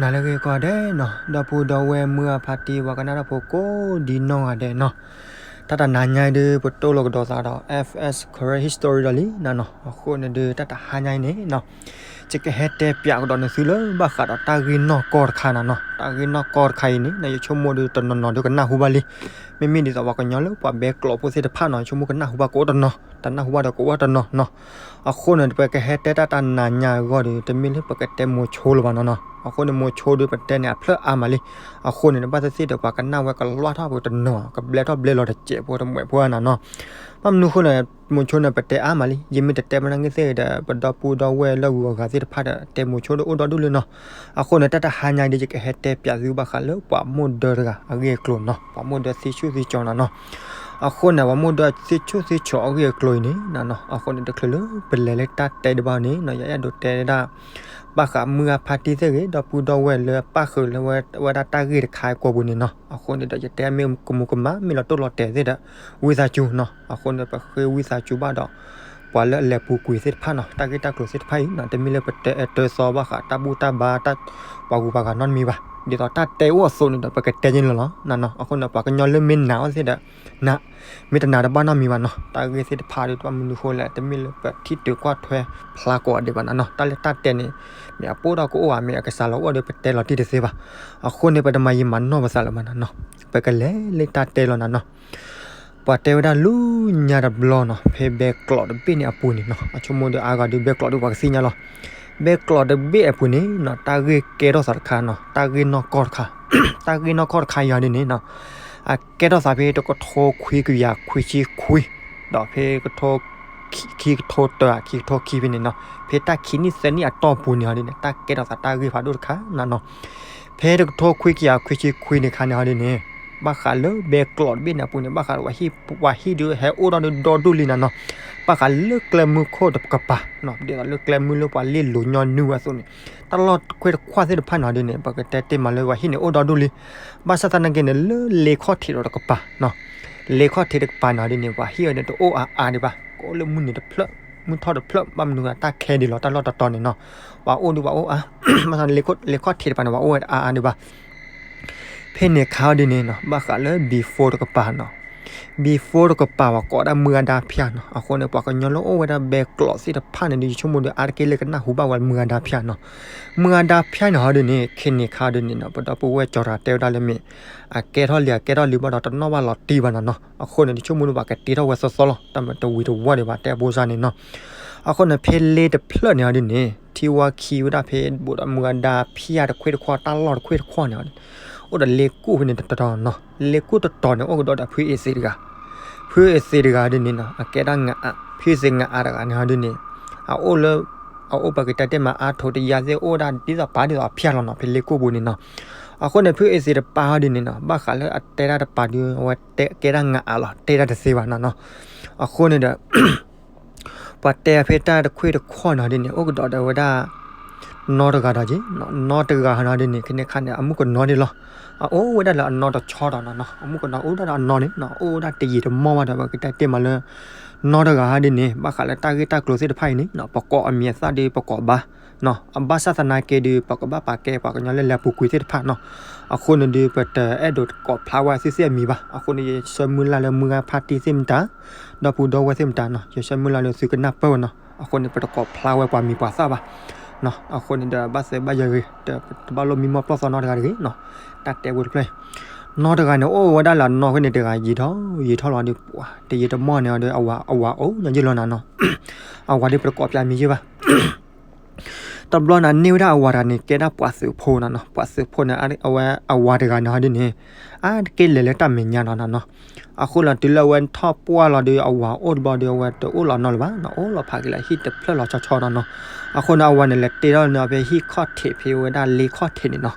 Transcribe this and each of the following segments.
နၤလၢအဂ့ၤကိးဂၤဒဲးနီၤ, ဒီပုၢ်ဒီဝဲၢ်မုၢ်အဖါတံၢ် ပှၤကနၣ်တၢ်ဖိကိးဒံနီၢ်ဂၤဒဲးနီၤ, တၢ်တနၤညါအံၤဒုး ပတိၢ်လိာ်ကဒီးသးဒီး F S Karen History ဒီးလံနီၤနီၤ. အဃိန့ၣ်ဒုး တၢ်တဟါညါအံၤန့ၣ်နီၤ, ယကဟဲတဲပၠးကဒီးနသုလၢဘၣ်ဃးဒီးတၢ်ဂ့ၢ်နီၢ်ကီၢ်တခါနီၤနီၤ. တၢ်ဂ့ၢ်နီၢ်ကီၢ်တခါအံၤန့ၣ် ယဆိကမိၣ်ဒုးတနီၤနီၤဒုးကနၢ်ဟူဘၣ်လံ. မ့မ့ၢ်ဒ်သိးပှၤကညီလၢပှၤဘဲကျိးဖိသ့ၣ်တဖၣ်နီၤ, ယဆိကမိၣ်ကနၢ်ဟူဘၣ်ကအိၣ်တနီၤ, တနၢ်ဟူဘၣ်ဒီးကအိၣ်တနီၤနီၤ. အဃိန့ၣ် ပကဟဲတဲတၢ်တနၤညါအဂီၢ်ဒီး တမ့ၢ်လၢပကတဲမိၤဆိလၢၤဘၣ်နီၤနီၤ. အဃိန့ၣ် မိၤဆိဒုးပတဲန့ၣ် အဖျၢၣ်အါမးလံ. အဃိန့ၣ် ဘၣ်သ့ၣ်သ့ၣ်ဒီး ပှၤကနၣ်ဝဲကလွၢ်ထီၣ်ပတနီၤ, ကဘျဲထီၣ်ဘျဲလီၤတစဲးဖိတမှဲးဖိနီၤနီၤ. ဘၣ်မနုၤအဃိန့ၣ် မိၤဆိန့ၣ် ပတဲအါမးလံ. ယမ့ၢ်တတဲမနုၤဂ့ၤသ့ၣ်ဒီး ပဒီပုၢ်ဒီဝဲၢ်လၢအဂုၤအဂၤသ့ၣ်တဖၣ်ဒီး တဲမိၤဆိဒုးအိၣ်ဒီဒူၣ်လံနီၤ. အဃိန့ၣ် တၢ်တဟါညါအံၤဒုး ယကဟဲတဲပၠးသုဘၣ်ဃးလၢပှၤမိၢ်ဒၢတဂၤအဂ့ၢ်အကျိၤနီၤ, ပှၤမိၢ်ဒၢသ့ဆူၣ်သ့ကၠီၤနီၤနီၤ. အဃိန့ၣ် ပှၤမိၢ်ဒၢသ့ဆူၣ်သ့ကၠီၤအဂ့ၢ်အကျိၤအံၤန့ၣ်နီၤနီၤ. အဃိန့ၣ် တချုးလၢပလဲၤလၢတၢ်တဲဒံးဘၣ်န့ၣ်နီၤ, ယအဲၣ်ဒိးတဲဒၣ် ဘၣ်ဃးမုၢ်ဂၤဖါတံၢ်သ့ၣ်ဂ့ၤ ဒီပုၢ်ဒီဝဲၢ်လၢအပၣ်ဃုာ်လၢဝဲဒၣ်တၢ်ဂ့ၢ်တခါအံၤကိာ်ပူၤန့ၣ်နီၤ. အဃိန့ၣ်ဒီး ယတဲမ့ၢ်ကမူၤကမၣ် မ့ၢ်လီၤတိၢ်လီၤတဲာ်သ့ၣ်ဒီး ဝံသးစူၤနီၤ. အဃိန့ၣ် ပဃ့ဝံသးစူၤဘၣ်ဒီး ပှၤလၢအလဲၤပူၤကွံာ်သ့ၣ်တဖၣ်နီၤ, တၢ်ဂ့ၢ်တၢ်ကျိၤသ့ၣ်တဖၣ်အံၤနီၤ, တမ့ၢ်လၢပတဲအတၢ်သီဘၣ်ဃးတၢ်ဘူၣ်တၢ်ဘါ ပှၤဂုၤပှၤဂၤနီတမံၤဘၣ်. ဒ်သိးတၢ်တဲအိၣ်အသိးန့ၣ်ဒီး ပကတဲန့ၣ်လီၤလီၤနီၤနီၤ. အဃိန့ၣ် ပှၤကညီလၢမ့ၢ်နာ်အီၤသ့ၣ်ဒီး နာ်, မ့ၢ်တနာ်တဘၣ်နီတမံၤဘၣ်နီၤ. တၢ်ဂ့ၢ်သ့ၣ်တဖၣ်ဒီး တဘၣ်မနုၤအဃိလဲၣ်, တမ့ၢ်လၢပထံၣ်တုၤကွၢ်ထွဲဖျါကိးဂၤဒဲးဘၣ်နီၤနီၤ. တၢ်လၢတၢ်တဲန့ၣ် မ့ၢ်အပိၢ်ဒီးကအိၣ်ဧါ, မ့ၢ်အကစၢ်လီၤအိၣ်ဒီး ပတဲလီၤတံၢ်တသ့ဘၣ်. အဃိန့ၣ် ပတမၤယံာ်မၤနီၢ်ပသးလၢၤဘၣ်နီၤနီၤ. ပကလဲၤလၢတၢ်တဲလီၤနီၤနီၤ. ပှၤတဲဝဲဒၣ်လၢညါတဘျီနီၤ, ဖဲဘဲကျိးတဘ့ၣ်န့ၣ်အပူၤန့ၣ်နီၤ, အဆိကမိၣ်ဒီးအါဂၤဒုး ဘဲကျိးဒုးပှၤကသ့ၣ်ညါလီၤ. ဘဲကျိးတဘ့ၣ်အပူၤန့ၣ်နီၤ, တၢ်ဂ့ၢ်ကဲထီၣ်သးတခါနီၤ, တၢ်ဂ့ၢ်နီၢ်ကီၢ်တခါ, တၢ်ဂ့ၢ်နီၢ်ကီၢ်တခါအံၤဒ်န့ၣ်နီၤ, အကဲထီၣ်သးဖဲတကထိခွံကယၤခွံဆံခွံ, ဒီးဖဲကထိ ခံကထိတၢ ခံကထိခံဖဲန့ၣ်နီၤ, ဖဲတၢ်ခံနံၣ်သၢနံၣ်အတီၢ်ပူၤန့ၣ်ဟီဒ်န့ၣ် တၢ်ကဲထီၣ်သးတၢ်ဂ့ၢ်ဖးဒိၣ်တခါနီၤနီၤ. ဖဲတကထိခွံကယၤခွံဆံခွံန့ၣ်ခါန့ၣ်ဟီဒ်န့ၣ်, ဘၣ်ဃးလၢဘဲကျိးတဘ့ၣ်န့ၣ်အပူၤန့ၣ် ဘၣ်ဃးပှၤဟံၣ်ဒုးဟဲအိၣ်ဒီးဒီဒူၣ်လံနီၤနီၤ, ဘၣ်ဃးလၢကျဲမုၢ်ခိၣ်တကပၤနီၤ, ဒ်သိးလၢကျဲမုၢ်လၢပှၤလ့ၣ်လိၤညီနုၢ်ဝဲအသိးန့ၣ်, တၢ်လီၢ်တခွ့ၣ်တခွါသ့ၣ်တဖၣ်န့ၣ်ဟီဒ်န့ၣ် ပကတဲတ့ၢ်မးလၢပှၤဟံၣ်န့ၣ်အိၣ်ဒီဒူၣ်လံ. ဘၣ်ဆၣ်သနာ်က့န့ၣ် လၢလ့ခီၣ်ထံးဒီးတကပၤနီၤ, လ့ခီၣ်ထံးတကပၤန့ၣ်ဟီဒ်န့ၣ် ပှၤဟံၣ်အီၤန့ၣ်တအိၣ်အါအါဒံးဘၣ်, ကအိၣ်လၢမုၢ်နုာ်တဖျၢၣ် မုၢ်ထီၣ်တဖျၢၣ်, ဘၣ်မနုၤဂ့ၤ တၢ်ခဲဒံးလီၤ တၢ်လီၢ်တတီၤန့ၣ်နီၤ, ပှၤအိၣ်ဒုးပှၤအိၣ်အါ, ဘၣ်ဆၣ်န့ၣ် လ့ခီၣ်ထံးတကပၤန့ၣ် ပှၤအိၣ်ဝဲအါအါဒံးဘၣ်. ဖဲန့ၣ်ခါဟီဒ်န့ၣ်နီၤ, ဘၣ်ဃးလၢ before တကပၤနီၤ, before တကပၤ ပှၤကိးဒၣ်မုၢ်ဂၤဒါဖၠၣ်နီၤ, အဃိန့ၣ် ပှၤကညီလၢအိၣ်ဝဲဒၣ်ဘဲကျိးသ့ၣ်တဖၣ်န့ၣ်ဒီး ယဆိကမိၣ်ဒီး အါတက့ၢ်လၢကနၢ်ဟူဘၣ်ဝဲမုၢ်ဂၤဒါဖၠၣ်နီၤ. မုၢ်ဂၤဒါဖၠၣ်န့ၣ်ဟီဒ်န့ၣ် ခဲန့ၣ်ခါဟီဒ်န့ၣ်နီၤ, ပဒီပုၢ်ဝဲၢ်ကၠီၤတဂၤတဲဝဲဒၣ်လၢမ့ၢ် အကဲထီၣ်လံ အကဲထီၣ်လံဘၣ်ဒီး တနီၣ်ဘၣ်လီၤတံၢ်ဘၣ်နီၤနီၤ. အဃိန့ၣ် ယဆိကမိၣ်ဒီး ပှၤကတ့ထီၣ်ဝဲသီသီလီၤ, တၢ်မ့ၢ်တဝံၤတဝီဒံးဘၣ် တဲအဘိစၢ်န့ၣ်နီၤ. အဃိန့ၣ် ဖဲလ့တဖျၢၣ်န့ၣ်ဟီဒ်န့ၣ် ထံဝါခံဝဲဒၣ်ဖဲ ဘူးဒီးမုၢ်ဂၤဒါဖၠၣ်တခွ့ၣ်တခွါ တၢ်လီၢ်တခွ့ၣ်တခွါန့ၣ် အိၣ်ဒီးလ့ကိၣ်ဖဲန့ၣ်တတီၤနီၤ. လ့ကိၣ်တတီၤန့ၣ် အိၣ်ကဒီးဒီးဖုအ့သ့းတဂၤ, ဖုအ့သ့းတဂၤဒ်န့ၣ်နီၤ, အကဲဒၣ်ငအး, ဖုအ့သ့းငအးတဂၤန့ၣ်ဟီဒ်န့ၣ် အအိၣ်လၢ အအိၣ်ပကတဲတ့ၢ်မး အါထိးတယါသ့ၣ် အိၣ်ဝဲဒၣ်ဒ်သိးပာ်ဒ်သိးအဖၠၣ်လီၤနီၤ, ဖဲလ့ကိၣ်ပူၤန့ၣ်နီၤ. အဃိန့ၣ် ဖုအ့သ့းတပၤဟီဒ်န့ၣ်နီၤ, ဘၣ်ဃးလၢအတဲဒၣ်တပၤဒုး အဝဲတဲကဲဒၣ်ငအးလီၤ, တဲဒၣ်တသ့ဘၣ်နီၤနီၤ. အဃိန့ၣ်ဒီး ပှၤတဲအဖဲတၢ်တခွ့ၣ်တခွါန့ၣ်ဟီဒ်န့ၣ် အိၣ်ကဒီးဒီးဝဲဒၣ် နီတဂၤဒီးက့ၤ, နီတဂၤဟီဒ်န့ၣ် ခဲန့ၣ်ခါန့ၣ် အမုၣ်ကနီၤဒံးလီၤ. အအိၣ်ဝဲဒၣ်လၢအနီတဆီဒီးနီၤနီၤ, အမုၣ်ကနီၤအိၣ်ဒၣ်ဒီးအနီန့ၣ်နီၤ, အိၣ်ဝဲဒၣ်တယံာ်တမီၢ်ဘၣ်ဒီး ပကတဲတ့ၢ်မးလၢ နီတဂၤဟီဒ်န့ၣ် ဘၣ်ဃးလၢတၢ်ဂ့ၢ်တၢ်ကျိၤသ့ၣ်တဖၣ်အံၤန့ၣ်နီၤ, ပကိးအမံၤအသၣ်ဒီးပကိးဘၣ်နီၤ, အဘၣ်ဆၣ်သနာ်က့ဒီး ပကဘၣ်ပာ်ကဲပှၤကညီလၢလဲၤပူၤကွံာ်သ့ၣ်တဖၣ်နီၤ. အဃိန့ၣ်ဒီး ပတအဲၣ်ဒိးကိးဖျါဝဲသ့ၣ်သ့ၣ်အမံၤဘၣ်. အဃိန့ၣ် ယဆၢမုၢ်လၢ်လၢမုၢ်ဂၤဖါတံၢ်သ့ၣ်မတၤ, ဒီပုၢ်ဒီဝဲၢ်သ့ၣ်မတၤနီၤ, ယဆၢမုၢ်လၢ်လၢသုကနၢ်ပၢၢ်ဝဲနီၤ. အဃိန့ၣ် ပတကိးဖျါဝဲပှၤမံၤပှၤသၣ်ဘၣ်နီၤ. အဃိန့ၣ်ဒီး ဘၣ်သဲဘၣ်ယၤဂ့ၤ တဘၣ်လိၣ်မံမီၢ်ပျီၢ်သီနီတဂၤတဂ့ၤနီၤ. တၢ်တဲဝဲတဖျၢၣ် နီတဂၤန့ၣ် အိၣ်ဝဲဒၣ်လၢအနီၢ်ဃီန့ၣ် တဂၤယံာ်ထီၣ်ယံာ်ထီၣ်လီၤဒီး ပှၤတယံာ်တမီၢ်န့ၣ်ဒီး အဝၤ အဝၤအိၣ်ညီယုၢ်လီၤနၤနီၤ. အဝၤဒီးပတကိးဖျါမံၤယုၢ်ဘၣ်. တဘျီန့ၣ် န့ၢ်ဝဲဒၣ်အဝၤတဂၤန့ၣ် ကဲဒၣ်ပှၤသုးဖိနီၤနီၤ. ပှၤသုးဖိန့ၣ် အဝဲအဝၤတဂၤန့ၣ်ဟီဒ်န့ၣ် အါတက့ၢ်လဲၤလၢတၢ်မဲာ်ညါလီၤနီၤနီၤ. အဃိလီၤတုၤလၢအဝဲထီၣ်ပှၢ်လီၤဒီး အဝၤအိၣ်တဘျီဒီး အဝဲတအိၣ်လီၤနီတဘျီဘၣ်နီၤ, အိၣ်လီၤဖးက့ၤလၢဟံၣ်တဖျၢၣ်လီၤဆီဆီနီၤနီၤ. အဃိန့ၣ် အဝၤန့ၣ် လဲၤတ့ထီၣ်န့ၣ် ဖဲဟံၣ်ခီၣ်ထံးဖဲဝဲဒၣ်လ့ခီၣ်ထံးန့ၣ်နီၤ.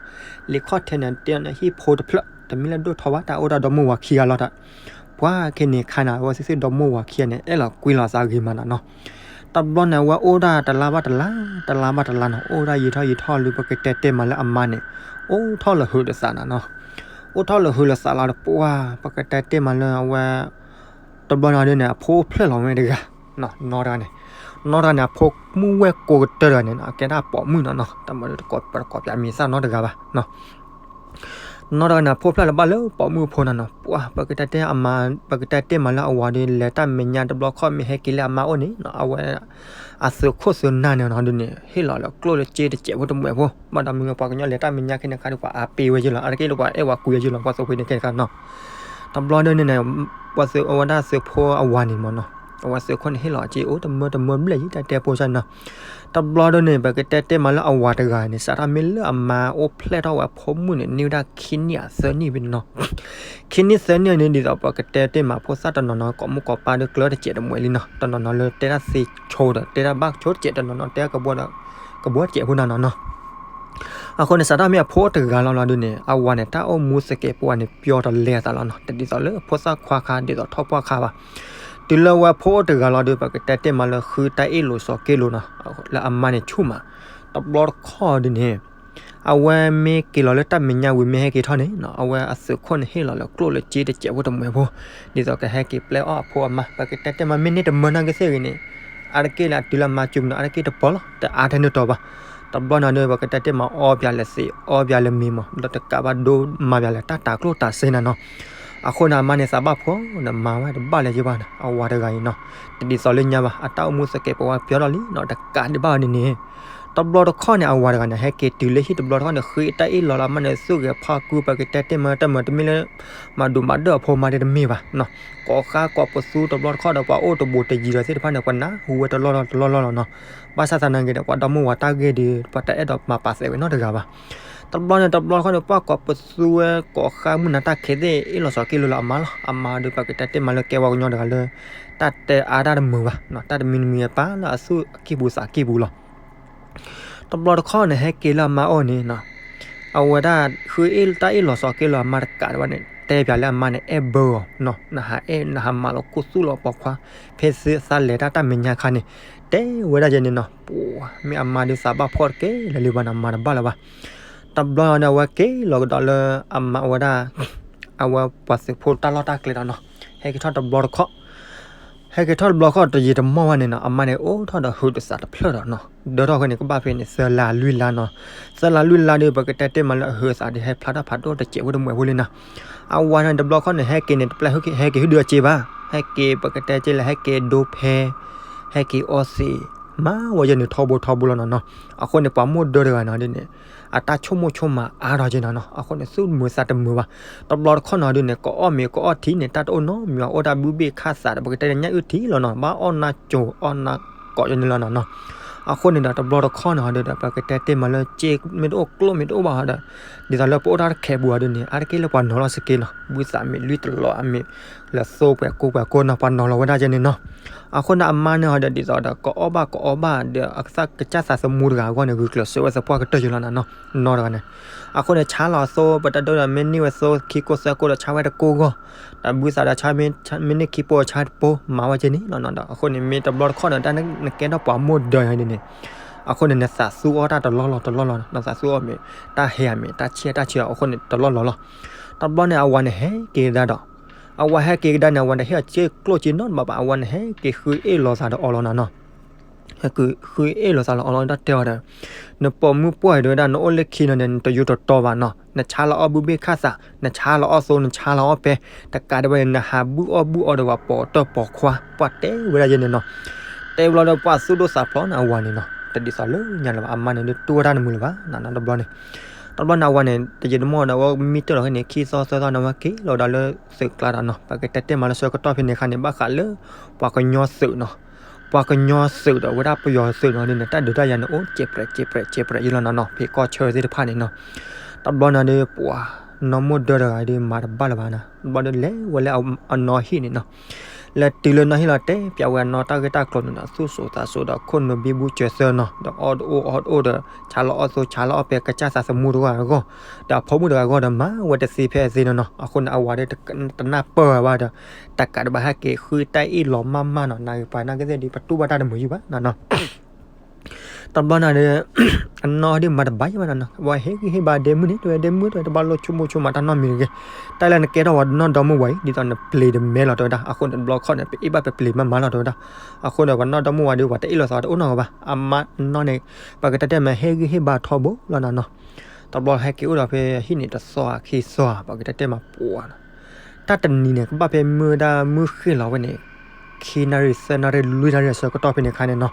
လ့ခီၣ်ထံးန့ၣ် တ့ထီၣ်န့ၣ် ဟံၣ်ဖိတဖျၢၣ် တမ့ၢ်လၢဒိၣ်ထီဘၣ် တၢ်အိၣ်ဒၣ်ဒီမိၢ်ဝၤခံဂၤလီၤတၢ်. ပှၤခဲန့ၣ်ခါန့ၣ် အဝဲသ့ၣ်သ့ၣ်ဒီမိၢ်ဝၤခံဂၤန့ၣ် အဲၣ်လီၤကွံလီၤသးဂ့ၤမးနီၤနီၤ. တဘျီန့ၣ် အဝဲအိၣ်ဒၣ်တလါဘၣ်တလါ တလါဘၣ်တလါနီၤ, အိၣ်ဒၣ်ယံာ်ထီၣ်ယံာ်ထီၣ်လၢပကတဲတ့ၢ်မးလၢအမါန့ၣ် အိၣ်ထီၣ်လၢဟုးလၢသးနီၤနီၤ. အိၣ်ထီၣ်လၢဟုးလၢသးလီၤဒီး ပှၤ ပကတဲတ့ၢ်မးလၢအဝဲ တဘျီန့ၣ်ဒ်န့ၣ် အဖိအိၣ်ဖျဲၣ်လီၤဝဲတဂၤ နီတဂၤန့ၣ်, နီၢ်တဂၤန့ၣ် အဖိမုၣ်ဝဲၢ်ကိးကတၢၢ်တဂၤန့ၣ် အကဲဒၣ်ပိာ်မုၣ်နီၤနီၤ, တမ့ၢ်တကိးပၠးမံၤသၣ်နီတဂၤဘၣ်နီၤ. နီၢ်တဂၤန့ၣ် အဖိဖျဲၣ်လၢဘၣ်လၢပိာ်မုၣ်ဖိနီၤနီၤ, ပှၤ ပကတဲတဲအမါ, ပကတဲတဲမးလၢအဝၤဒီး လဲၤတၢ်မဲာ်ညါတဘျီတခီၣ် မ့ၢ်ဟဲက့ၤလၢအမါအိၣ်န့ၣ်နီၤ, အဝဲ အသုးခိၣ်သုးနၢ်န့ၣ်နီၤဒုန့ၣ် ဟ့ၣ်လီၤလၢကျိၣ်လၢစ့တစဲးဖိတမှဲးဖိ, ဘၣ်ဒီးမ့ၢ်ပှၤကညီလဲၤတၢ်မဲာ်ညါခဲန့ၣ်ခါဒီး ပှၤအါပ့ၤဝဲယဲလီၤ, အါတက့ၢ်လၢပှၤအဲၣ်ဝဲကွံာ်ဝဲယဲလီၤ, ပှၤသုးဖိန့ၣ်ခဲန့ၣ်ခါနီၤ. တဘျီဒုန့ၣ်န့ၣ် ပှၤသုးအဝဲဒၣ်သုးဖိအဝၤန့ၣ်မ့ၢ်နီၤ, အဝဲသုးခိၣ်န့ၣ်ဟ့ၣ်လီၤအစ့အိၣ်တမၢတမၢဘျဲၣ်ယံၤ တၢ်တဲဖိစၢ်နီၤ. တဘျီဒုန့ၣ် ပကတဲတဲမးလၢအဝၤတဂၤန့ၣ် စးထီၣ်မ့ၢ်လၢအမါအိၣ်ဖျဲၣ်ထီၣ်ဝဲအဖိမုၣ်န့ၣ် န့ၢ်ဝဲဒၣ်ခံနံၣ်အသၢနံၣ်ဖဲန့ၣ်နီၤ. ခံနံၣ်သၢနံၣ်န့ၣ် ဒ်သိးပကတဲတဲမးဖိသၣ်တနီၤနီၤ ကိးမုၣ်ကိးပၢ်ဒီးကျၢတစဲးတမှဲးလံနီၤ, တနီၤနီၤလၢတဲဒၣ်သ့ဆိဒီး တဲဒၣ်ဘၣ်ဆိတစဲး, တနီၤနီၤတဲဒၣ်ကဘီဒီး ကဘီတစဲးဖိနီၤနီၤနီၤ. အဃိန့ၣ် စးထီၣ်မ့ၢ်အဖိအိၣ်တဂၤလီၤလီၤဒုန့ၣ် အဝၤန့ၣ် တၢ်အိၣ်မူသကဲးပဝးန့ၣ် ပျီတလဲအသးလီၤနီၤ, တဒ်သိးလၢဖိသၣ်ခွါခါ ဒ်သိးထီၣ်ပှၢ်ခါဘၣ်. တုၤလၢဝဲဖိအိၣ်တဂၤလီၤဒု ပကတဲတဲမးလၢဃုတၢ်အ့ၣ်လိာ်ဆိးက့လိာ်နီၤ, လၢအမါန့ၣ်ဆူၣ်မး, တဘျီတခီၣ်ဒုန့ၣ် အဝဲမ့ၢ်က့ၤလီၤလၢတၢ်မဲာ်ညါဝံၤ မ့ၢ်ဟဲက့ၤထီၣ်န့ၣ်နီၤ, အဝဲအသုးခိၣ်န့ၣ်ဟ့ၣ်လီၤလၢကျိၣ်လၢစ့တစဲးဖိတမှဲးဖိ, ဒ်သိးကဟဲက့ၤပျဲအီၣ်အဖိအမါ, ပကတဲတဲမး မ့ၢ်န့ၢ်တမၢနီၢ်ကသ့ၣ်ဂ့ၤန့ၣ် အါတက့ၢ်လၢအတုၤလၢအမါကၠိမ့ၢ်နီၤ အါတက့ၢ်တပီၤလီၤ, တအါထဲန့ၣ်တီၤဘၣ်. တဘျီန့ၣ်ဒု ပကတဲတဲမးအီပၠးလဲၤသ့ အီပၠးလဲၤမံမး ဒီးတကးဘၣ်ဒိမၤပၠးလဲၤတၢ်တၤကျိၣ်တၤစ့နီၤနီၤ. အဃိန့ၣ် အမါန့ၣ်သးဘၣ်ဖှီၣ်ဒီးမၤဝဲတဘၣ်လၢၤယဘၣ်နီၤ, အဝၤတဂၤအံၤနီၤ, တဒ်သိးလၢညါဘၣ် အတၢ်အိၣ်မူသကဲးပဝးပျီထီၣ်လံနီၤ, တကးဒံးဘၣ်အီၤဒ်န့ၣ် တဘျီတခီၣ်န့ၣ် အဝၤတဂၤန့ၣ် ဟဲက့ၤတုၤလၢဟံၣ်တဘျီတခီၣ်န့ၣ် ဃ့တၢ်အ့ၣ်လိာ်လၢအမါန့ၣ် သူၣ်ဂဲၤဖီကွံ ပကတဲတဲမး တမ့ၢ်တမ့ၢ်လၢ မၤဒိးမၤဒၢၣ်အဖိမါဒ်တမ့ၢ်ဘၣ်နီၤ, ကိးဃါကိးပသူတဘျီတခီၣ်ဒီး ပှၤအိၣ်တဘူးတယံၤဒီးသ့ၣ်တဖၣ်န့ၣ် ပှၤနၢ်ဟူဝဲတလီၢ်လီၢ်တလီၢ်လီၢ်လီၤနီၤ. ဘၣ်ဆၣ်သနာ်က့ဒီး ပှၤဒီမါဝၤတၢ်ဂ့ၢ်ဒီး ပှၤတအဲၣ်ဒိးမၤပာ်သဲးဝဲနီတဂၤဘၣ်. တဘျီန့ၣ် တဘျီတခီၣ်န့ၣ် ပှၤကိးပသူဝဲ ကိးဃါမုၢ်နၤတၢ်ခဲသ့ၣ် အ့ၣ်လိာ်ဆိးက့လိာ်လၢအမါလီၤ. အမါဒီး ပကတဲတဲမးလၢကဲပှၤကညီတဂၤလၢ တၢ်တဲအါတၢ်တမုာ်ဘၣ်နီၤ, တၢ်တမံၤတမံၤအပၢ်လၢအသူၣ်အကံၢ်ပူၤသးကံၢ်ပူၤလီၤ. တဘျီတခီၣ်န့ၣ် ဟဲက့ၤလၢအမါအိၣ်န့ၣ်နီၤ, အဝဲဒၣ်ဃုအ့ၣ်တၢ်အ့ၣ်လိာ်ဆိးက့လိာ်အမါတကးဒံးဘၣ်န့ၣ် တဲပၠးလၢအမါန့ၣ် အဲၣ်ဘၢအီၤနီၤ, နဟးအဲၣ်နဟးမၤလီၤခူသူၣ်လီၤပိာ်ခွါ ဖဲသ့သးလဲၤတၢ်တၢ်မဲာ်ညါခါန့ၣ် တဲဝဲဒၣ်ယဲန့ၣ်နီၤ, ပှၤ မ့ၢ်အမါဒုးသးဘၣ်ဖှီၣ်တကဲလၢၤလံဘၣ်နီၤ, မၤတဘၣ်လၢၤဘၣ်. တဘျီန့ၣ် အဝဲက့ၤလီၤကဒီးလၢအမါဝဲဒၣ် အဝဲပှၤသုးဖိတၢ်လီၢ်တၢ်ကျဲဒီးနီၤ, ဟဲက့ၤထီၣ်တဘျီတခီၣ် ဟဲက့ၤထီၣ်တဘျီတခီၣ်တယံာ်တမီၢ်ဘၣ်န့ၣ်နီၤ, အမါန့ၣ်အိၣ်ထီၣ်ဒီးဟုးတသးတဖျၢၣ်ဒီးနီၤ, ဒၢထီၣ်ဖဲန့ၣ် ကဘၣ်ဖဲန့ၣ် သၢလါလွံၢ်လါနီၤ, သၢလါလွံၢ်လါဒီး ပကတဲတဲမးလၢအဟုးအသးဒီး ဟဲဖျါထီၣ်ဖးဒိၣ်တစဲးဖိတမှဲးဖိလံနီၤ. အဝၤန့ၣ်တဘျီတခီၣ်န့ၣ် ဟဲက့ၤန့ၣ် တပျဲဟဲက့ၤဟုၣ်ဒုးအစ့ဘၣ်, ဟဲက့ၤ ပကတဲက့လၢ ဟဲက့ၤဒိဖဲ ဟဲက့ၤအီသံး မၤဝဲယဲန့ၣ်ထီဘိထီဘိလီၤနီၤနီၤ. အဃိန့ၣ် ပှၤမိၢ်ဒၢတဂၤနီၤဒ်န့ၣ် အတၢ်ဆိကမိၣ်ဆိကမးအါထီၣ်က့နီၤနီၤ, အဃိန့ၣ် သူၣ်တမုာ်သးတမုာ်ဘၣ်. တဘျီတခီၣ်နီၤဒ်န့ၣ် ကအီၣ်မ့ၤကအီၣ်ထံန့ၣ် တၢ်တအိၣ်နီတမံၤဘၣ်, အိၣ်တၢ်ဘုဘ့ၣ်ခၣ်သးဒီး ပကတဲညၣ်အုၣ်ထံလီၤနီၤ, ဘၣ်အီၣ်နၢ်ကိၤအီၣ်နၢ်ကိးယဲန့ၣ်လီၤနီၤနီၤ. အဃိန့ၣ်ဒီး တဘျီတခီၣ်နီၤဒ်ဒီး ပကတဲတဲမးလၢ စ့မ့ၢ်တအိၣ်ကျိၣ်မ့ၢ်တအိၣ်ဘၣ်ဒီး ဒ်သိးလၢပအိၣ်တၢ်တခဲးပူၤအီၤဒ်န့ၣ် အါတက့ၢ်လၢပှၤနီၤလီၤစ့က့နီၤ, ဘုသးမ့ၢ်လွံၢ်တလီၤအမ့ၢ် လဲၤသိပှဲၤကိပှဲၤကိနီၤ ပှၤနီၤလီၤဝဲဒၣ်ကဲန့ၣ်နီၤ. အဃိန့ၣ် အမါန့ၣ်ဟီဒီး ဒ်သိးဒီး ကအီၣ်ဘၣ်ကအီဘၣ်ဒီး အကစၢ်ကစၢ်သးသမူတဂၤအဂီၢ်န့ၣ် ဂုာ်ကျဲးစၢးဝဲသပှၢ်ကတၢၢ်ယလီၤနီၤနီၤ, နီတဂၤန့ၣ်. အဃိန့ၣ် ဆါလီၤအသိ ပတဒိဒီး မ့ၢ်န့ၢ်ဝဲသိခံကိၢ်သၢကိၢ်ဒီး ဆါဝဲတကိၢ်ဂီၢ်, ဒီးဘုသးဒီး ဆါမ့ၢ်န့ၢ်ခံပိၢ်ဆါတပိၢ် မၤဝဲကဲန့ၣ်လီၤနီၤ. ဒီးအဃိန့ၣ် မ့ၢ်တဘျီတခီၣ်ဒီး တၢ်နကဲထီၣ်ပှၤမိၢ်ဒၢယၤဒ်န့ၣ် အဃိန့ၣ် နသးသူအီၣ်တၢ်တလီၢ်လီၤတလီၢ်လီၤ, နသးသူအီၣ်မ့ၢ် တၢ်ဟဲအမ့ၢ် တၢ်ဆံၣ်တၢ်ဆံၣ်အီၤ အဃိန့ၣ် တလီၢ်လီၤလီၤ. တဘျီန့ၣ် အဝၤန့ၣ်ဟဲက့ၤကဒါဒီး အဝၤဟဲက့ၤကဒါန့ၣ် အဝၤန့ၣ်ဟ့ၣ်အီၤစ့ကျိၣ်စ့နီတဘ့ၣ်ဘၣ်, အဝၤန့ၣ်ဟဲက့ၤဃုအ့ၣ်လိာ်သးဒီးအီၤလီၤနီၤနီၤ. ဟဲက့ၤဃုအ့ၣ်လိာ်သးလီၤအီၤလီၤ တၢ်တဲအီၤဒီး နပိာ်မုၣ်ပှၢ်အံၤ တဲဝဲဒၣ် နအိၣ်လၢခံနီၤဒီး နတယိတတီဘၣ်နီၤ, နဆါလီၤအီၣ်ဘုဘ့ၣ်ခၣ်သး, နဆါလီၤအီၣ်သိ နဆါလီၤအီၣ်ပဲ, တကးဒံးဘၣ်န့ၣ် နဟးဘုၣ်အီၣ်ဘုၣ်အီဒီးပှၤပိာ်တၢၢ်ပိာ်ခွါ, ပှၤတဲဝဲဒၣ်ယဲန့ၣ်နီၤ. တဲဘျီဒီးပှၤသူၣ်ဒိၣ်သးဖျိးန့ၣ် အဝၤန့ၣ်နီၤ, တဒ်သိးလၢညါလၢၤဘၣ်, အမါန့ၣ်ဒုးတူၢ်ဝဲတၢ်တမုာ်လၢၤဘၣ်နီၤနီၤ. တဘျီန့ၣ် တဘျီန့ၣ် အဝၤန့ၣ် တယံာ်တမီၢ်ဒီး အဝဲမံတၢၢ်လီၤဖဲန့ၣ် ခံသီသၢသီန့ၣ် အဝဲက့ၤလီၤကဒီးလၢသုးကျါဒီးနီၤ, ပကတဲတဲမးလၢဆၢကတီၢ်ဖဲန့ၣ်အခါန့ၣ် ဘၣ်ဃးလၢ ပှၤကညီသုးနီၤ, ပှၤကညီသုးဒီးဝဲဒၣ်ပယီၤသုးနီၤဒ်န့ၣ် တၢ်ဒုးတၢ်ယၤန့ၣ် အိၣ်စဲးပြဲးစဲးပြဲးစဲးပြဲးယဲလီၤနီၤနီၤ, ဖဲကီၢ်ဆၢသ့ၣ်တဖၣ်န့ၣ်နီၤ. တဘျီန့ၣ်ဒီး ပှၤနီၢ်မိၢ်ဒၢတဂၤဒီး မၤတဘၣ်လၢၤဘၣ်နီၤ, တဘျီဒီးလဲၤဝဲလၢအနီၢ်ဟံၣ်န့ၣ်နီၤ. လဲၤတုၤလၢနီၢ်ဟံၣ်လီၤ တဲပျးဝဲအနီၢ်တၢ်ဂ့ၢ်တၢ်ကျိၤန့ၣ်နီၤ, သူၣ်စိၤသးစိၤဒီး ခိၣ်နူာ်ဘံဘူစၢၤသၢနီၤ, ဒီးအီၣ်တအိၣ်အီတအိၣ်ဒီး ဆါလီၤအီၣ်သိ ဆါလီၤအီၣ်ပဲ ကစၢ်သးသမူတဂၤအဂီၢ်, ဒီးအဖိမုၣ်တဂၤအဂီၢ်ဒီး မၤဝဲတသ့ဖဲအသ့နီၤနီၤ. အဃိန့ၣ် အဝၤဒီး တနၢ်ပၢၢ်ဝဲဘၣ်ဒီး တကးဒံးဘၣ် ဟဲက့ၤဃုတၢ်အ့ၣ်လိာ်မးမးနီၤ, နဂ့ၤပှၤနာ်က့သ့ၣ်ဒီး ပတူၢ်ဘၣ်တၢ်တမုာ်ယုၢ်ဘၣ်နီၤနီၤ. တဘျီန့ၣ်ဒီး အနီၢ်ဒ်မၤတဘၣ်ယံၤဘၣ်နီၤနီၤ, ဝဲဟ့ၣ်ဂံၢ်ဟ့ၣ်ဘါဒဲမုၣ်န့ၣ် တဲဝဲဒဲမုၣ် တဲဝဲ တဘၣ်လိၣ်ဆိကမိၣ်ဆိကမးတၢ်နီတမံၤတဂ့ၤ, တၢ်လၢနကဲထီၣ်ဝဲနီၢ်ဒီမုၣ်ဝဲအံၤ ဒ်သိးနပျ့ၤတမဲလီၤ တဲဝဲဒၣ်, အဃိန့ၣ်တဘျီခီၣ်န့ၣ် ပအ့ၣ်ဘၣ်ပပျ့ၤမးမးလီၤ တဲဝဲဒၣ်, အဃိန့ၣ် ပှၤနီၢ်ဒီမုၣ်ဝဲဒီး ပှၤတအ့ၣ်လိာ်သးတအိၣ်နီတဂၤဘၣ်, အမါနီၢ်န့ၣ် ပကတဲတဲမ့ၢ်ဟ့ၣ်ဂံၢ်ဟ့ၣ်ဘါထီဘိလီၤနီၤနီၤ, တဘျီဟဲက့ၤအိၣ်ဒီးဖဲဟံၣ်န့ၣ်တသီခံသီ ပကတဲတဲမးပှၤနီၤ တၢ်တနံၤန့ၣ် ကဘၣ်ဖဲမုၢ်ဝဲဒၣ်မုၢ်ဃ့ၢ်လီၤဝဲန့ၣ် ခံနၣ်ရံၣ်သၢနၣ်ရံၣ်လွံၢ်နၣ်ရံၣ်အဆၢကတီၢ်ဖဲန့ၣ်အခါန့ၣ်နီၤ,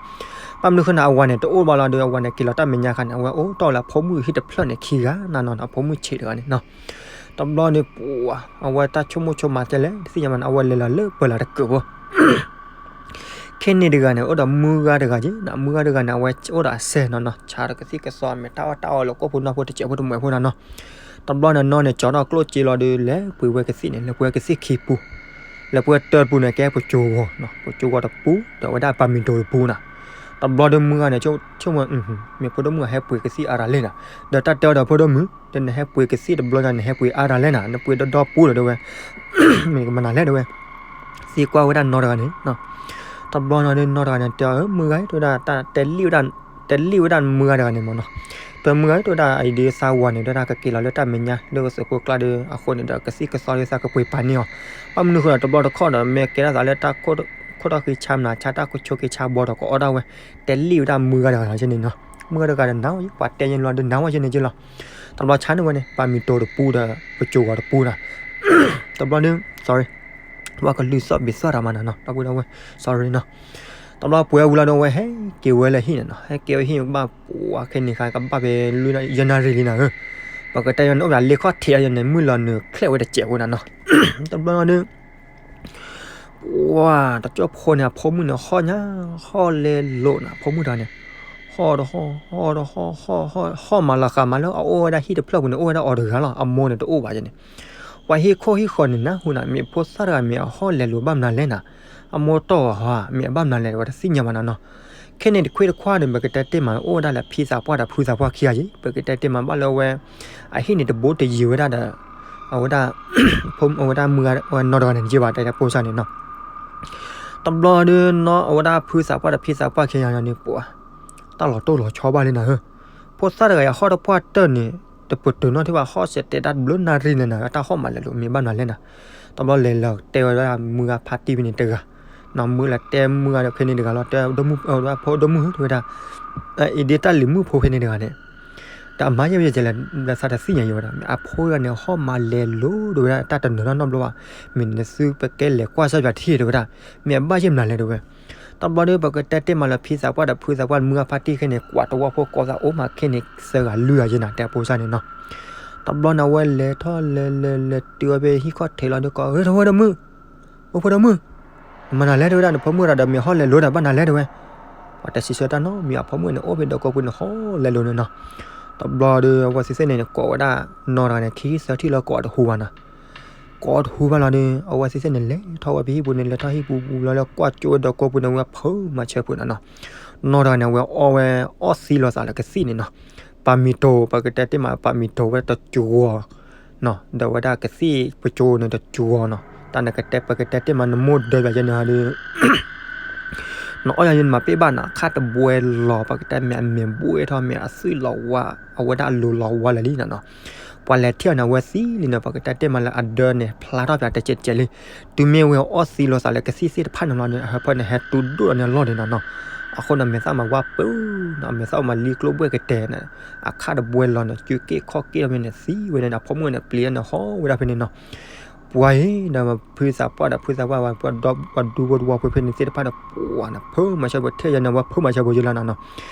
ဘၣ်မနုၤဃိန့ၣ် အဝၤန့ၣ် တအိၣ်ဘၣ်လီၤဒီး အဝၤန့ၣ် က့ၤလီၤတၢ်မဲာ်ညါအခါန့ၣ် အဝဲအိၣ်တီၢ်လၢအဖိမုၣ်ဟံၣ်တဖျၢၣ်န့ၣ်ခံဂၤနီၤနီၤ, အဖိမုၣ်ဆံးတဂၤန့ၣ်နီၤ, တဘျီန့ၣ် ပှၤ အဝဲတၢ်ဆိကမိၣ်ဆိကမးတဲလဲၣ် တသ့ၣ်ညါဘၣ်နီၤ, အဝဲလဲၤလီၤလၢပၢၤလၢ်တကၢးဖိ ခဲန့ၣ်တဂၤန့ၣ် အိၣ်ဒီးမုၢ်ဂၤတဂၤက့ၤနီၤ, မုၢ်ဂၤတဂၤန့ၣ် အဝဲအိၣ်ဒီးအစဲနီၤနီၤ, ဆါဒီးကသံၣ်ကသီ မ့ၢ်တၢ်အီၣ်တၢ်အီလၢကိၣ်ဖိနီၢ်ဖိတစဲးဖိတမှဲးဖိနီၤနီၤ, တဘျီန့ၣ်နီၢ်န့ၣ် ကၠီထီၣ်ကျိၣ်စ့လီၤဒီး လဲၤပှ့ၤဝဲကသံၣ်န့ၣ် လဲၤပှ့ၤဝဲကသံၣ်ခံပူၤ, လဲၤပှ့ၤတၢ်တပူၤန့ၣ် ကဲပစိာ်ဂီၤနီၤ, ပစိာ်ဂီၤတပူၤ ဒီးဝဲဒၣ်ပၤမံၤတိၤတပူၤနီၤ, တဘျီဒီးမုၢ်ဂၤန့ၣ် ဆိကမိၣ် မ့ၢ်ဖိဒိၣ်မုၣ်အဟဲပှ့ၤကသံၣ်အါတၢ်လဲၣ်နီၤ, ဒီးတၢ်တဲအီၤဒီးဖိဒိၣ်မုၣ် ဒီးနဟဲပှ့ၤကသံၣ်တဘျီညါ နဟဲပှ့ၤအါတၢ်လဲၣ်နီၤ, နပှ့ၤဒီဒီပူၤဒီးတဲဝဲ မ့ၢ်ကမၤနၤလဲၣ်တဲဝဲ, သံကွၢ်ဝဲဒၣ်နီၢ်တဂၤန့ၣ်, တဘျီနီၤဒီးနီၢ်တဂၤန့ၣ် တဲအီၤ မုၢ်ဂၤ တဲဝဲဒၣ် တၢ်တဲလံၣ်ဝဲဒၣ် တဲလံၣ်ဝဲဒၣ်မုၢ်ဂၤတဂၤန့ၣ်မ့ၢ်နီၤ, တဲမုၢ်ဂၤ တဲဝဲဒၣ် အံၤဒ်သးဝၤန့ၣ် တဲဝဲဒၣ်ကက့ၤလီၤလၢတၢ်မဲာ်ညါ လၢသုးခိၣ်ကျါဒီး အဃိန့ၣ်ဒီး ကသံၣ်ကသီဒ်သးကပှ့ၤပာ်န့ၢ်အီၤ, ဘၣ်မနုၤဃိဒီး တဘျီတခီၣ်ဒီး မ့ၢ်ကဲထီၣ်သးလၢတၢ်ခိၣ်ထီၣ်ဃံဆါမနၤဆါ တၢ်ခိၣ်ဆိက့ဆါဘီဒီး ကအီၣ်ဒၣ်ဝဲ တဲလံၣ်ဝဲဒၣ်မုၢ်ဂၤတဂၤန့ၣ်နီၤ, မုၢ်ဂၤတဂၤဒီးနၤ ပှၤတဲယဲလီၤဒီးနၤဝဲယဲန့ၣ်က့လီၤ, တဘျီဆါန့ၢ်ဝဲန့ၣ် ပၤမံၤတိၤတပူၤဒီး ပစိာ်ဂီၤတပူၤနီၤ, တဘျီဒီး sorry ဝဲကလုၢ်သီၣ်ဘ့ၣ်သီၣ်တၢ်မးနီၤနီၤ ဒီပုၢ်ဒီဝဲၢ် sorry နီၤ, တဘျီပှဲၤဝံၤလီၤဒီး အဝဲဟဲက့ၤဝဲလၢဟံၣ်န့ၣ်နီၤ, ဟဲက့ၤဝဲဟံၣ်ဘၣ်ပှၤခဲန့ၣ်ခါ ကဘၣ်ဖဲလွံၢ်နၣ်ရံၣ်လံနီၤဧၢ, ပကတဲယဲန့ၣ်အိၣ်ဖဲလၢလ့ခီၣ်ထံးယဲန့ၣ် မုၢ်လီၤနုာ်ချဲးဝဲတစဲးဖိနီၤနီၤ, တဘျီဒီး ပှၤတကၠိဖိန့ၣ် အဖိမုၣ်န့ၣ် ဟီၣ်ညါ ဟီၣ်လဲၤလိာ်နီၤ အဖိမုၣ်တဂၤန့ၣ်, ဟီၣ်တဟီၣ် ဟီၣ်တဟီၣ် ဟီၣ် ဟီၣ်မးလီၤဃးမးလၢအအိၣ်ဝဲဒၣ်ဟံၣ်တဖျၢၣ်ပူၤန့ၣ် အိၣ်ဝဲဒၣ်အီၤတဂၤလီၤ အမိၢ်န့ၣ်တအိၣ်ဘၣ်ယဲန့ၣ်, ပှၤဟံၣ်ခိၣ်ဟံၣ်ဃီန့ၣ် နၢ်ဟူနီၤ မ့ၢ်ဖိသၣ်တဂၤမ့ၢ်အဟီၣ်လဲၤလိာ် ဘၣ်မနုၤလဲၣ်နီၤ, အမိၢ်တီၢ်အီၤဟီ မ့ၢ်အဘၣ်မနုၤလဲၣ် ဝဲတသ့ၣ်ညါဘၣ်နီၤနီၤ, ခဲန့ၣ်တခွ့တခွါဒီး ပကတဲတ့ၢ်မး အိၣ်ဝဲဒၣ်လၢဖံသးပှၢ်ဒီးဖုသးပှၢ်ခံဂၤယဲ ပကတဲတ့ၢ်မးဘၣ်လၢဝဲ အဟံၣ်န့ၣ်တဘိတယံၤဝဲဒၣ်ဒီး အဝဲဒၣ် အဝဲဒၣ်မုၢ်ဂၤ အဝဲနီၢ်တဂၤန့ၣ် ယဲဘၣ်တဲတၢ်ဖိစၢ်န့ၣ်နီၤ, တဘျီဒီးနီၤ အဝဲဒၣ်ဖုသးပှၢ်ဒီးဖံသးပှၢ်ခံဂၤန့ၣ် ပှၤ တၢ်လီၤတိၢ်လီၤဆီဘၣ်လံနီၤဧၢ, ဖိသၣ်တဂၤအံၤ ဟီၣ်တပှၢ်တၢၢ်န့ၣ် တပတုာ်နီတထံၣ်ဘၣ် ဟီၣ်စဲးတဲဒၣ်တဘျုးနၣ်ရံၣ်န့ၣ်နီၤ တၢ်ဟီၣ်မးလဲၤလိာ် မ့ၢ်ဘၣ်မနုၤလဲၣ်နီၤ, တဘျီလဲၤလီၤတဲဝဲဒၣ်မုၢ်ဂၤဖါတံၢ်ဖဲန့ၣ်တဂၤ, နီၤ မုၢ်လဲၤတဲမုၢ်ဂၤဒီးဖဲန့ၣ်တဂၤလီၤ တဲဒိၣ်မုၢ် အဝဲဒၣ်ဖိဒိၣ်မုၢ်ဧၢ တဲဝဲဒၣ် အံၤဒ်တၢ်လံၤမုၣ်ဖိဖဲန့ၣ်တဂၤန့ၣ် တၢ်အမါယဲၢ်ဝဲယဲၢ်လဲၣ် လၢသးတသ့ၣ်ညါယဲၢ်ဝဲဒၣ် မ့ၢ်အဖိတဂၤန့ၣ် ဟီၣ်မးလဲၤလိာ် တဲဝဲဒၣ် တၢ်တနၢၤထီၣ်နီတဘျီဘၣ်, မ့ၢ်နသုပကဲလဲၤကွၢ်စၢ်ယွၤတထံၣ် တဲဝဲဒၣ်, မ့ၢ်အဘၣ်ယဲၢ်မနုၤလဲၣ် တဲဝဲ, တဘျီဒီး ပကတဲတ့ၢ်မးလၢဖံသးပှၢ်ဒီးဖုသးပှၢ် မုၢ်ဂၤဖါတံၢ်ခဲန့ၣ် ကွၢ်တဝီဖိကိးသးအိၣ်မးခဲန့ၣ် သၢဂၤလွံၢ်ဂၤယဲၢ်နီၤ တဲအဖိစၢ်န့ၣ်နီၤ, တဘျီန့ၣ် အဝဲလဲၤထီၣ်လဲၤလဲၤလဲၤတုၤဝဲဖဲဟံၣ်ခီၣ်ထံးလီၤဒီး ကိး ဂဲၤထီၣ်ဝဲဒီးမုၢ် အိၣ်ဖိဒီးမုၢ်, မနုၤလဲၣ် တဲဝဲဒၣ် နဖိမုၣ်တဂၤဒီးမ့ၢ်ဟီၣ်လဲၤလိာ်ဒီး ဘၣ်နၤလဲၣ် တဲဝဲ, ပှၤတစံးဆၢတၢ်နီတမံၤ အဖိမုၣ်န့ၣ် အိၣ်ဖဲဒီးကိးပူၤန့ၣ် ဟီၣ်လဲၤလိာ်န့ၣ်နီၤ, တဘျီဒီး အဝဲသ့ၣ်သ့ၣ်န့ၣ် ကိးဝဲဒၣ်နီၢ်တဂၤန့ၣ် ခံဆံသၢဆံလီၤ ကိးတဟူဘၣ်နီၤ, ကိးတဟူဘၣ်လီၤဒီး အဝဲသ့ၣ်သ့ၣ်န့ၣ် လဲၤထီၣ်ဝဲဖဲဟံၣ်ပူၤန့ၣ် လဲၤထီၣ်ဟံၣ်ပူၤပူၤလီၤလၢ ကွၢ်ကၠိဝဲဒီးကိးပူၤန့ၣ် ဝဲဖၢမၤဆၢဖိနီၤနီၤ, နီၢ်တဂၤန့ၣ် အဝဲအီၣ်ဝဲအီၣ်သံလိာ်သးလၢကသံၣ်န့ၣ်နီၤ, ပၤမံၤတိၤ ပကတဲတ့ၢ်မး ပၤမံၤတိၤဝဲတစှီၤ နီၤ ဒီးဝဲဒၣ်ကသံၣ်ပကၠိန့ၣ်တစှီၤနီၤ, တၢ်နကတဲ ပကတဲတ့ၢ်မး နမိၢ်ဒၢးယၤယဲန့ၣ်ဒီး နအီၣ်ယၤယဲန့ၣ်မးပ့ၢ်ဘၣ်နီၤ အခါတဘှဲလီၤ ပကတဲမ့ၢ်အမဲာ်ဘှဲထီၣ် မ့ၢ်အသွံၣ်လီၤဝါ အဝဲဒၣ်အလိၤလီၤဝါလၢာ်လံနီၤနီၤ, ပှၤလဲၤထံၣ်အီၤန့ၣ် အဝဲသံလံနီၤ ပကတဲတ့ၢ်မးလၢအဒၢးန့ၣ် ဖျါထီၣ်ပၠးတစဲးတစဲးလံ, တုၤမ့ၢ်ဝဲအီၣ်သံလိာ်သးလၢကသံၣ်သ့ၣ်တဖၣ်န့ၣ်လီၤန့ၣ် အဟၢဖၢန့ၣ် ဟဲတူၢ်ဒိၣ်အီၤန့ၣ်အလီၢ်န့ၣ်နီၤနီၤ, အဃိန့ၣ် မဲာ်သၣ်မၤဝါပၢၤနီၤ မဲာ်သၣ်အိၣ်မးလံကျိၣ်ဘှဲၣ်ကတဲာ်န့ၣ် အခါတဘှဲလီၤန့ၣ် စုက့ၣ်ခီၣ်က့ၣ်ထီၣ်မ့ၢ်န့ၣ် သံဝဲန့ၣ် အဖိမုၣ်န့ၣ် ပျံၤန့ၣ် ဟီၣ်ဝဲဒၣ်ဖဲန့ၣ်နီၤ, ပှၤအံၤဒီးဖုသးပှၢ်ဒီးဖုသးပှၢ် ပှၤဒူဖိတဝီဖိဖဲန့ၣ်သ့ၣ်တဖၣ်ဒီး ပှၤန့ၣ် ဖၢမၤဆၢဖိ ထဲယၤန့ၣ် ဝဲဖၢမၤဆၢဖိယဲလီၤနီၤနီၤ,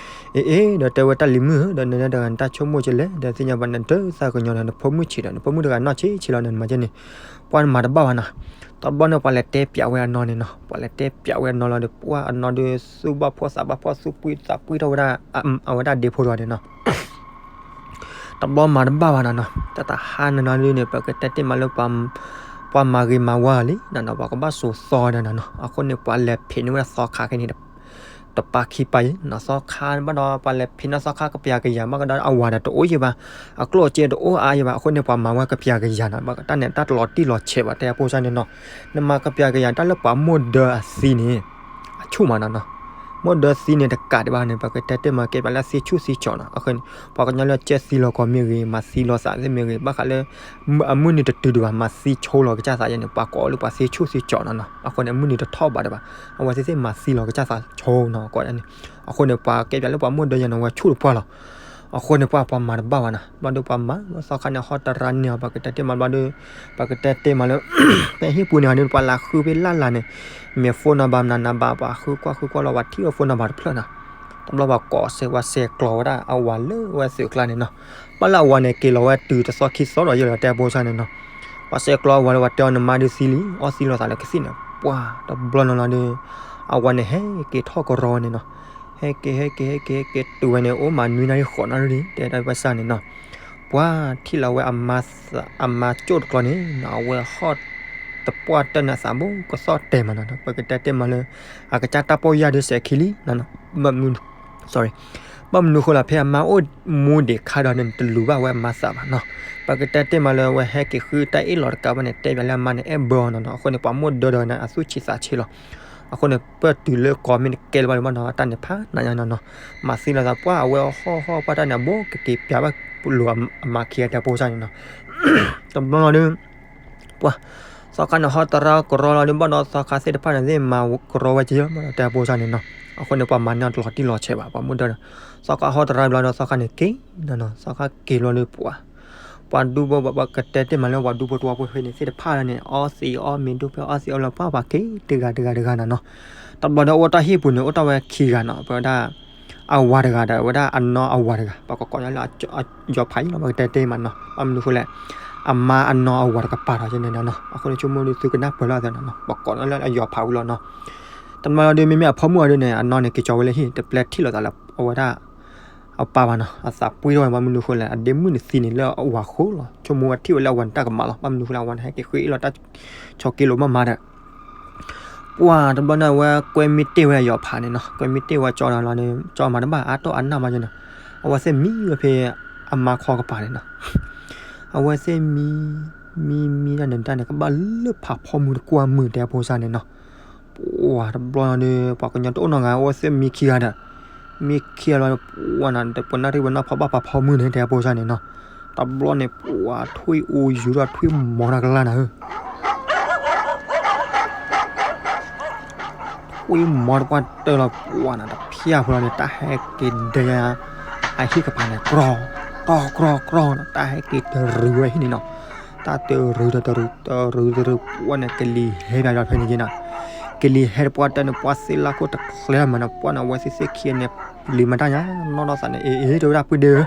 အ့အ့ ဒီးတဲဝဲတၢ်လံၤမုၣ်ဧၢ ဒီးနတဂၤန့ၣ် တၢ်ဆိကမိၣ်ကလဲၣ် ဒီးသ့ၣ်ညါဘၣ်နဒၢးသးကညီၤဒီး နဖိမုၣ်ဆံးဒီး နဖိမုၣ်တဂၤနီၢ်ဆံးဆံးလီၤန့ၣ် နမၤကဲန့ၣ်, ပှၤမၤတဘၣ်ဘၣ်နီၤ, တဘျီန့ၣ် ပှၤလဲၤတဲပၠးဝဲအနီၢ်န့ၣ်နီၤ ပှၤလဲၤတဲပၠးဝဲအနီၢ်လီၤဒီး ပှၤအနီၢ်ဒီး သူၣ်ဘၣ်ဖှီၣ်သးဘၣ်ဖှီၣ် သူၣ်ပှံၢ်သးပှံၢ်ထီၣ်ဝဲဒၣ် အဝဲဒၣ်ဒ့ဖိတဂၤန့ၣ်နီၤ တဘျီမၤတဘၣ်ဘၣ်နီၤနီၤ တၢ်တဟါန့ၣ်နီၤဒ်န့ၣ် ပကတဲတ့ၢ်မးလၢ ပှၤမၤဂ့ၤမၤဝါလံနီၤနီၤ ပှၤကဘၣ်စိာ်သီဒီးနီၤနီၤ အဃိန့ၣ် ပှၤလဲၤဖံးန့ၢ်ဝဲဒၣ်သီခါခဲန့ၣ် တပာ်ခံပာ်အံၤနီၤ သီခါဘၣ်ဒီး ပှၤလဲၤဖံးန့ၢ်သီခါကပျးကယၤ ဘၣ်ကဒီးအဝၤဒီးတအိၣ်ယံၤဘၣ် အကျိၣ်အစ့တအိၣ်အါယံၤဘၣ် အဃိန့ၣ် ပှၤမၤဝဲကပျးကယၤနီၤ ဘၣ်တၢ်န့ၣ် တၢ်တလီၤတံၢ်လီၤဆဲးဘၣ် တဲအဖိစၢ်န့ၣ်နီၤ နမၤကပျးကယၤ တၢ်လၢပှၤမိၢ်ဒၢးအသံန့ၣ် အဆူၣ်မးနီၤနီၤ မိၢ်ဒၢသံန့ၣ်တကးဒံးဘၣ်န့ၣ် ပကတဲတ့ၢ်မးကဲပှၤလၢသံဆူၣ်သံကၠီၣ်နီၤ. အဃိန့ၣ် ပှၤကညီလၢကၢသံလီၤကီးမ့ၢ်ဂ့ၤ မၤသံလီၤသးသ့ၣ်မ့ၢ်ဂ့ၤ ဘၣ်ဃးလၢ အမုၢ်နံၤတတုၤဒံးဘၣ် မၤသံဆိလီၤကစၢ်သးယဲန့ၣ် ပှၤကိးလၢပှၤသံဆူၣ်သံကၠီၣ်နီၤနီၤ. အဃိန့ၣ် အမုၢ်နံၤတထီၣ်ဘးဒံးဘၣ် အဝဲသ့ၣ်သ့ၣ်မၤသံလီၤကစၢ်သးဆိနီၤ ကိးန့ၣ်. အဃိန့ၣ် ပှၤကဲပှၤလၢပှၤမိၢ်ဒၢယဲန့ၣ် အဝဲဆူၣ်တပှၢ်လီၤ. အဃိန့ၣ် ပှၤပှၤမၤတဘၣ်ဘၣ်နီၤ. ဘျီဒုးပှၤမၤ သီခါန့ၣ် ဟီတရါန့ၢ်အီၤ ပကတဲတ့ၢ်မးဘျီဒုး ပကတဲတ့ၢ်မးလၢ ဖဲဟံၣ်ပူၤန့ၣ်ဟီဒုး ပှၤလၢဃုဖဲလၢ်လၢ်န့ၣ် မ့ၢ်ဖိနီၤဘၣ်မနုၤနၤဘၣ် ပှၤဃုကွၢ်ဃုကွၢ်လီၤ ပှၤထံၣ်ဝဲဖိနီၤဘၣ်တဖျၢၣ်နီၤ. တဘျီပှၤကိးစဲး ပှၤဆဲးကျိးဝဲဒၣ်အဝၤလၢဝဲသုးကျါန့ၣ်နီၤ. ဘၣ်လၢအဝၤန့ၣ် က့ၤလီၤဝဲတုၤတသီခံသီဒီးယဲလီၤ တဲဖိစၢ်န့ၣ်နီၤ. ပှၤဆဲးကျိးအဝၤလၢ ပှၤတဲအီၤနမါဒုးသံလံ အီသံလိာ်သးလၢကသံၣ်န့ၣ် ပှၤတဘျီနီၤလီၤဒီး အဝၤန့ၣ်ဟဲက့ၤထီၣ်ကရီဝဲန့ၣ်နီၤ. ဟဲက့ၤ ဟဲက့ၤ ဟဲက့ၤ ဟဲက့ၤတုၤဝဲန့ၣ် အိၣ်မးနွံနၣ်ရံၣ်ဃိးနၣ်ရံၣ် တဲဒၣ်ပှၤစၢ်န့ၣ်နီၤ. ပှၤထံၣ်လီၤဝဲအမါ အမါကၠိၣ်တကျီန့ၣ်နီၤ အဝဲဟီၣ်တပှၢ်တၢၢ်န့ၣ် အသးဘိကသီၣ်တဲာ်မးနီၤ. ပကတဲတ့ၢ်မးလၢ အကစၢ်တၢ်ပိာ်ယၢ်ဒုးစဲးခံလံ sorry ဘၣ်မနုၤဃိလၢ ဖဲအမါအိၣ်မူဒံးခါဒီးန့ၣ် တလူၤဘၣ်ဝဲအမါသးဘၣ်နီၤ. ပကတဲတ့ၢ်မးလၢ အဝဲဟဲက့ၤဃုတၢ်အ့ၣ်လိာ်တကးဘၣ်န့ၣ် တဲပၠးလၢအမါန့ၣ် အဲၣ်ဘၢအီၤနီၤနီၤ. အဃိန့ၣ် ပှၤမိၢ်ဒၢဒီးန့ၣ် အသူၣ်ဆံးသးဆံးလီၤ. အဃိန့ၣ် ပၢၢ်တုၤလၢကီးမ့ၢ်တကဲလၢၤဘၣ်လၢၤဘၣ်နီၤ တၢ်န့ၣ်ဖးနးညါနီၤနီၤ. မၤသံလီၤသး ပှၤအဝဲဟီၣ်ဟီၣ်ပှၢ်တၢ်န့ၣ် အဘိကက့ၤပၠးဘၣ်လိာ်အမါခံဂၤ တဲဖိစၢ်န့ၣ်နီၤ. တဘျီနီၤဒုး ပှၤ သီခါန့ၣ် ဟီၣ်တရါကရီလီၤဒုး ဘၣ်ဒီးသီခါသ့ၣ်တဖၣ်န့ၣ်သ့ၣ်မၤကရီဝဲက့ၤလီၤ တဲဖိစၢ်န့ၣ်နီၤ. အဃိန့ၣ် ပှၤမၤန့ၢ်အီၤတလီၤတံၢ်လီၤဆဲးဘၣ် ပှၤမိၢ်ဒၢဒီး သီခါဟီၣ်တရါဘျီဒီး သီခါန့ၣ်က့ၤနီၤနီၤ. သီခါက့ၤဘျီဒုး ပှၤ ပှၤဒူဖိ ပှၤကတဲတ့ၢ်မးလၢ ပှၤဒူဖိတဝီဖိဖဲန့ၣ်သ့ၣ်တဖၣ်န့ၣ် အီသံးအီမ့ၤဒိၣ်ဖဲအီသံးအီလီၤ ပှၤပှၤက့ၤတဂၤတဂၤတဂၤနီၤနီၤ. တဘျီဒီး အိၣ်တၢ်ဟံၣ်ပူၤန့ၣ် အိၣ်တၢ်ဝဲခံဂၤနီၤ ပဝဲဒၣ် အဝၤတဂၤဒီး ဝဲဒၣ်အနီၢ်အဝၤတဂၤ ပှၤကကိးညါလၢ ယီၤဖးယံလီၤ ပကတဲတ့ၢ်မးနီၤ. ဘၣ်မနုၤဃိလဲၣ် အမါအနီၢ်အဝၤတကပၤဒီးယဲန့ၣ်နီၤနီၤ. အဃိန့ၣ် ဆိကမိၣ်ဒုးသုကနၢ်ပၢၢ်လီၤသးနီၤနီၤ ပှၤကိးညါလၢအယီၤဖးဝံၤလီၤနီၤ. တဘျီဒီး မ့မ့ၢ်အဖိမုၣ်အီၤဒုးန့ၣ် အနီၢ်န့ၣ် က့ၤကၠီဝဲလၢဟံၣ် တပျဲထံၣ်လိာ်သးလၢအဝဲဒၣ် အပၢ်ဘၣ်နီၤ. အသးပှ့ၤထီၣ်ဝဲ ဘၣ်မနုၤဃိလဲၣ် အဒ့မုၣ်န့ၣ်သံန့ၣ်လၢအဝၤဃိလီၤ. ဆိကမိၣ်ဝဲထံၣ်ဝဲလၢအဝၤန့ၣ်တၢ်ကမၣ်လီၤ. ဘၣ်မနုၤဃိလဲၣ် အဝၤန့ၣ် ဟဲက့ၤဃုအ့ၣ်လိာ်တၢ် ဆီက့လိာ်မးမးဒီး ပှၤတဘျီန့ၣ် အဝဲကွဲမံတ့ၢ်ဝဲအယီၤဖးန့ၣ်နီၤ. ကွဲမံတ့ၢ်ဝဲကၠီဒီးလီၤန့ၣ် ကၠီမၤတဘၣ် အါတီၢ်အနၢ်မးန့ၣ်နီၤ. အဝဲသ့ၣ်မံဝဲဖဲအမါခီကပၤန့ၣ်နီၤ. အဝဲသ့ၣ်မံ မံမံတၢ်န့ၣ်တၢ်န့ၣ် ကဘၣ်လၢဖးဖီမုၢ်တကွၢ်မုၢ် တဲဖိစၢ်န့ၣ်နီၤ. ပှၤတဘျီန့ၣ် ပှၤကညီတအိၣ်နီတဂၤ အဝဲသ့ၣ်မံခံဂၤဒီး မံခံဂၤလီၤ ပှၤနၤ ပှၤနၢ်ထံၣ်ဝဲနီၢ်ဖီဘၣ်ဖးဖီမုၢ်န့ၣ် တဲဖိစၢ်န့ၣ်နီၤ. တဘျီန့ၣ် ပှၤထွံၣ်အူယူၤဒီးထွံၣ်မီၤတၢ်ကလၢ်နၤဧၢ ထွံၣ်မီၤတပှၢ်တၢၢ်လီၤ ပှၤနၤ တဖၠၣ်ဖိလီၤန့ၣ် တၢ်ဟဲက့ၤဒဲ အဟံၣ်ကပၤန့ၣ် ကြီ ကြီကြီကြီနီၤ တၢ်ဟဲက့ၤတရူးဝဲဟံၣ်န့ၣ်နီၤ. တၢ်တရူးတရူး တရူးတရူး ပှၤန့ၣ် ကလံၤဟဲဘၣ်လီၤဖဲန့ၣ်က့နီၤ. ကလံၤဟဲတပှၢ်တၢၢ်န့ၣ် ပှၤသ့လၢခိၣ်တချဲမးနီၤ ပှၤန့ၣ် အဝဲသ့ၣ်သ့ၣ်ခံဂၤန့ၣ် ပျံၤမၤတၢ်ညါ နီၢ်ဒီးသးန့ၣ် အ့ အ့ တဲဝဲဒၣ် ပုၢ်ဒ့ဧၢ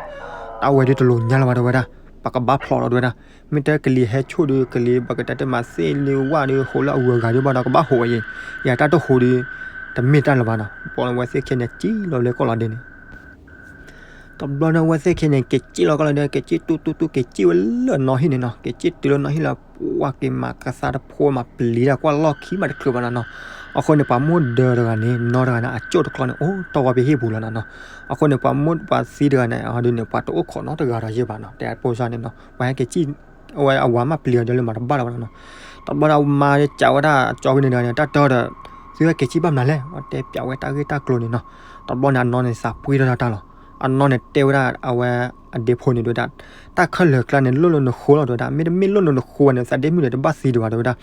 တၢ်ဝဲဒုးတလိၤညါလၢၤဘၣ် တဲဝဲဒၣ် ပကဘၣ်ဖျိးလီၤ တဲဝဲဒၣ်. မ့ၢ်တဲကလံၤဟဲဆိၣ်ဒုး ကလံၤ ပကတဲတ့ၢ်မး သ့ၣ်လၢဝၣ်ဒုး ဟိးလၢအဂုၤအဂၤဒုးဘၣ်ဒီး ကဘၣ်ဟိးဝဲအံၤ ယၤတၢ်တဟိးဒုး တမ့ၢ်တၢ်လၢၤဘၣ်နီၤ. ပှၤန့ၣ် အဝဲသ့ၣ်ခံဂၤန့ၣ် ကံၣ်လီၤလၢကီၢ်လီၤဒဲန့ၣ် တဘျီန့ၣ် အဝဲသ့ၣ်ခံဂၤန့ၣ် က့ၤကံၣ်လီၤကီၢ်လီၤဒဲ က့ၤကံၣ်တူၢ်တူၢ်တူၢ် က့ၤကံၣ်ဝဲလၢအနီၢ်ဟံၣ်န့ၣ်နီၤ. က့ၤကံၣ်တုၤလၢနီၢ်ဟံၣ်လၢ ပှၤက့ၤမၤကသါတဖိမး ပျံၤတၢ်ကွၢ်လီၢ်ခံမးတချုးဘၣ်နီၤနီၤ. အဃိန့ၣ် ပှၤမိၢ်ဒၢတဂၤန့ၣ် နီၢ်တဂၤန့ၣ် အကၠိၣ်တကျီန့ၣ် အိၣ်တီၢ်ဝဲဖဲဟံၣ်ပူၤလီၤနီၤနီၤ. အဃိန့ၣ် ပှၤမိၢ်ပှၤသံတဂၤန့ၣ် အီၤဒုးန့ၣ် ပှၤတအိၣ်ခိးနီတဂၤဒီးယဲၢ်ဘၣ်နီၤ တဲဖိစၢ်န့ၣ်နီၤ. ပှၤဟဲက့ၤကံၣ် အဝဲအဝၤမးပျံၤအီၤဒီးလၢမၤတဘၣ်လၢၤဘၣ်နီၤနီၤ. တဘျီဒီးအမါဒုးကးဝဲဒၣ်ကၠီဖဲန့ၣ်တဂၤန့ၣ် တၢ်တၢ်ဒီး သုဟဲက့ၤကံၣ်ဘၣ်မနုၤလဲၣ် အတဲပၠးဝဲတၢ်ဂ့ၢ်တၢ်ကျိၤန့ၣ်နီၤ. တဘျီန့ၣ် အနီၢ်န့ၣ်သးပှ့ၤထီၣ်တၢ်လီၤ. အနီၢ်န့ၣ်တဲဝဲဒၣ်အဝဲ အဒ့ဖိန့ၣ် တဲဝဲဒၣ် တၢ်ခဲလၢာ်ကျါန့ၣ် လိၣ်လိာ်နဃိလီၤ တဲဝဲဒၣ်. မ့တမ့ၢ်လိၣ်လိာ်နဃိဘၣ်န့ၣ် သးဒ့မုၣ်န့ၣ် တဘၣ်သံဒံးဘၣ် တဲဝဲဒၣ်.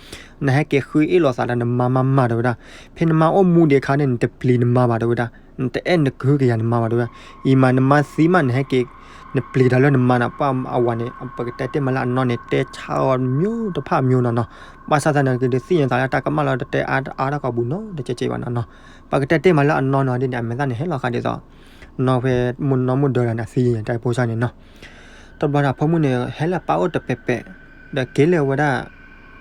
နဟဲက့ၤဃုအ့ၣ်လိာ်သးဒီးနမါမးမး တဲဝဲဒၣ်. ဖဲနမါအိၣ်မူဒံးအခါန့ၣ် နတပျံၤနမါဘၣ် တဲဝဲဒၣ်. နတအဲၣ်နကဟုကယာ်နမါဘၣ် တဲဝဲဒၣ်. အံၤမးနမါသံမး နဟဲက့ၤ နပျံၤတၢ်လၢနမါန့ၣ် ပှၤအဝၤန့ၣ် ပကတဲတ့ၢ်မးလၢအနီၢ်န့ၣ် တဲဆါအီၤမျိုးတဖၣ်မျိုးနီၤနီၤ. ဘၣ်ဆၣ်သနာ်က့ ဒုးသ့ၣ်ညါသးလၢတၢ်ကမၣ်လီၤ တတဲအါအါတၢ်ကီးဘူးနီတကဲးကဲးဘၣ်နီၤနီၤ. ပကတဲတ့ၢ်မးလၢအနီၢ်နီၤဒ်န့ၣ် အမဲာ်သၣ်န့ၣ် ဟဲလီၤဃာ်ဒ်သိး နီၢ်ဖဲမိၢ်နီၢ်မိၢ်ဒၢတဂၤန့ၣ် အသံယဲၢ် တဲဖိစၢ်န့ၣ်နီၤ. တဘျီန့ၣ် အဖိမုၣ်န့ၣ် ဟဲလၢအပၢ်အိၣ်တပဲာ်ပဲာ် ဒီးက့ၤလၢဝဲဒၣ်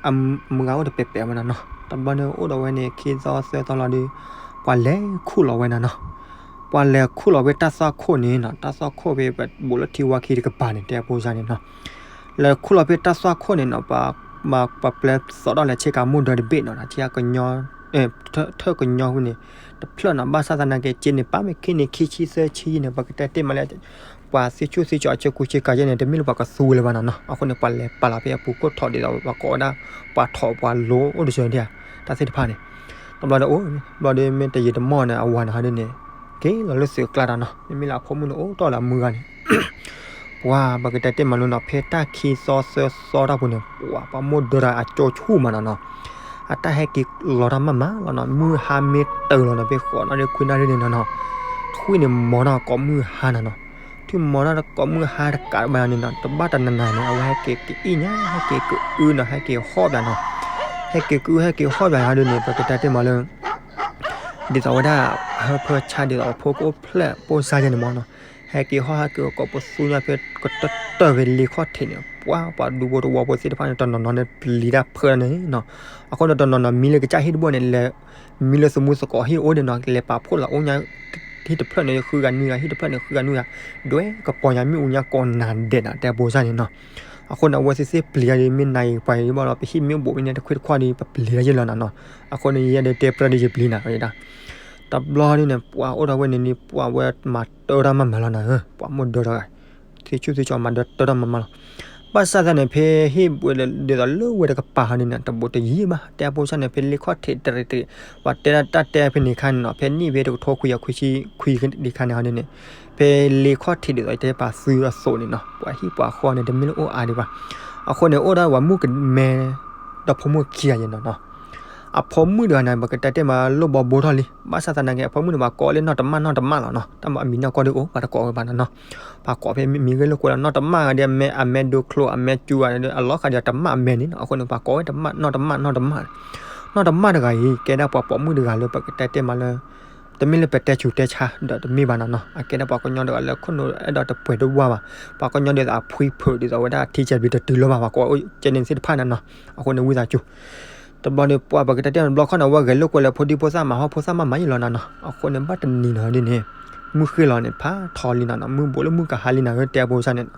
အမုၢ်ဂၤအိၣ်တပဲာ်ပဲာ်ဝဲနီၤနီၤ. တဘျီန့ၣ် အိၣ်ဒီးဝဲန့ၣ် ခံသီသၢသီလီၤဒုး ပှၤလဲၤခူၣ်လီၤဝဲနၤနီၤ. ပှၤလဲၤခူၣ်လီၤဖဲတၢ်သွၣ်ခိၣ်န့ၣ်နီၤ, တၢ်သွၣ်ခိၣ်ဖဲပဘူးလၢထံဝါခံတကပၤန့ၣ် တဲဖိစၢ်န့ၣ်နီၤ. လဲၤခူၣ်လီၤဖဲတၢ်သွၣ်ခိၣ်န့ၣ်နီၤ, ပှၤပျဲသိးထီၣ်လဲၤဆ့ကၤမိၢ်ဒၢတဘ့ၣ်နီၤ, ထံကညီ ထၢၣ်ကညီဝံၤန့ၣ် တဖျၢၣ်နီၤ, ဘၣ်ဆၣ်သနာ်က့ က့န့ၣ် ပာ်မ့ၢ်ခံန့ၣ် ခံဆံသၢဆံယဲၢ်န့ၣ် ပကတဲတ့ၢ်မးလၢ ပှၤသ့ၣ်ဆူၣ်သ့ၣ်ကၠီၤအဆၢကူဆ့ကၤယဲၢ်န့ၣ် တမ့ၢ်လၢပှၤကသူဝဲလၢၤဘၣ်နီၤနီၤ. အဃိန့ၣ် ပှၤလဲၤပာ်လီၤဖဲအပူၤခိၣ်ထီၣ်ဒ်သိး ပှၤကိးဝဲဒၣ် ပှၤထီၣ်ပှၤလိၤအိၣ်တစၢၤဒၣ် တၢ်သ့ၣ်တဖၣ်န့ၣ်. တဘျီဒီးအိၣ် ဘျီဒီးမ့ၢ်တယံာ်တမီၢ်န့ၣ် အဝၤန့ၣ်ဟီဒ်န့ၣ် က့ၤလီၤလၢသုးကျါတၢ်နီၤ, မ့မ့ၢ်လၢအဖိမုၣ်န့ၣ်အိၣ်တ့ၢ်လၢအမုၢ်ဂၤန့ၣ် ပှၤ ပကတဲတ့ၢ်မးလၢနီၤ ဖဲတၢ်ခံသီသၢသီတၢ်ပူၤန့ၣ် ပှၤ ပှၤမိၢ်ဒၢတၢ်အကၠိဆူၣ်မးနီၤနီၤ, အတၢ်ဟဲက့ၤလီၤတၢ်မးမးလီၤနီၤ, မုၢ်ဟါမ့ၢ်တၢၢ်လီၤနီၤ ဖဲဃိးနၣ်ရံၣ်ခွံနၣ်ရံၣ်န့ၣ်နီၤနီၤ, ထွံၣ်န့ၣ်မီၤတၢ်ကိးမုၢ်ဟါနီၤနီၤ, ထွံၣ်မီၤတၢ်ကိးမုၢ်ဟါတကးဘၣ်န့ၣ်နီၤ တဘၣ်တနၤနၤန့ၣ် အဝဲဟဲက့ၤကအံၣ်ညါ ဟဲက့ၤကအုနီၤ ဟဲက့ၤဟီၣ်ဘၣ်နီၤ, ဟဲက့ၤကအုဟဲက့ၤဟီၣ်ဘၣ်ဟီဒ်န့ၣ် ပကတဲတ့ၢ်မးလၢ ဒ်သိးဝဲဒၣ် ဟၢဖၢဆါဒ်သိးအဖိကအိၣ်ဖျဲၣ်ပိၢ်စါယဲန့ၣ်မးနီၤ, ဟဲက့ၤဟီၣ်ဟဲက့ၤကိးပသူညါဖဲကတၢၢ်တၢၢ်ဖဲလ့ခီၣ်ထံးန့ၣ် ပှၤ ပှၤဒူဖိတဝီဖိသ့ၣ်တဖၣ်န့ၣ် တနီၤနီၤန့ၣ်ပျံၤတၢ်ဖၢန့ၣ်နီၤ, အဃိန့ၣ်တနီၤနီၤမံလၢကစၢ်ဟံၣ်တဘိန့ၣ် လဲၤမံလၢသမူသကိးဟံၣ်အိၣ်န့ၣ်နီၤ လဲၤပာ်ဖှိၣ်လီၤအိၣ်ညါ ဟံၣ်တဖျၢၣ်န့ၣ်ဃုဂၤနွံဂၤ ဟံၣ်တဖျၢၣ်န့ၣ်ဃုဂၤနွံဂၤ ဒွဲကပီၤညါမ့ၣ်အူညါကိးနၤဒဲးနီၤ တဲပိၢ်စါန့ၣ်နီၤ, အဃိန့ၣ် အဝဲသ့ၣ်သ့ၣ်ပျံၤယၤဒီး မ့ၢ်နၤအံၤပှၤအံၤဘၣ်ဒီး ပဟံၣ်မ့ၢ်အိၣ်ဘူးမ့ၢ်န့ၣ် တခွ့တခွါဒီး ပပျံၤတၢ်ယဲလီၤနီၤနီၤ, အဃိန့ၣ် ယဲဒၣ်တဲပြၢဒီးယပျံၤနၤဝဲဒၣ်, တဘျီဒ်န့ၣ် ပှၤအိၣ်ဒီးဝဲန့ၣ်န့ၣ် ပှၤဝဲမၤတၢ်တၢ်မၤမၤလီၤနၤဧၢ, ပှၤမိၢ်ဒၢတၢ်ဂၤ သ့ဆူၣ်သ့စီမၤဒၢတၢ်တၢ်မၤမၤလီၤ, ဘၣ်ဆၣ်သနာ် ဖဲဟံၣ်ဝဲဒ်သိးလၢဝဲတကပၤဟီဒ်န့ၣ် တဘူးတယံာ်ဘၣ် တဲပိၢ်စါန့ၣ် ဖဲလ့ခီၣ်ထံးတရံးတရံး ပှၤတဲဒၣ်တၢ်တဲဖဲန့ၣ်ခါန့ၣ်နီၤ ဖဲနံၣ်ဖဲတကထိခွံကယၤခွံဆံခွံဒံးခါန့ၣ်ဟီဒ်န့ၣ် ဖဲလ့ခီၣ်ထံးဒ်သိးတဲပာ်သုအသိးန့ၣ်နီၤ ပှၤဟံၣ်ပှၤဃီန့ၣ် တမ့ၢ်လၢအိၣ်အါဒံးဘၣ်, အဃိန့ၣ် အိၣ်ဒၣ်ပှၤမုၣ်ကမဲ ဒီဖိမိၢ်ခံဂၤယဲနီၤနီၤ, အဖိမုၣ်တဂၤန့ၣ် ပကတဲတ့ၢ်မးလၢဘီဘိထီၣ်လံ, ဘၣ်ဆၣ်သနာ်က့ အဖိမုၣ်န့ၣ် ပှၤကိးလၢနီၢ်တမၣ်နီၢ်တမၣ်လီၤနီၤ, တၢ်မၤအမံၤနီၢ်ကီၢ်ဒုအိၣ် ပှၤတကိးဝဲဘၣ်နီၤနီၤ, ပှၤကိးဖဲမံၤဂ့ၢ်လိာ်ကွဲလီၤ နီၢ်တမၣ်ဂၤဒီး အမဲအမဲဒိချိ အမဲကၠူအမဲဒု အလီၤဃာ်ဒီးတမၣ်အမဲန့ၣ်နီၤ, အဃိန့ၣ် ပှၤကိးဝဲတမၣ်နီၢ်တမၣ်နီၢ်တမၣ်, နီၢ်တမၣ်တဂၤအံၤ ကဲဒၣ်ပှၤပိာ်မုၣ်တဂၤလၢပကတဲတ့ၢ်မးလၢ တမ့ၢ်လၢပတဲဆူးတဲဆါဒီးတမ့ၢ်ဘၣ်နီၤနီၤ, အကဲဒၣ်ပှၤကညီတဂၤလၢခိၣ်နူာ်အဲၣ်ဒိးတပှဲၤတဝါဘၣ်, ပှၤကညီဒ်သိးအဖှံဖုးဒ်သိးဝဲဒၣ်ထံဆဲးဘျုးတတုၤလၢၤဘၣ် ပှၤကိးအိၣ်ကဲန့ၣ်သ့ၣ်တဖၣ်န့ၣ်နီၤ, အဃိန့ၣ်ဝံသးစူၤ တဘျီဒီးပှၤပကတဲတ့ၢ်တဘျီခီန့ၣ် အဝဲဂဲၤလိာ်ကွဲလၢဖိဒံဖိသၣ်မၤဟီၣ်ဖိသၣ်မးမးယံၤလီၤနီၤနီၤ, အဃိန့ၣ် ဘၣ်တနံၤနီၤဒ်န့ၣ် မုၢ်ဃ့ၢ်လီၤန့ၣ် ဖးထီလံနီၤနီၤ, မုၢ်ဘူးလၢမုၢ်ကဟါလံနီၤ တဲပိၢ်စါန့ၣ်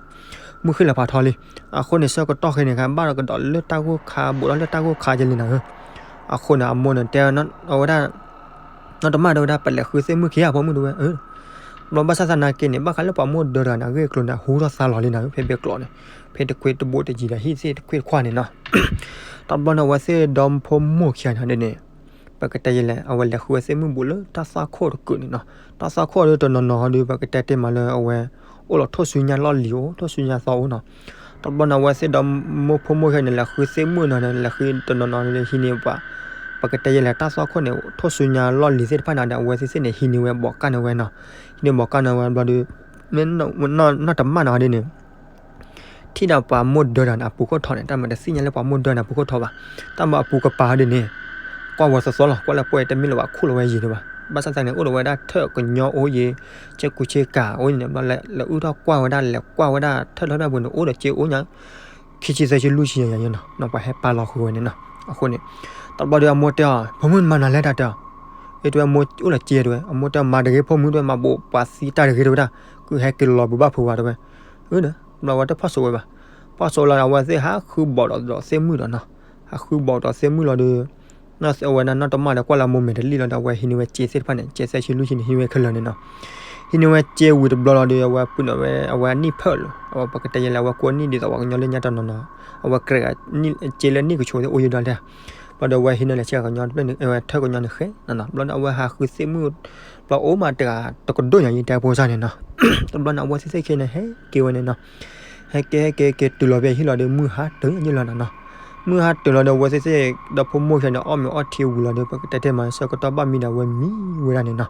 မုၢ်ဃ့ၢ်လီၤဖးထီလံ, အဃိန့ၣ် ဆၢကတီၢ်ခဲအံၤန့ၣ် ဘၣ်ဒီးကဒီးလၢတၢ်ဂိၢ်ခါ ဘူးဒီးလၢတၢ်ဂိၢ်ခါကဲလံနီၤဧၢ, အဃိန့ၣ် အမိၢ်န့ၣ်တဲဝဲဒၣ် နီၢ်တမၣ်တဲဝဲဒၣ် ပလဲၤဃုသ့ၣ်မုၣ်ခံဂၤဖိမုၣ်တဝဲ ဘျီဘၣ်ဆၣ်သနာ်က့န့ၣ် ဘၣ်ဃးလၢပှၤမိၢ်ဒၢတဂၤန့ၣ် အဂ့ၢ်အကျိၤန့ၣ် ဟူထီၣ်သါလီၤလံနီၤ ဖဲဘဲကျိးန့ၣ်, ဖဲတခွ့တဘူးတယံၤဒီးဟံၣ်သ့ၣ်တခွ့တခွါန့ၣ်နီၤ, တဘျီန့ၣ် အဝဲသ့ၣ်ဒီဖိမိၢ်ခံဂၤန့ၣ်ဒ်န့ၣ် ပကတဲယဲလဲၣ် အဝဲလဲၤဃုဝဲသ့ၣ်မုၣ်ဘူးလၢတၢ်သွၣ်ခိၣ်တကုာ်န့ၣ်နီၤ, တၢ်သွၣ်ခိၣ်ဒီးတနီၤနီၤဒီး ပကတဲတ့ၢ်မးလၢအဝဲ အိၣ်လီၤထိၣ်ဆူညါလီၢ်လံၤအိၣ် ထိၣ်ဆူညါသီအိၣ်နီၤ, တဘျီန့ၣ် အဝဲသ့ၣ်ဒီမိၢ်ဖိမိၢ်ခံဂၤန့ၣ် လဲၤဃုသ့ၣ်မုၣ်နီၤန့ၣ် လဲၤဃုတနီၤနီၤဒီးဟံးန့ၢ်ပှၤ ပကတဲယဲလဲၣ် တၢ်သွၣ်ခိၣ်န့ၣ် ထိၣ်ဆူညါလီၢ်လံၤသ့ၣ်တဖၣ်န့ၣ်ဒီး အဝဲသ့ၣ်သ့ၣ်န့ၣ် ဟံးန့ၢ်ဝဲဘီးကၢ်န့ၣ်ဝဲနီၤ, ဟံးန့ၢ်ဘီးကၢ်န့ၣ်ဝဲဘျီဒီး မ့ၢ်နီၢ်တမၣ်နီၤဒ်န့ၣ် ထံၣ်ဒီးပှၤမိၢ်ဒၢတဂၤန့ၣ် အပူၤခိၣ်ထီၣ်န့ၣ် တၢ်မၤတသ့ၣ်ညါလၢပှၤမိၢ်ဒၢန့ၣ် အပူၤခိၣ်ထီၣ်ဘၣ်, တၢ်မၤအပူၤကပၤဒ်န့ၣ် ကွၢ်ဝဲသီသီလီၤ ကွၢ်လၢပှဲၤတမ့ၢ်လၢၤဘၣ် ခူၣ်လီၤဝဲယံၤဒံးဘၣ်, ဘၣ်ဆၣ်သနာ်က့ အိၣ်ဒီးဝဲဒၣ်ထၢၣ်ကညီအိၣ်ယံၤ ကဲကူဆ့ကၤအိၣ်န့ၣ် ဘျီလဲၤအုၣ်ထီၣ်ကွၢ်ဝဲဒၣ် လဲၤကွၢ်ဝဲဒၣ်ထၢၣ်လီၢ်ဖဲပူၤန့ၣ် အိၣ်ဒီးက့အိၣ်ညါ ခံဆံသၢဆံလွံၢ်ဆံယဲနီၤ ပှၤဟဲပာ်လီၤဃုာ်ဝဲန့ၣ်နီၤ, အဃိန့ၣ် တဘျီဒီးအမိၢ်တဲအီၤ ဖိမုၣ်မၤနၤလဲၣ်တၢ်တဲအီၤ, အ့ တဲဝဲမိၢ်အိၣ်ဒီးက့တဲဝဲ အမိၢ်တဲအီၤ မၤတဂ့ၤဖိမုၣ်တဲဝဲ မၤဘူးပှၤသံတၢ်တဂ့ၤတဲဝဲဒၣ် ကုဟဲက့ၤလီၤဘူးဘၣ်ဖုးဝဲတဲဝဲ, အ့ဒီး ဘျီဝဲတဖီၣ်စိးဝဲဘၣ်, ဖီၣ်စိးလီၤဒီး အဝဲသ့ၣ်ဟးဃုဘီးဒီးသ့ၣ်မုၣ်ဒီးနီၤ, ဟးဃုဘီးဒီးသ့ၣ်မုၣ်လီၤဒီး အဝဲဒၣ်နီၢ်တမၣ်ဒီးကွၢ်လၢအမိၢ်မဲာ်တလံၣ်လီၤဒီး အဝဲဟံးန့ၢ်ဝဲစ့သ့ၣ်တဖၣ်န့ၣ် စ့သၢဆံလွံၢ်ဆံန့ၣ် ဟံးန့ၢ်ဝဲခဲလၢာ်န့ၣ်နီၤ, ဟံးန့ၢ်ဝဲစ့ဝံၤတဘျီလီၤဒီး အဝဲပုၢ်န့ၣ်ဝဲ အဝဲအနံၣ်ဖၢၣ်လီၤ အဝဲပကတဲယဲလဲၣ် အဝဲကိးနံၣ်ဒ်သိးပှၤကညီလၢညါတနီၤနီၤ, အဝဲကြဲး စ့လၢနံၣ်ကဆိးသ့ၣ်အိၣ်ယံၤဒီးလဲၣ်, ဘျီဒီးအဝဲဟံးန့ၢ်လဲၤဆဲကညီတဖျၢၣ်န့ၣ် အဝဲထၢၣ်ကညီန့ၣ်ဃဲနီၤနီၤ, ဘျီဒီးအဝဲဟးဃုသ့ၣ်မုၣ် ဘျီအိၣ်မးတဂၤ တကဒိၣ်ညါယံၤ တဲဖိစၢ်န့ၣ်နီၤ, တဘျီန့ၣ် အဝဲသ့ၣ်သ့ၣ်ခဲန့ၣ် ဟဲက့ၤဝဲန့ၣ်နီၤ, ဟဲက့ၤဟဲက့ၤက့ၤတုၤလီၤဖဲဟံၣ်လီၤဒီး မုၢ်ဟါတၢၢ်ယံၤလီၤနီၤနီၤ, မုၢ်ဟါတၢၢ်လီၤဒီး အဝဲသ့ၣ်သ့ၣ်ဒီဖိမိၢ်ခဲန့ၣ် အီၣ်မ့ၤအီထံဝံၤလီၤဒီး ပကတဲတဲမး ဆၢကတီၢ်ဘၣ်မံဒီး အဝဲမံဝဲဒၣ်န့ၣ်နီၤ,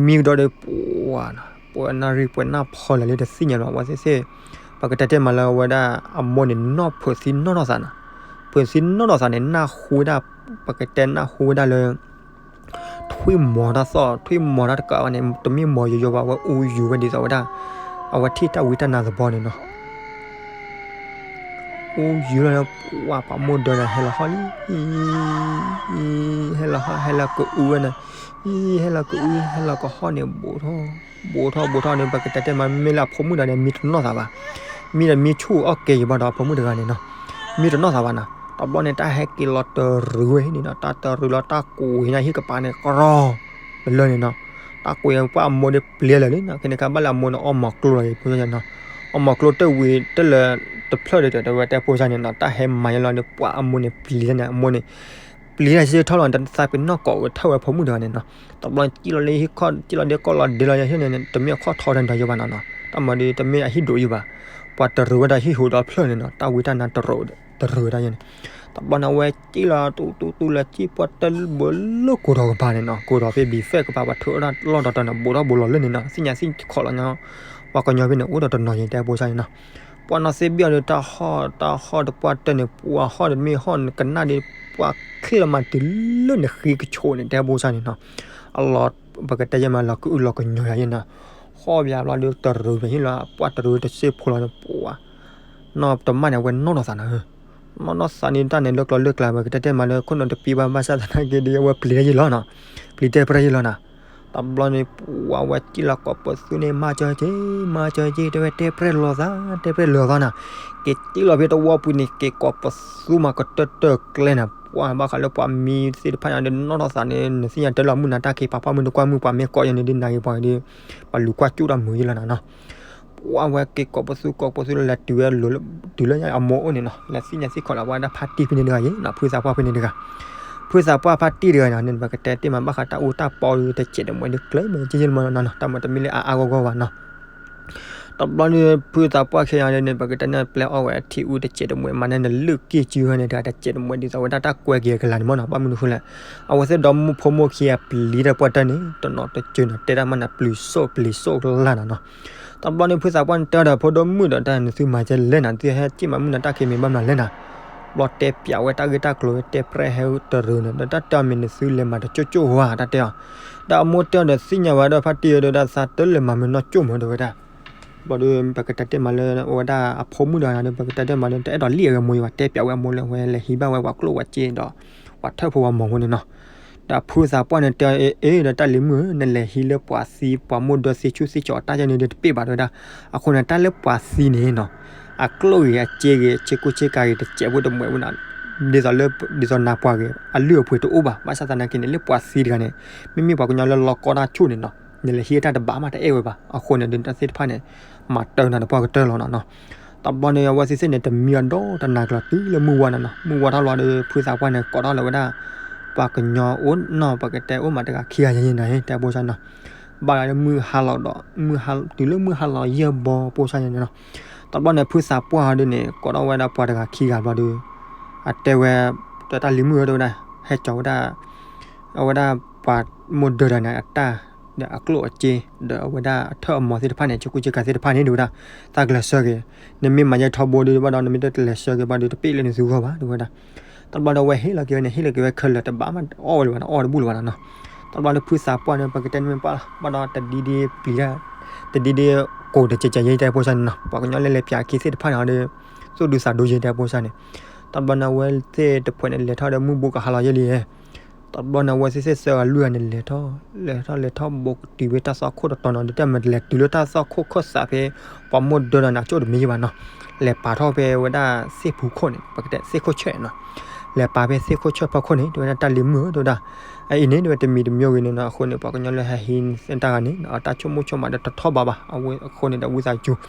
မံကဒီးဒီး ပှၤ ပှဲၤနၣ်ရံၣ်ပှဲၤနၣ်ဖီလၢာ်လံတသ့ၣ်ညါဘၣ် အဝဲသ့ၣ်သ့ၣ်, ပကတဲတဲမးလၢအဝဲဒၣ် အမိၢ်န့ၣ် နီၢ်ဖုးသံနီၢ်နီၢ်သးနီၤ, ဖုးသံနီၢ်နီၢ်သးန့ၣ် နၢ်ဟူဝဲဒၣ် ပကတဲနၢ်ဟူဝဲဒၣ်လၢ ထွံၣ်မီၤတၢ်သီၣ် ထွံၣ်မီၤတၢ်တကးဘၣ်န့ၣ် တမ့ၢ်မီၤယိယိဘၣ် အဝဲအူယူၤဝဲဒ်သိးဝဲဒၣ် အဝဲထံၣ်တၢ်ဝံတၢ်နါသဘီန့ၣ်နီၤ, အူယူၤလီၤဒီး ပှၤ ပှၤမိၢ်ဒၢဒီးဟဲလီၤဟီၣ်လံ, ဟဲလီၤဟီၣ် ဟဲလီၤကအုဝဲန့ၣ်, ဟဲလီၤကအု ဟဲလီၤကဟီၣ်န့ၣ် ဘူးထီၣ် ဘူးထီၣ်ဘူးထီၣ်န့ၣ် ပကတဲတဲမး မ့ၢ်လၢအဖိမုၣ်တဂၤန့ၣ် မံတနီၢ်သးဘၣ်, မံဒီးမံဆူၣ်အီၣ်ကဲယံၤဘၣ်ဒီး အဖိမုၣ်တဂၤန့ၣ်နီၤ, မံတနီၢ်သးဘၣ်နီၤ, တဘျီန့ၣ် တၢ်ဟဲက့ၤလီၤတရံးဝဲန့ၣ်နီၤ, တၢ်တရံးလီၤ တၢ်ကွံာ်ညါဟံၣ်ကပၤန့ၣ် ကရီ တလၢန့ၣ်နီၤ, တၢ်ကွံာ်ပှၤအမိၢ်ဒီးပျဲလၢာ်လံနီၤ, ခဲန့ၣ်ခါဘၣ်လၢအမိၢ်န့ၣ် အီၣ်မီၤကျိလီၤ ဖိနီၤ, အီၣ်မီၤကျိတဝံၤတလၢတဖျၢၣ်ဒီး တဲဝဲတဲဖိစၢ်န့ၣ်နီၤ, တၢ်ဟဲမၤယဲလီၤဒီး ပှၤအမိၢ်န့ၣ်ပျဲန့ၣ် အမိၢ်န့ၣ် ပျံၤတၢ်စ့ထီၣ်လီၤ တသးပ့ၤနီၣ်ကိးကထၢၣ်ဝဲဖိမုၣ်တဂၤန့ၣ်နီၤ. တဘျီန့ၣ် စံၣ်လီၤလၢဟံၣ်ခီၣ် စံၣ်လီၤဒဲကီၢ်လီၤဒဲလီၤယဲၢ်န့ၣ် တမ့ၢ်အခီၣ်ထီတၢ်ဒီးယဲၢ်ဘၣ်နီၤနီၤ. တၢ်မၤဒီးတမ့ၢ်အဟံၣ်ဒိၣ်ယဲၢ်ဘၣ်. ပှၤတရူးဝဲဒၣ်ဟံၣ်ဟူးဒီဖျၢၣ်န့ၣ်နီၤ တၢ်ဝံတၢ်နါတရူး တရူးဝဲဒၣ်ယဲၢ်န့ၣ်. တဘျီန့ၣ် အဝဲစံၣ်လီၤတူတူတူလၢစံၣ်ပှၢ်တၢၢ်ဘိလၢကိးထီၣ်ကပၤန့ၣ်နီၤ ကိးထီၣ်ဖဲဘံၣ်ဖဲၣ်ကပၤ ပှၤထုးအီၣ်တၢ်လီၢ်ဒီးတၢ်န့ၣ် ဘူးထီၣ်ဘူးလီၤလၢန့ၣ်နီၤ သ့ၣ်ညါသ့ၣ်ခီၣ်လီၤညီ ပှၤကညီဖဲန့ၣ် အိၣ်ဒီးတနီၤယဲၢ်တဲဖိစၢ်န့ၣ်နီၤ. ပှၢ်နီၢ်သ့ၣ်ဘံၣ်အီၤဒီးတၢ်ဟီၣ်တၢ်ဟီၣ်တပှၢ်တၢၢ်န့ၣ် ပှၤဟီၣ်ဒီးမ့ၢ်ဟီၣ်ကနၣ်ဒီး ပှၤချ့လီၤမးတုၤလၢနဃ့ကဆိးန့ၣ် တဲဖိစၢ်န့ၣ်နီၤ. အလီၤ ပကတဲယဲၢ်မးလီၤကအုၣ်လီၤကညီၤယၤယဲၢ်နီၤ. ဟီၣ်ဘၣ်ဘျီဒီးတရူးဖဲဟံၣ်လီၤ ပှၢ်တရူးတစ့ဖိလီၤဒီး ပှၤ နီၢ်တမၣ်န့ၣ် အဝဲနီၣ်ထီၣ်သးနီၤ. နီၣ်ထီၣ်သးန့ၣ် တၢ်န့ၣ်လၢကျီလၢကျါ ပကတဲတဲမးလၢခိၣ်နူာ်တပံဘၣ် ဘၣ်ဆၣ်သနာ်က့ဒီး အဝဲပျံၤတၢ်ယဲၢ်လီၤနီၤ. ပျံၤတဲပြၢယဲၢ်လီၤနီၤ. တဘျီန့ၣ် ပှၤဝဲစံၣ်လီၤကိးပသူန့ၣ် မၤစၢၤက့ၤ မၤစၢၤက့ၤ တဲဝဲတဲပြဲၢ်လီၤသး တဲပြဲၢ်လီၤသးနီၤ. က့ၤစံၣ်လီၤဖဲတဝီပူၤန့ၣ် က့ၤကိးပသူမၤကတၢၢ်တၢၢ်ကျဲနီၤ. ပှၤဘၣ်ဃးလၢပှၤမံသ့ၣ်တဖၣ်ညါဒီး နီၣ်ထီၣ်သးန့ၣ် နသ့ၣ်ညါတၢ်လၢအမုၢ်နၤတၢ်ခံး ပာ်ဖှိၣ်မုၢ်တကွၢ်မုၢ် ပှၤမ့ၢ်ကိးယဲၢ်န့ၣ်ဒ်နၤဂ့ၤပှၤဂ့ၤဒီး ပှၤလူၤကွၢ်ကၠူၣ်တၢ်မုာ်ယဲၢ်လီၤနီၤနီၤ. ပှၤဝဲက့ၤကိးပသူ ကိးပသူလၢ လဲၤတုၤဝဲ တုၤလၢအမိၢ်အိၣ်န့ၣ်နီၤ လဲၤသ့ၣ်ညါသ့ၣ်ခီၣ်လီၤ ပှၤဒၣ်ဖါတံၢ်ဖဲန့ၣ်တဂၤယဲၢ်နီၤ ဖုသးပှၢ်ဖဲန့ၣ်တဂၤ. ဖုသးပှၢ်ဖါတံၢ်တဂၤန့ၣ် ပကတဲတ့ၢ်မး ဘၣ်ဃးတၢ်အူတၢ်ပီဒီး တစဲးတမှဲးဒ်ကျဲမ့ၢ်ကဲယဲၢ်လီၤနီၤနီၤ တၢ်မၤတမ့ၢ်လၢအါအါဂီၢ်ဂီၢ်ဘၣ်နီၤ. တဘျီန့ၣ် ဖုသးပှၢ်ခဲအံၤန့ၣ် ပကတဲန့ၣ် ပျဲအီၣ်ဝဲအထံအူတစဲးတမှဲး မၤန့ၢ်နလုၢ်က့ၢ်စုဟဲန့ၣ်တဂၤ တစဲးတမှဲး ဒ်သိးဝဲဒၣ်တၢ်ကွဲက့ၤအကလၤန့ၣ်မ့ၢ်နီၤ ဘၣ်မနုၤဃိလဲၣ် အဝဲသ့ၣ်ဒီမါဖိမါခံဂၤပျံၤတၢ်ပှၢ်တၢၢ်န့ၣ် တနီၤတစၢၤနီၤ တဲတၢ်မးနၤ ပျံၤစိၣ်ပျံၤစိၣ်ကလၢ်နီၤနီၤ. တဘျီန့ၣ် ဖုသးပှၢ်န့ၣ်တဲဒီးဖိဒိၣ်မုၣ်ဒီးတၢ် နသုမၤကဲလဲၣ်နၤ သုဟဲစံၣ်မၤမုၢ်နၤတၢ်ခံးမ့ၢ်ဘၣ်မနုၤလဲၣ်နၤ. ဘျီတဲပျးဝဲတၢ်ဂ့ၢ်တၢ်ကျိၤဝဲ တဲပြဲၢ်ဟဲတရူးန့ၣ် ဒီးတၢ်တဲအီၤမ့ၢ်နသုလဲၤမၤတကၠိၣ်ကၠိၣ်ဝါ တၢ်တဲအီၤ ဒီးအမိၢ်တဲအီၤဒီးသ့ၣ်ညါဝဲဒီး ဖါတံၢ်ဒီးဒၣ်သးတလဲၤမၤမ့ၢ်နီၢ်ကၠိၣ်မး တဲဝဲဒၣ်. ဘျီဒီး ပကတဲတ့ၢ်မးလၢ အဝဲဒၣ်အဖိမုၣ်တဂၤဒီး ပကတဲတ့ၢ်မးလၢ တအဲၣ်ဒိးလံၣ်အဂ့ၢ်အမိၢ်ယံၤဘၣ် တဲပျးဝဲအမိၢ်လၢ အဝဲလဲၤဟံးဘၣ်ဝဲပှၤကျိၣ်ဝဲစ့ဒီး ပှၤထၢၣ်ဖိဝဲမီၤဖိန့ၣ်နီၤ. ဒီးဖုသးပှၢ်န့ၣ်တဲအီၤ အ့ ဒီးတၢ်လံၤမုၣ်ဧၢ နလဲၤဟံးလၢပှၤသံ ပှၤမိၢ်ဒၢသံဆူၣ်သံကၠီၤတၢ်ယဲန့ၣ်ဒီးတပ့ၢ်ဘၣ် တဲဝဲဒၣ်. အဃိန့ၣ် တၢ်လၢပှၤသံန့ၣ်နီၤ အကျိၣ်ဂ့ၤ အစ့ဂ့ၤ ဆ့ကူဆ့ကၤဂ့ၤ တစဲးဖိတမှဲးဖိနီၤ ဒ်သိးလၢ ဒ်သိးနၤပှၤဂ့ၤ အလုၢ်အပှ့ၤတအိၣ်ဘၣ်. ဘၣ်ဆၣ်သနာ်က့န့ၣ် လၢပှၤသံတဂၤန့ၣ် မ့မ့ၢ်ပှၤကညီလၢလီၤကီတၢ်ဆူၣ်န့ၣ်နီၤ နလဲၤဟံးတၢ်တဘၣ်မး တအဲၣ်ဝဲဘၣ်. အဃိန့ၣ်ဒီး တၢ်သ့ၣ်တဖၣ်န့ၣ် မၤတၢ်နၤတပှၢ်ကတၢၢ်လီၤနီၤနီၤ. တဘျီန့ၣ် အဝဲသ့ၣ်သ့ၣ်န့ၣ် တမံအီၤဒီတနၤကျီၤတုၤလၢမုၢ်ဝါနီၤနီၤ. မုၢ်ဝါထီၣ်လီၤဒီး ဖုသးပှၢ်န့ၣ် ကိးထီၣ်လၢဝဲဒၣ် ပှၤကညီအိၣ်နီၤ ပကတဲအိၣ်မးတဂၤခံဂၤယဲၢ်ယဲၢ်နီၤ တဲဖိစၢ်နီၤ. ဘၣ်လီၤလၢမုၢ်ဟါလီၤဒီး မုၢ်ဟါ တုၤလၢမုၢ်ဟါလီၤယဲၢ်ဘီဖိစၢ်ယဲၢ်န့ၣ်နီၤ. တဘျီန့ၣ် ဖုသးပှၢ်ဟီဒ်န့ၣ် ကိးထီၣ်ဝဲဒၣ်ပှၤတဂၤခံဂၤဘျီဒီး အတဲဝဲ တၢ်လံၤမုၣ်ဧၢ တဲဝဲဒၣ် ဟဲကၠီၤဝဲဒၣ် အဝဲဒၣ်ပှၤမိၢ်ဒၢတဂၤန့ၣ် အတၢ် ဒီးအကျိၣ်အစ့ ဒီးအဝဲဒၣ်အထၢၣ်အမီၤသ့ၣ်တဖၣ်န့ၣ် ဆ့ကူဆ့ကၤသ့ၣ်တဖၣ်န့ၣ် တဲဝဲဒၣ် သးကလဲၤဆှၢက့ၤ နမ့ၢ်မၤယဲၢ်ထီဘိဒီး ဘၣ်ဒီးနမ့ၢ်တလဲၤဆှၢက့ၤဘၣ်ဒီး တပ့ၢ်လၢနသုဂီၢ်ဘၣ် တဲဝဲဒၣ်. တဘျီဒီးအဝဲဟ့ၣ်လီၤက့ၤဝဲန့ၣ် ဟ့ၣ်လီၤက့ၤဝဲခဲလၢာ် တဘၣ်မးအီၣ်ဝဲလၢၤဘၣ်နီၤ အီၣ်တဘူၣ်လၢၤဘၣ်နီၤနီၤ. တဘျီဒီးဖုသးပှၢ်န့ၣ် ပကတဲန့ၣ်မ့ၢ်ပှၢ်လီၤ ဘၣ်ဒီးတဒ်ဒ်ပျံၤတၢ် တဒ်ဒ်ကိးတကဲးကဲးယဲၢ်တဲဖိစၢ်န့ၣ်နီၤ. ပှၤကညီလၢလဲၤပျးအခ့သ့ၣ်တဖၣ်န့ၣ်ဒီး သူၣ်ဒူသးဒူယဲၢ်တဲဖိစၢ်န့ၣ်. တဘျီန့ၣ် အဝဲသ့ၣ်တဖှဲးန့ၣ် လဲၤထီၣ်ဒီးမုၢ်ဘူးကဟါလီၤယဲၢ်လံ တဘျီန့ၣ် အဝဲသ့ၣ်သ့ၣ်သၢဂၤလွံၢ်ဂၤန့ၣ် လဲၤထီၣ် လဲၤထီၣ်လဲၤထီၣ် ဘူးကတုၤဖဲတၢ်သွၣ်ခိၣ်တတီၤနီၤ ဒ်တၢ်မၤလဲၤတုၤလၢတၢ်သွၣ်ခိၣ်ခၢၣ်သးဖဲ ပှၤမိၢ်ဒၢဒီးန့ၣ် အကၠိၣ်တမံၤယဲၢ်ဘၣ်နီၤ. လဲၤပာ်ထီၣ်ဖဲဝဲဒၣ်သ့ၣ်ဖူခိၣ်န့ၣ် ပကတဲသ့ၣ်ခိၣ်ဆၢၣ်နီၤ. လဲၤပာ်ဖဲသ့ၣ်ခိၣ်ဆၢၣ်ဖီခိၣ်န့ၣ် တဲဝဲဒၣ်တၢ်လံၤမုၣ်ဧၢ တဲဝဲဒၣ်. အအံၤန့ၣ် တဲဝဲတမံၤတမံၤဂ့ၤန့ၣ်နီၤ အဃိန့ၣ် ပှၤကညီလၢဟဲဟံးတၢ်ဂၤန့ၣ် အတၢ်ဆိကမိၣ်ဆိကမးဒီးတထီၣ်ဘးဘၣ် အဃိန့ၣ်ဒီးဝံသးစူၤ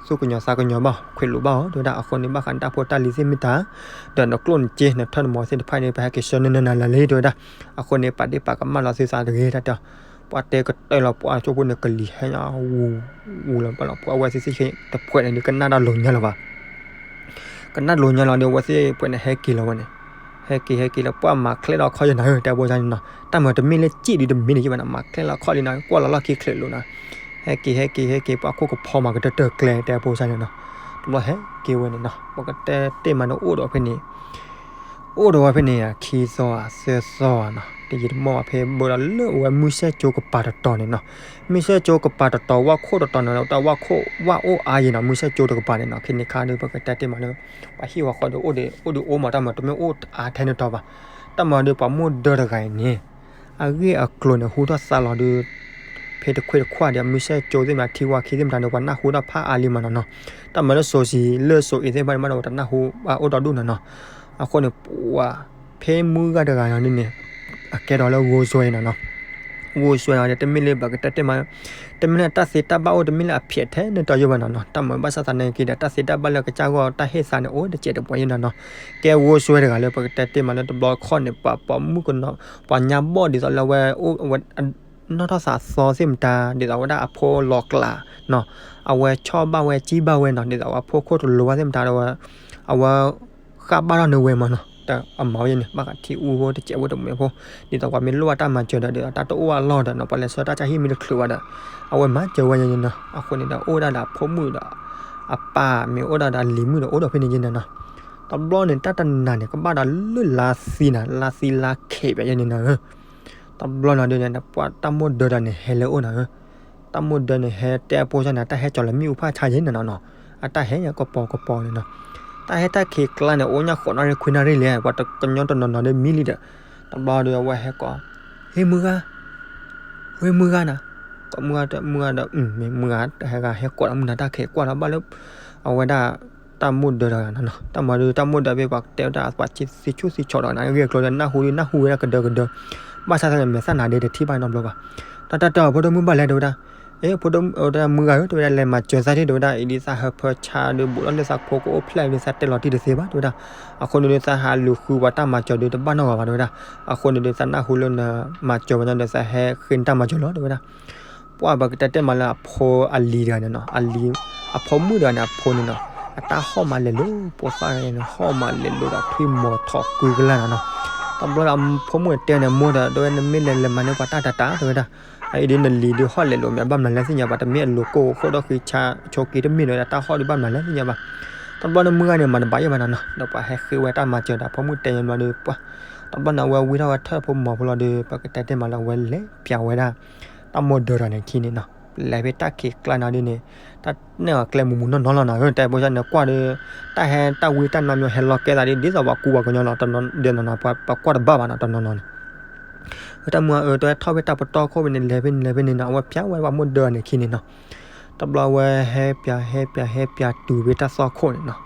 သူၣ်ကညီၤသးကညီၤဘၣ် ခွဲးလိာ်ဘၣ်အီၤ တဲဝဲဒၣ်. အဃိန့ၣ် ဘၣ်ဃးနတၢ်ဖိတၢ်လံၤသ့ၣ်မ့ၢ်တၢ် ဒီးနကျိၣ်နစ့နထၢၣ်နမီၤသ့ၣ်တဖၣ်န့ၣ် ပဟဲက့ၤဆှၢနနနၤလၢာ်လံ တဲဝဲဒၣ်. အဃိန့ၣ် ပာ်ဒ့ၣ်ပာ်ကမၣ်လီၤသုသးတဂ့ၤ တၢ်တဲအီၤ ပှၤတဲကတၢၢ်လီၤ ပှၤကၠိဖိန့ၣ် ကလံၤဟဲညါ ဝူၤ ဝူၤလီၤဘၣ်လီၤ ပှၤအဝဲသ့ၣ်သ့ၣ်တဖှဲးန့ၣ်ဒီး ကနၣ်တၢ်လိၤညါလီၤဘၣ် ကနၣ်လိၤညါလီၤဒီး အဝဲသ့ၣ်တဖှဲးန့ၣ် ဟဲက့ၤလီၤဝဲန့ၣ် ဟဲက့ၤ ဟဲက့ၤလီၤ ပှၤမၤချဲလီၤခီၣ်ယဲၢ်နၤဧၢ တဲဖိစၢ်န့ၣ်နီၤ. တၢ်မၤတမ့ၢ်လၢစံၣ်ဒုတမ့ၢ်န့ၣ်ယဲၢ်ဘၣ်နီၤ မၤချဲလီၤခီၣ်လံနီၤ ကွၢ်လီၤလီၢ်ခံချၢးလိာ်နီၤ. ဟဲက့ၤ ဟဲက့ၤ ဟဲက့ၤ ပှၤခိၣ်ကဖီမၤကတၢၢ်တၢၢ်ကျဲ တဲဖိစၢ်န့ၣ်နီၤ. တဘျီဟဲက့ၤဝဲန့ၣ်နီၤ ပကတဲတ့ၢ်မးန့ၣ် အိၣ်ဒီးဖဲန့ၣ် အိၣ်ဒီးဝဲဖဲန့ၣ် ခံသီဧါ သၢသီဧါနီၤ တယံာ်တမီၢ်ဘၣ် ဖဲဘၣ်ဒီးလၢအဝဲမုၢ်ဆဲၣ်ကၠိကပၤတတီၤန့ၣ်နီၤ. မုၢ်ဆဲၣ်ကၠိကပၤတတီၤ ဝၣ်ခိၣ်တတီၤန့ၣ် တၢ်ဝၣ်ခိၣ်ဝၣ်အိၣ်အါယဲၢ်နီၤ မုၢ်ဆဲၣ်ကၠိတကပၤန့ၣ်နီၤ. ခဲန့ၣ်ခါဒီး ပကတဲတ့ၢ်မးလၢ ပှၤဟံၣ်ဝဲဃီဒီး အိၣ်ဒီးအိၣ်မး တၢ်မၤတမ့ၢ်အိၣ်အါထဲန့ၣ်တီၤဘၣ်. တၢ်မၤဒီးပှၤမိၢ်ဒၢတဂၤအံၤန့ၣ် အဂ့ၢ်အကျိၤန့ၣ် ဟူထီၣ်သါလီၤဒီး ဖဲတခွဲးတခွးဒီး မုၢ်ဆဲၣ်ကၠိသ့ၣ်မး ထံဝါခံသ့ၣ်မးတၢ်ဒီး ပှၤနၢ်ဟူတၢ်ဖးအါလံမးနီၤနီၤ. တၢ်မၤလၢစိၤဆံး လၢစိၤအ့ၤသ့ၣ်တဖၣ်န့ၣ်မးဒီး ပှၤတနၢ်ဟူဘၣ်အိၣ်ဒီဒူၣ်နီၤနီၤ. အဃိန့ၣ် ပှၤဖဲမုၢ်ဂၤတဂၤန့ၣ်န့ၣ် အကဲထီၣ်လၢဂိၢ်စွဲနီၤနီၤ. ဂိၢ်စွဲဒီး တမ့ၢ်လၢပကတဲတ့ၢ်မး, တမ့ၢ်လၢတၢ်သ့တၢ်ဘၣ်အိၣ် တမ့ၢ်လၢအဖျဲးထဲန့ၣ်တီယိဘၣ်နီၤနီၤ. တၢ်မၤဘၣ်ဆၣ်သနာ်က့ဒီး တၢ်သ့တၢ်ဘၣ်လၢကစၢ်ဂီၢ်တၢ်ဟ့ၣ်သးန့ၣ် အိၣ်တစဲးတပှဲၤယဲနီၤနီၤ. ကဲဂိၢ်စွဲတဂၤလၢပကတဲတ့ၢ်မးလၢတဘျီခီၣ်န့ၣ် ပှၤပိာ်မုၣ်ကနီၤ ပှၤညါဘီၣ်ဒ်သိးလၢအဝဲ အဝဲ နီၣ်ထီၣ်သးသီသ့ၣ်မတၤ ဒ်သိးဝဲဒၣ်အဖိလီၤကျးနီၤ, အဝဲဆီၣ်ဘၣ်ဝဲစံၣ်ဘၣ်ဝဲနီၤ, ဒ်သိးအဝဲဖိခိၣ်တလိၤဘၣ်သ့ၣ်မတၤဒီးဝဲ အဝဲ ဃၣ်ဘၣ်ထီၣ်န့ၢ်ဝဲမးနီၤ. တၢ်အမၤဝဲန့ၣ် ဘၣ်ဃးထံအူဖိတစဲးဖိတမှဲၤဖိ, ဒ်သိးပှၤမ့ၢ်လိၣ်ဘၣ်တၢ်မၤစၢၤဒီး ဒ်သိးတၢ်တအိၣ်အလီၢ်ဒီးနီၤ ပှၤလဲၤဆှၢတၢ်ဆါဟံၣ်မ့ၢ်တချုးဘၣ်ဒီး အဝဲမၤစၢၤဝဲန့ၣ်နီၤ. အဃိန့ၣ်ဒီး အိၣ်ဝဲဒၣ်ဒီးအဖိမုၣ်ဒီး အပၢ်မ့ၢ်အိၣ်ဒၣ်ဒီးအလံၤမုၣ်ဒီး အိၣ်ဒီးဖဲန့ၣ်ယဲန့ၣ်နီၤ. တဘျီန့ၣ် တၢ်တနၤန့ၣ် ကဘၣ်ဒီးလၢလါသံနၤ လါသံလါခဲးဘၣ်ယဲန့ၣ်နီၤဧၢ. တဘျီနီၤဒုန့ၣ် ပှၤတၢ်မိၢ်ဒၢဒီးန့ၣ် ဟဲလၢအအိၣ်နီၤဧၢ. တၢ်မိၢ်ဒၢန့ၣ် ဟဲတဲအဖိစၢ်န့ၣ် တၢ်ဟဲကၠီၤလၢမ့ၣ်အူဖၣ်ဆါယဲန့ၣ်နီၤနီၤ. အတၢ်ဟဲညါကပီၤကပီၤန့ၣ်နီၤ. တၢ်ဟဲတၢ်ခံးကျါန့ၣ် အိၣ်ညါဃိးနၣ်ရံၣ်ခွံနၣ်ရံၣ်လဲၣ် ပှၤတကညီတနီၤနီၤဒီးမံလံဒီး တဘျီဒီးအဝဲဟဲကိး, ဟ့ၣ်မုၢ်ဂၤ, ဟ့ၣ်မုၢ်ဂၤနၤ, ကိးမုၢ်ဂၤ မုၢ်ဂၤဒီး မ့ၢ်မုၢ်ဂၤ တၢ်ဟဲဂၤဟဲကိးဒီးမုၢ်နၤတၢ်ခံးကွၢ်လီၤဘၣ်လၢ အဝဲဒၣ် တၢ်မိၢ်ဒၢတဂၤနီၤနီၤ. တၢ်မၤဒုး တၢ်မိၢ်ဒၢဖဲပှၤတဲဝဲဒၣ်ပှၤသ့ဆိၣ်သ့ဆီးဒီးနၤ ဂ့ၢ်အကျိၤဒီး နၢ်ဟူဒုး နၢ်ဟူဝဲဒၣ်ကဒၢကဒၢ, ဘၣ်ဆၣ်သနာ်က့ မဲာ်သၣ်နၤဒဲးတထံၣ်ဘၣ်နီတဘျီဘၣ်. တၢ်တၢ်တၢ် ဖိဒိၣ်မုၣ်ဘၣ်လဲၣ်တဲဝဲဒၣ်, အ့ ဖိဒိၣ်မုၣ်တဲ မုၢ်ဂၤဧၢ တဲဝဲဒၣ် လဲၤမၤစၢၤသးဒၣ်တဲဝဲဒၣ် အံၤဒ်သးဟၢဖၢဆါဒုး ဘူးထီၣ်လၢသးဖိကအိၣ်ဖျဲၣ်ဒုး သးတဲလီၤတံၢ်တသ့ဘၣ်တဲဝဲဒၣ်. အဃိန့ၣ်ဒုး သးဟးလူၤဃုပှၤတၢ်မၤစၢၤဒုး တဘၣ်နီတဂၤဘၣ်တဲဝဲဒၣ်. အဃိန့ၣ်ဒုး သးနၢ်ဟူလၢနမၤစၢၤဝဲညါဒီး သးဟဲဃ့နတၢ်မၤစၢၤလီၤတဲဝဲဒၣ်. ပှၢ်ပကတဲတဲမးလၢအဖိအလံၤတဂၤန့ၣ်နီၤ, အလံၤ အဖိမုၣ်တဂၤန့ၣ် အဖိန့ၣ်နီၤ, အတၢ်ဟီၣ်မးလဲၤလိၤ ပိာ်သၣ်န့ၣ် ဟီၣ်မးလဲၤလိၤဒီးထွံၣ်မီၤထီၣ်ကွံကလၢ်နီၤနီၤ. တဘျီဒီးအဖိမုၣ်တဲန့ၣ် မိၢ်ဒီး တဲဝဲ နမ့ၢ်လဲၤလဲၤမၤန့ၢ်ပှၤတၢ်တၢ်တၢ်တဲဝဲဒၣ်, အအံၤဒုးနလံၤဒုးဟီၣ်လဲၤလိၤမ့ၢ်အဘၣ်မနုၤလဲၣ်သ့ၣ်ညါဘၣ်, တမ့ၢ်အလိၤကိၢ်ဃိၣ်ဒီးဃ့ဆါဆိးက့တမ့ၢ်ဒီး တၢ်ဟီၣ်ဒုးဘၣ်မနုၤလဲၣ်သ့ၣ်ညါဘၣ်. တဘျီန့ၣ်မုၢ်ဂၤန့ၣ် မၤတဘၣ်ယဲၢ်ဘၣ်နီၤနီၤ, ဒီးပှၤဟဲဃ့ဝဲတၢ်မၤစၢၤဒီးအဖိမုၣ်တဲညါဘျီဒီး ပှၢ် တဘျီန့ၣ် အဝဲဝံထီၣ်ဝဲထၢၣ်ဖိမီၤဖိလီၤဒီး ပကတဲတဲမးလၢအဝဲလဲၤ ပျးဝဲဒၣ် တၢ်မိၢ်ဒၢတဂၤန့ၣ်ခံန့ၣ်နီၤ, လဲၤဖဲတၢ်ခံးကျါန့ၣ်ဒ်န့ၣ် တၢ်နဲၣ်အီၤကျဲမူးမူးနီၢ်နီၢ်လီၤနီၤဧၢ, တဲဖိစၢ်န့ၣ်ကွၢ်ဒီး တၢ်ဟဲတၢ်ဝံတၢ်နါမညီဟဲလီၤကဲသးဒ် ဒ်သိးပှၤကူပှၤကညီလီၤ, ဒီးနီၤနီၤ ပှၤကွၢ်တဘၣ်ဘၣ်နီၤ တနီၤနီၤန့ၣ် တၢ်မုၢ်ဂၤအၢ တဲဝဲထီၣ်ဖဲတၢ်ပတီၢ်ခိၣ်ဖဲန့ၣ် လဲၤဖဲန့ၣ်လဲၤဖဲန့ၣ်နီၤ, အဝဲပျးဝဲပှၤမိၢ်ဒၢန့ၣ်ခံန့ၣ်နီၤ. တဘျီဝဲဟဲပျးဟဲပျးဟဲပျးတုၤဖဲတၢ်သွၣ်ခိၣ်န့ၣ်နီၤ,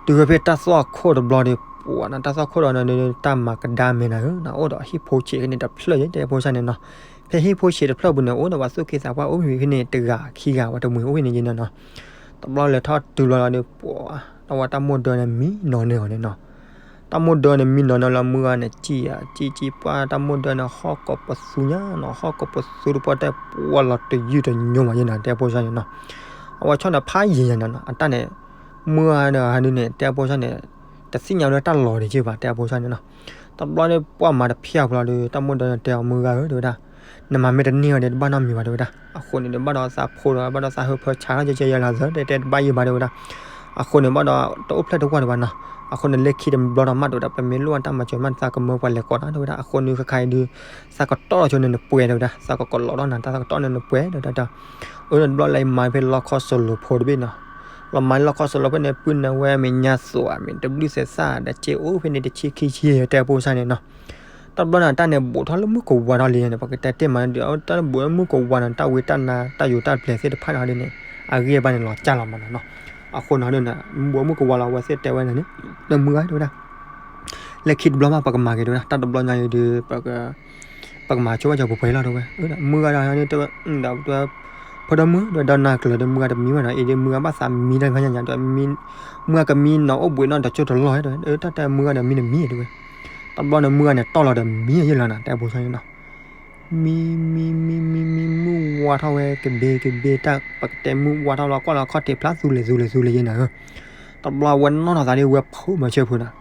တုၤဝဲဖဲတၢ်သွၣ်ခိၣ်တဘျီဒီး ပှၢ်နီၤ တၢ်သွၣ်ခိၣ်ဒီးနီၤ တၢ်မၤကဒါမဲာ်နၤဧၢ, အိၣ်ဒီးဟံၣ်ဖိဆံးဖဲန့ၣ်တဖျၢၣ်ယဲတဲဖိစၢ်န့ၣ်နီၤ, ဖဲဟံၣ်ဖိဆံးတဖျၢၣ်ပူၤန့ၣ် အိၣ်ဒီးပှၤသူၣ်က့သးပှၢ်အိၣ်မ့ၢ်ဖဲန့ၣ်တဂၤခံဂၤဝဲတမှံၤအိၣ်ဖဲန့ၣ်ယဲနီၤနီၤ. တဘျီလဲၤထီၣ်တုၤလီၤဒီး ပှၢ် တၢ်ဝဲတၢ်မိၢ်ဒၢန့ၣ်မံနီၤန့ၢ်အီၤန့ၣ်နီၤ. တၢ်မိၢ်ဒၢန့ၣ်မံနီၤန့ၢ်လီၤ မုၢ်ဂၤန့ၣ် စံၣ်ယၤစံၣ်စံၣ်ပှၢ် တၢ်မိၢ်ဒၢန့ၣ် ဟီၣ်ကိးပသူညါနီၤ, ဟီၣ်ကိးပသူတပှၢ်တဲ ပှၢ်လီၤတယုၢ်တညိမးယဲနီၤ တဲဖိစၢ်န့ၣ်နီၤ. အဝဲဆီၣ်န့ၣ်ဖးယံၤယံၤနီၤနီၤ, အတၢ်န့ၣ် မုၢ်ဂၤဒီးဟးဒုးန့ၣ် တဲဖိစၢ်န့ၣ် တသ့ၣ်ညါလၢတၢ်လီၤတက့ၢ်ဘၣ် တဲဖိစၢ်န့ၣ်နီၤ. တဘျီန့ၣ်ပှၢ်မၤတဖျၢၣ်ဖိလီၤဒီး တၢ်မိၢ်ဒၢန့ၣ်တဲအီၤ မုၢ်ဂၤဧၢ တဲဝဲဒၣ် နမၤမ့ၢ်တန့ၢ်အီၤဒီး တဘၣ်နီတမံၤဘၣ် တဲဝဲဒၣ်. အဃိန့ၣ်ဒီး ဘၣ်ဒီးသးဖိဒီး ဘၣ်ဒီးသးဟၢဖၢဆါထီၣ်ကဲကဲယဲလီၤသၢ တဲတဲတဘၣ်ယံၤဘၣ် တဲဝဲဒၣ်. အဃိန့ၣ် ဘၣ်ဒီးတအိၣ်ဖျဲၣ်တဝၢ်ဒံးဘၣ်နီၤ. အဃိန့ၣ် လၢခံတဘျီဒီး မးတဲဝဲဒၣ် ပမ့ၢ်လိၣ်ဘၣ်တၢ်မၤစၢၤမးန့ၣ် သးကမၢပှၤလဲၤကိးနၤ တဲဝဲဒၣ်. အဃိန့ၣ် ခဲခါအံၤဒုး သးကတီၢ်လီၤဆိန့ၣ်နပှဲၤ တဲဝဲဒၣ်, သးကကလီးထီၣ်နၤ တၢ်သးကတီၢ်န့ၣ်နပှဲၤ တဲဝဲဒၣ်. အၢ တဘျီလၢယမၤဖဲလီခီစလိၤဖိတဘ့ၣ်နီၤ. လီၤမၤလီခီစလိၤဖဲန့ၣ် ပုၢ်နၢ်ဝဲ မဲာ်ညါသိးဧါ မ့ၢ်တဘျုးသဲးသၣ်ဒီး စ့အိၣ်ဖဲန့ၣ်တဆံခံဆံ တဲဖိစၢ်န့ၣ်နီၤ. တဘျီန့ၣ် တၢ်န့ၣ်ဘူးထီၣ်လၢမုၢ်ကဝၤထီၣ်လံန့ၣ် ပကတဲတ့ၢ်မးဒုး တၢ်န့ၣ်ဘူးလၢမုၢ်ကဝၤန့ၣ် တၢ်ဝံတၢ်နါ တၢ်ယိၤတၢ်ပျဲၤသ့ၣ်တဖၣ်န့ၣ်ဒ်န့ၣ် အဂံၢ်အဘါန့ၣ်လီၤကၢ်လီၤမးနီၤနီၤ. အဃိန့ၣ်ဒ်န့ၣ် ဘူးမုၢ်ကဝၤလီၤ အဝဲသ့ၣ်တဲဝဲန့ၣ်န့ၣ် ဒီးမုၢ်ဂၤတဲဝဲဒၣ် လၢခံတဘျီမး ပကမၤက့ၤတဲဝဲဒၣ် တၢ်တဘျီညါအံၤဒုး ပကမၤဆိဘၣ်ကၠီၤပှဲၤပှဲၤလီၤတဲဝဲ. မုၢ်ဂၤဒီးန့ၣ်တဲဝဲ ဒီး ဖိဒိၣ်မုၣ် ဒီးဒီနၤကျၢၤဒီး မုၢ်ဂၤတမံဘၣ်နီၤ အံၤဒ်မုၢ်ဂၤဘၣ်သးမံတၢ်ညါညါဒီး မုၢ်ဂၤကမံနီၤအိၣ်ဘှံးနီၣ်တစိၢ်တလီၢ်တဲဝဲ တၢ်တဲမုၢ်ဂၤဒီးမံတမံတဲဝဲ. တဘျီန့ၣ် မုၢ်ဂၤန့ၣ်တီၢ်လီၤဒီးမံယဲၢ်လီၤနီၤ တဲဖိစၢ်န့ၣ်နီၤ. မံ မံ မံ မံ မံ မုၢ်ဝါထီၣ်ဝဲကဘ့ကဘ့တၢ် ပကတဲမုၢ်ဝါထီၣ်လီၤ ကွၢ်လီၤခီၣ်ထံးဖျါသူလ့ၤသူလ့ၤသူလ့ၤယဲၢ်နီၤဧၢ. တဘျီအဝဲနီၢ်ထီၣ်သးဒ်ဝဲဖိမၤဆၢဖုနီၤ.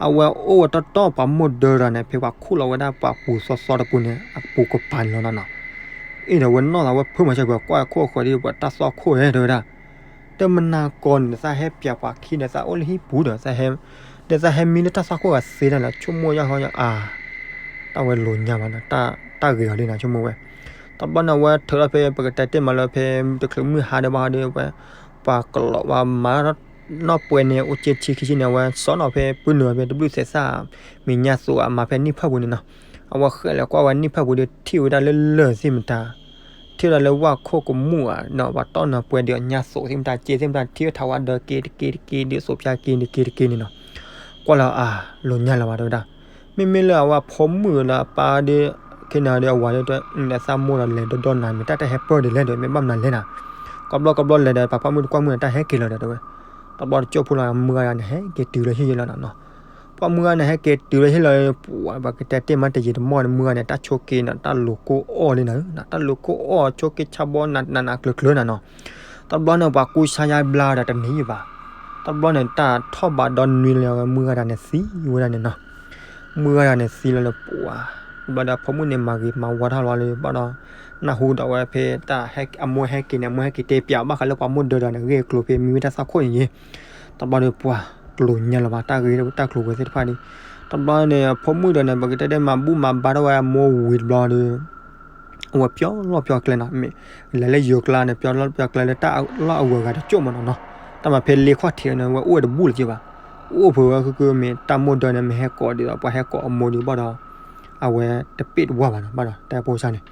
အဝဲအိၣ်ဝဲတီတီပှၤမိၢ်ဒၢဒီးန့ၣ် ဖဲပှၤခူၣ်လီၤဝဲဒၣ်ပှၤပူၤသီသီတပူၤန့ၣ် အပူၤကပၤန့ၣ်လီၤနီၤနီၤ. အ့ၣ်ဒီးဝဲနီၢ်သးဝဲဖိမၤဆၢဖု ကွၢ်ခိၣ်ဃီၤဒ်ပှၤတၢ်သွၣ်ခိၣ်ဧဲတဲဝဲဒၣ်. တမနၤကီၢ်န့ၣ် သးဟဲပျးပှၤခံဒီးသးအိၣ်လၢဟံၣ်ပူၤဒီး ဒီးသးဟဲမံလၢတၢ်သွၣ်ခိၣ်ဂၤသ့ဒၣ်လၢ ဆိကမိၣ်ယၢ်ဃီယၢ်အါ တၢ်ဝဲလိၤညါဘၣ်နီၤ တၢ်ဂ့ၤအီၤဒ်န့ၣ် ဆိကမိၣ်ဝဲ. တဘျီန့ၣ် အဝဲထုးထီၣ်ဖဲပကတဲတ့ၢ်မးလၢဖဲတချုးမုၢ်ဟါဒီးဘၣ်ဒီး ပှၤကလီၤဝဲမၤနီၢ်ပှဲၤန့ၣ် အိၣ်က့ဆံခံဆံန့ၣ် အဝဲစီနီၤဖဲတဘျုးသဲးသၣ် မ့ၢ်ညါသိးအမၤဖဲနံၣ်ဖၣ်ပူၤန့ၣ်နီၤ. အဝဲဃဲလီၤကွၢ်ဝဲနံၣ်ဖၣ်ပူၤဒီးထံၣ်ဝဲဒၣ်လၢလၢၢ်သ့ၣ်မတၤ ထံၣ်ဝဲဒၣ်လၢဝၣ်ခိၣ်ကမူၣ်ဧါ ဒီးပှၤတီၢ်နၢၤပှဲၤဒီးညါသိးသ့ၣ်မတၤ စ့သ့ၣ်မတၤ ထံၣ်ဝဲထးဝါဒီးက့ၤတက့ၤတက့ၤဒီး သိးဖၠါက့ၤတက့ၤတက့ၤန့ၣ်နီၤ. ကွၢ်လီၤအါ လိၤညါလၢၤဘၣ်တဲဝဲဒၣ်. မ့မ့ၢ်လၢအဝဲဖိမုၣ်လၢအပၢ်ဒီး ခ့နၤဒီးအဝၤဒီး သးမိၢ်ဒီးလဲၤဒီဒီနၤ မ့ၢ်တၢ်တဟဲပၢၢ်ဒ်လဲၣ်ဒီး မ့ၢ်ဘၣ်မနုၤလဲၣ်နၤ, ကဘျီကဘျီလဲၤဒီး ပှၤပိာ်မုၣ်တကွၢ်မုၣ်န့ၣ် တၢ်ဟဲက့ၤလီၤဒီးတဲဝဲ, တဘျီတကၠိၢ်ဖိလီၤ မုၢ်ဂၤန့ၣ်ဟဲက့ၤတုၤလၢဟံၣ်ယ့ၣ်လီၤနီၤနီၤ, ပှၤမုၢ်ဂၤန့ၣ်ဟဲက့ၤတုၤလၢဟံၣ်လီၤ, ပှၤကတဲတ့ၢ်မးတယံာ်တမီၢ်န့ၣ် မုၢ်ဂၤန့ၣ် တၢ်ဆိးက့န့ၣ် တၢ်လိၤကိၢ်အီၣ်လံနၤ, တၢ်လိၤကိၢ်အီၣ်ဆိးက့ဆါဘီ နးနးကျၢၤကျၢၤနၤနီၤ, တဘျီန့ၣ် ပှၤကူစါယါဘျါဒီးတနံၤဘၣ်, တဘျီန့ၣ် တၢ်ထီၣ်ဘးဒီနွံလၢ မုၢ်ဂၤတဂၤန့ၣ်သံဝဲဒၣ်န့ၣ်နီၤ မုၢ်ဂၤတဂၤန့ၣ်သံလီၤလၢပှၤ, ဘျီဒီးအဖိမုၣ်န့ၣ် မၤဂ့ၤမၤဝါထီၣ်လီၤလၢဘၣ်ဒီး, နၢ်ဟူဒီးဝဲဖဲတၢ်အမိၢ်ဟဲက့ၤန့ၣ် အမိၢ်ဟဲက့ၤတဲပၠးဘၣ်ဃးလၢပှၤမိၢ်ဒၢတဂၤန့ၣ် ဂ့ၢ်ကျိၤဖဲမံဝဲတၢ်သၣ်ခိၣ်န့ၣ်ယ့ၣ်, တဘျီဒီးပှၤကျိၤညါလီၤဘၣ် တၢ်ဂ့ၢ်တၢ်ကျိၤဝဲသ့ၣ်တဖၣ်ဒီး, တဘျီန့ၣ် အဖိမုၣ်ဒီးန့ၣ် ပကတဲတဲမၤဘူၣ်မၤဘါထီၣ်ဝဲအမိၢ်ဝံၤတဘျီဒီး အဝဲပျီလီၢ်ပျီကျဲနီၤ, မ့ၢ်လဲၤလၢယိၤကျါန့ၣ် ပျီလီၢ်ပျီကျဲလၢတၢ်လီၢ်အဂၤတကၠိၢ်မးနီၤနီၤ, တၢ်မၤဖဲလ့ခီၣ်ထံးန့ၣ် အဝဲအိၣ်ဝဲတဘူၣ်လၢၤက့ဘၣ်, အိၣ်ဖဲဝဲဃုကမ့ၢ်တၢ်မိၢ်ဒၢန့ၣ် မ့ၢ်ဟဲကိးဒ်သိး ပှၤဟဲကိးအမိၢ်ဒံးဘၣ်ဒီး, အဝဲတပ့ၢ်တဝၢ်ဘၣ်နီၤ ဘၣ်ဒီးတၢ်ဖိစၢ်န့ၣ်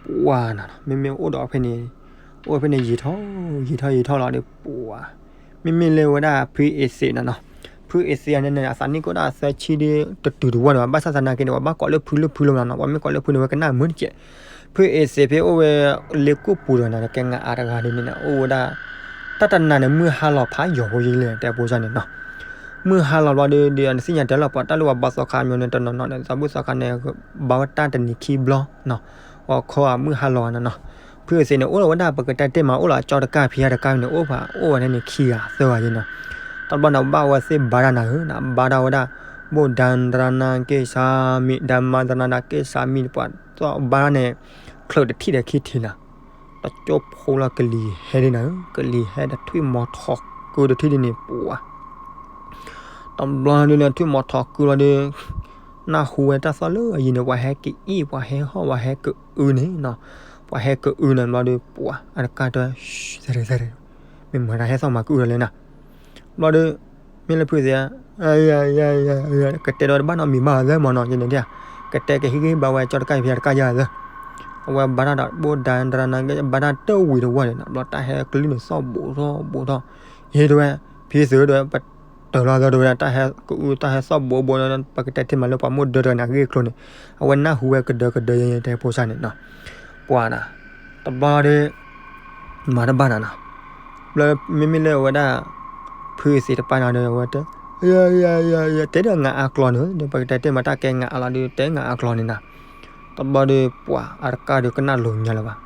ပှၤနီၤနီၤ မ့မ့ၢ်အိၣ်ဒီးဖဲန့ၣ်, အိၣ်ဖဲန့ၣ်ယံာ်ထီၣ်ယံာ်ထီၣ်ယံာ်ထီၣ်လီၤဒီးပှၤ, မ့မ့ၢ်လၢဝဲဒၣ်ဖုအ့သ့းနီၤနီၤ, ဖုအ့သ့းန့ၣ်န့ၣ် အသးနံၣ်ကအိၣ်ဒၣ်သၢဆံဒီးတတုၤတဝၢ်န့ၣ်ဘၣ်, ဘၣ်ဆၣ်သနာ်က့န့ၣ် ပှၤဘၣ်ကိးလၢဖုလၢဖုလီၤမးနီၤ, ပှၤမ့ၢ်ကိးလၢဖုန့ၣ် ဝဲကနၣ်မုာ်တက့ၢ်, ဖုအ့သ့းဖဲအိၣ်ဝဲလ့ကိၣ်ပူၤဒီးန့ၣ် ကဲငါအါတဂၤဒ်န့ၣ် အိၣ်ဝဲဒၣ်, တၢ်တနၤန့ၣ် မုၢ်ဟါလီၤဖးယိာ်ဖိယံၤလဲၣ် တဲဖိစၢ်န့ၣ်နီၤ မုၢ်ဟါလီၤဘျီဒီး ဒ်နသ့ၣ်ညါတၢ်လီၤ ပှၤတၢ်လၢပှၤဘါသီခါမီၤန့ၣ် တနီၤနီၤန့ၣ် သးဘူၣ်သီခါန့ၣ် ဘါဝဲတၢ်တနံၤခံဘျီနီၤ, အီခီအမုၢ်ဟါလီၤနီၤနီၤ, ဖုအ့သ့းန့ၣ် အိၣ်လီၤဝဲဒၣ်ပကတဲတ့ၢ်မး အိၣ်လီၤကၠီတကၢ်ဖံးတကၢ်န့ၣ် အိၣ်ဖးအိၣ်ဝဲန့ၣ်ခံဂၤသၢဂၤယံၤနီၤ, တဘျီန့ၣ် ဘၣ်ဝဲသ့ၣ်ဘါတၢ်နၤဧၢနီၤ, ဘါတၢ်ဝဲဒၣ်, ဘိၣ်ဒၣ်တရၣ်နၢ်က့ၢ်ဆါမံၤ ဒၣ်မါတရၣ်နၢ်က့ၢ်ဆါမံၤ ပှၤသီၣ်ဘါတၢ်န့ၣ်, ချၢးတထံၣ်ဒီးခံထံၣ်နီၤ တကၠိဖိလီၤကလံၤဟဲဒ်နၤဧၢ, ကလံၤဟဲဒီးထွံၣ်မီၤထီၣ်ကုတထံၣ်ဒ်န့ၣ်ပှၤ, တဘျီဒ်န့ၣ် ထွံၣ်မီၤထီၣ်ကုလီၤဒီး, နၢ်ဟူဝဲတၢ်သီၣ်လၢအယံၤန့ၣ် ပှၤဟဲကအံၣ် ပှၤဟဲဟီၣ် ပှၤဟဲကအုန့ၣ်နီၤ, ပှၤဟဲကအုန့ၣ်ဘျီဒီးပှၤ အတကၢ်တၢ်, မ့ၢ်မတၤဟဲသီၣ်မၤကအုလီၤလဲၣ်နၤ, ဘျီဒီး, မ့ၢ်လၢဖုသ့ၣ်ဧၢ, ကတဲဒီးတဘၣ်နီတမံၤဘၣ်သၢမနီၤ ယန့ၣ်ဒၣ်, ကတဲကဟ့ၣ်ဂံၢ်ဟ့ၣ်ဘါဝဲကၠီတကၢ်ဖံးတကၢ်ယၤသၢ, အဝဲဘါတၢ်ဒီးဘိၣ်ဒၣ်တရၣ်နၢ်က့ၢ် ဘါတၢ်တဝံၤတဝီၢ်န့ၣ်နီၤ, ဘျီတၢ်ဟဲကလုၢ်န့ၣ်သီၣ်ဘူးထီၣ်ဘူးထီၣ်, ယဟ့ၣ်တဝဲ, ဖံသ့ၣ်ဧၢ တဝဲ, ပတၢၢ်လီၤသၢတဝဲဒၣ် တၢ်ဟဲကအုတၢ်ဟဲသီၣ်ဘူးဘူးဒီး ပကတဲတ့ၢ်မးလၢပှၤမိၢ်ဒၢတဂၤန့ၣ် အဂ့ၢ်အကျိၤန့ၣ်, အဝဲနၢ်ဟူဝဲကဒၢကဒၢယဲ ယတဲဖိစၢ်န့ၣ်နီၤ, ပှၤနီၤ, တဘျီဒီး မၤတဘၣ်နၤနီၤ, ဘျီမ့မ့ၢ်လၢအဝဲဒၣ်, ဖုသ့ၣ်တပၤနီၤဒီးအဝဲတ, တဲဒီးငါအါကျီၤန့ၣ် ဒီးပကတဲတ့ၢ်မးတၢ်ကဲငါအါလီၤဒီး တဲငါအါကျီၤန့ၣ်နၤ, တဘျီဒီးပှၤအတကၢ်ဒီးကနၣ်လိၤညါလၢၤဘၣ်,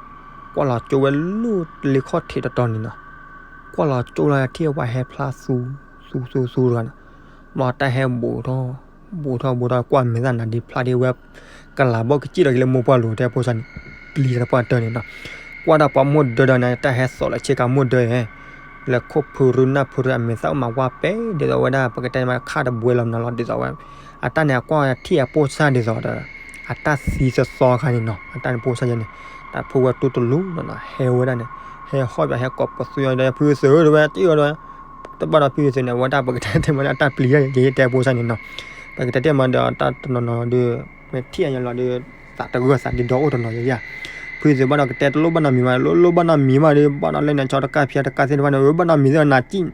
ကွၢ်လီၤကၠိဝဲလၢလ့ခီၣ်ထံးတတီၤန့ၣ်နီၤ, ကွၢ်လီၤကၠိလီၤထံၣ်ပှၤဟဲဖျါသူ, သူသူသူတဂၤန့ၣ်, ဘျီတၢ်ဟဲဘူးထီၣ်, ဘူးထီၣ်ဘူးထီၣ်ကွၢ်မဲာ်သၣ်နၤဒ်ဖျါဒ်ဝဲ ကလၤဘီကစံၣ်ထီၣ်က့ၤလၢမိၢ်ပှၢ်လိၤ တဲဖိစၢ်န့ၣ်, ပျံၤတပှၢ်တၢၢ်န့ၣ်နီၤ, ကွၢ်ဒၣ်ပှၤမိၢ်ဒၢဒီးန့ၣ် တၢ်ဟဲသိးလၢဆ့ကၤမိၢ်ဒၢ, လဲၤခိၣ်ဖုရူနၢ်ဖုရူအမဲာ်သၣ်အိၣ်မးဝါပဲ ဒ်သိးဝဲဒၣ်ပကတဲမးခါတဘှဲလီၤမးနီၤလီၤ ဒ်သိးဝဲ, အတၢ်န့ၣ်အကွၢ်ထံၣ်အပိၢ်စၢ်ဒ်သိးဒီး, အတၢ်သံသီသီခါန့ၣ်နီၤ အတၢ်န့ၣ်ပိၢ်စၢ်ယဲန့ၣ်, တၢ်ဖိဝဲတူၢ်တလူနီၤနီၤ ဟဲဝဲဒၣ်န့ၣ်, ဟဲဟီၣ်ဘၣ်ဟဲကိးပသူဒီးဖုသ့ၣ်ဧၢတဝဲ တအံၤဒီး တဘၣ်ဒီးဖုသ့ၣ်န့ၣ် အဝဲဒၣ်ပကတဲတ့ၢ်မးလၢအတၢ်ပျံၤယဲ ယတဲပိၢ်စၢ်န့ၣ်နီၤ, ပကတဲတ့ၢ်မးဒီးတၢ်တနီၤနီၤဒီး, မ့ၢ်ထံၣ်အယလီၤဒီး, သးတဂၢၢ်သးဒ်ဒီအိၣ်တနီၤယဲဧါ, ဖုသ့ၣ်ဘၣ်ဒီးကတဲတလိၣ်ဘၣ်နီတမံၤဘၣ် လိၣ်လိၣ်ဘၣ်နီတမံၤဘၣ်ဒီး ဘၣ်ဒီးလၢန့ၣ် ကၠီတကၢ်ဖံးတကၢ်သ့ၣ်တဖၣ်န့ၣ် အၢ ဘၣ်နီတမံၤသ့ၣ်နၤကံၣ်,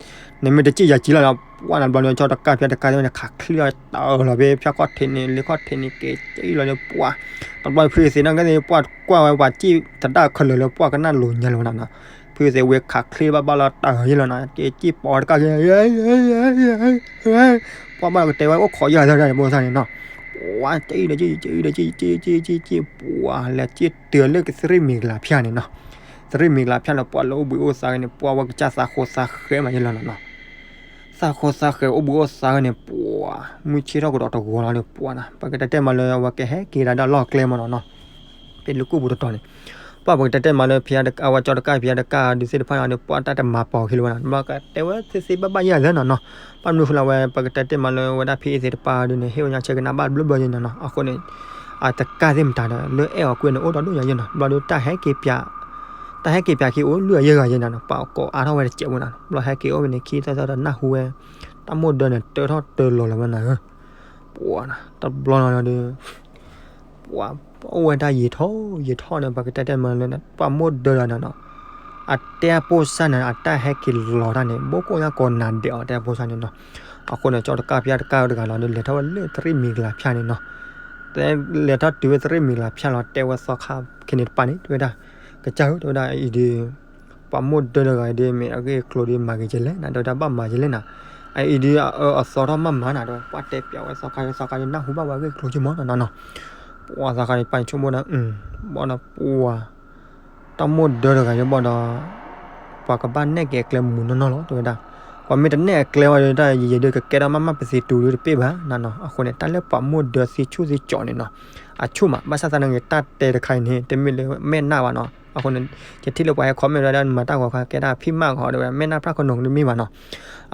နမ့ၢ်တကံၣ်ယၤကံၣ်လီၤဒီး ပှၢ်နၤဘျီဒီး ကၠီတကၢ်ဖံးတကၢ်သ့ၣ်တဖၣ်န့ၣ် ခးချံလီၤတၢ်လီၤဖဲဖၠၣ်ခီၣ်ထံးန့ၣ် လ့ခီၣ်ထံးန့ၣ် က့ၤကံၣ်လီၤဒီးပှၢ်, တဘျီဖုသ့ၣ်နီၣ်က့သ့ၣ် ပှၢ်ကွၢ်ဝဲပှၤကံၣ်တဒၣ်ခဲလၢာ်လၢပှၢ်ကနၣ်လိၤညါလၢၤဝဲဒၣ်နီၤ, ဖုသ့ၣ်ဝဲခးချံဘၣ်ဘၣ်လီၤတၢ်ယဲလီၤနီၤ က့ၤကံၣ်ပိာ်တကၢ်က့ၤ ပှၢ်ဘၣ်ကတဲဝဲအိၣ်ခိးယၤသၢဒၣ်န့ၣ် ပိၢ်စၢ်န့ၣ်နီၤ, ပှၢ်ကံၣ်ဒီးကံၣ် ကံၣ်ဒီးကံၣ် ကံၣ်ကံၣ်ကံၣ် ပှၢ်လဲၤကံၣ်တုၤလၢကသရံၣ်မံၤကလၤဖၠၣ်န့ၣ်နီၤ, သရံၣ်မံၤကလၤဖၠၣ်လၢပှၢ်လၢအိၣ်ဘှံးအိၣ်သါဂ့ၤန့ၣ် ပှၢ်ဝဲကစၢ်သးဃိသးဃဲမးယဲလီၤနီၤနီၤ, သးဃိသးဃဲအိၣ်ဘှံးအိၣ်သါဂ့ၤန့ၣ် ပှၢ်, မုၢ်ဆ့ၣ်ထီၣ်ကဒီးတဂီၤလီၤန့ၣ် ပှၢ်နီၤ ပကတဲတဲမးလၢအဝဲကဟဲက့ၤဒၣ်ဒီးလီၢ်ကျဲမးနီၤနီၤ, ဖဲလၢကိၣ်ပူၤတတီၤန့ၣ်, ပှၢ်ပကတဲတဲမးလၢဖံးတကၢ် အဝဲကၠီတကၢ်ဖံးတကၢ်ဒုးသ့ၣ်တဖၣ်န့ၣ် ပှၢ်တၢ်တမၤပီၤခံလၢၤဝဲနီၤ ဘၣ်ကတဲဝဲသ့သ့ဘၣ်ဘၣ်ယဲၢ်သၢနီၤနီၤ, ဘၣ်မနုၤဃိလၢဝဲ ပကတဲတဲမးလၢဝဲဒၣ်ဖံးအ့သ့ၣ်တပၤဒုးန့ၣ် ဟ့ၣ်ဝဲညါဆဲးကနၣ်ဘၣ်တဘျီဘျီယဲနီၤနီၤ အဃိန့ၣ် အတကၢ်သ့ၣ်မတၤဒီး လၢအဲၣ်အီၤကွံာ်န့ၣ် အိၣ်ဒီးဒိၣ်ယဲနီၤ ဘျီဒီးတၢ်ဟဲက့ၤပၠး တၢ်ဟဲက့ၤပၠးခံအိၣ်လွံၢ်အယဲၢ်ဂၤယဲနီၤနီၤ ပှၢ်ကိးအါထီၣ်ဝဲတစဲးဖိနီၤ ဘျီဟဲက့ၤအိၣ်ဝဲန့ၣ်ခံသၢသီဒီးနၢ်ဟူဝဲ တၢ်မိၢ်ဒၢန့ၣ် တၢထီၣ်တၢလီၤလၢၤဝဲနၤဧၢ, ပှၢ်နီၤ တဘျီနီၤဒီး ပှၢ်အိၣ်ဝဲဒၣ်ယံာ်ထီၣ်ယံာ်ထီၣ်န့ၣ် ပကတဲတဲမးလၢ ပှၢ်မိၢ်ဒၢဒီးနီၤနီၤ အတဲအပိၢ်စၢ်န့ၣ် အတၢ်ဟဲက့ၤလီၤတၢ်န့ၣ် ဘိၣ်ကိၣ်ညါကိးနၤဒဲးအီၤ တဲအပိၢ်စၢ်န့ၣ်နီၤ, အဃိန့ၣ် ကၠီတကၢ်ဖံးတကၢ်တဂၤလီၤဒီး လဲၤထီၣ်ဝဲလၢသရံၣ်မံၤကလၤဖၠၣ်န့ၣ်နီၤ, တဲလဲၤထီၣ်တုၤဝဲတရ့ၣ်မံၤလၢ်ဖၠၣ်လီၤ တဲဝဲသီခါခဲန့ၣ်တပၤန့ၣ် တဲဝဲဒၣ်, ကစၢ်ဧၢ တဲဝဲဒၣ် အံၤဒီး ပှၤမိၢ်ဒၢတဂၤအံၤဒီး မ့ၢ်အဂ့ၢ်အကျိၤဒီး မၤဂ့ၤကလဲၣ်နၤ တဲဝဲဒၣ် ဘၣ်မၤကလဲၣ်နၤ, အအံၤဒီး အအၢအသီထီၣ်မးမၤနၤ တဲဝဲ ပှၤတဲပျးဝဲသီခါ သီခါဒီးနၢ်ဟူဘၣ်ဝဲအဂ့ၢ်အကျိၤက့မးနီၤနီၤနီၤ, ပှၤသီခါန့ၣ် ပှၤဆိကမိၣ်ဒၣ် ဘၣ်ဒီးပှၤ တၢ်မိၢ်ဒၢတဂၤအံၤဘၣ်ဒီး ပှၤကဘၣ်နဲၣ်က့ၤအကျဲမုၢ်နီၢ်နီၢ်လီၤ တဲဝဲဒၣ်, ပှၤမ့ၢ်တနဲၣ်အကျဲဝဲဒၣ် ယဲယဲဒုးကကဲထီၣ်မးမးပသံးတူၤဒုးတပ့ၢ်ဘၣ်နီၤနီၤ, အဃိန့ၣ် တၢ်လၢပှၤမိၢ်ဒၢသံဆူၣ်သံကၠီန့ၣ်နီၤ, အဆူၣ်မး ဘၣ်ဆၣ်သနာ်က့ တၢ်တဲတခါအံၤန့ၣ် တမ့ၢ်လၢမဲာ်နၢ်ဘၣ်နီၤ, အဃိန့ၣ် ယထံၣ်လၢပှၤဟဲ comment ဝဲဒၣ် မၤတၢ်ဂီၤခါ ကဲဒၣ်ဖံးမးဂီၤ တဲဝဲ မဲာ်နၢ်ဖျၢၣ်ခီနိၣ်တမ့ၢ်ဘၣ်နီၤ,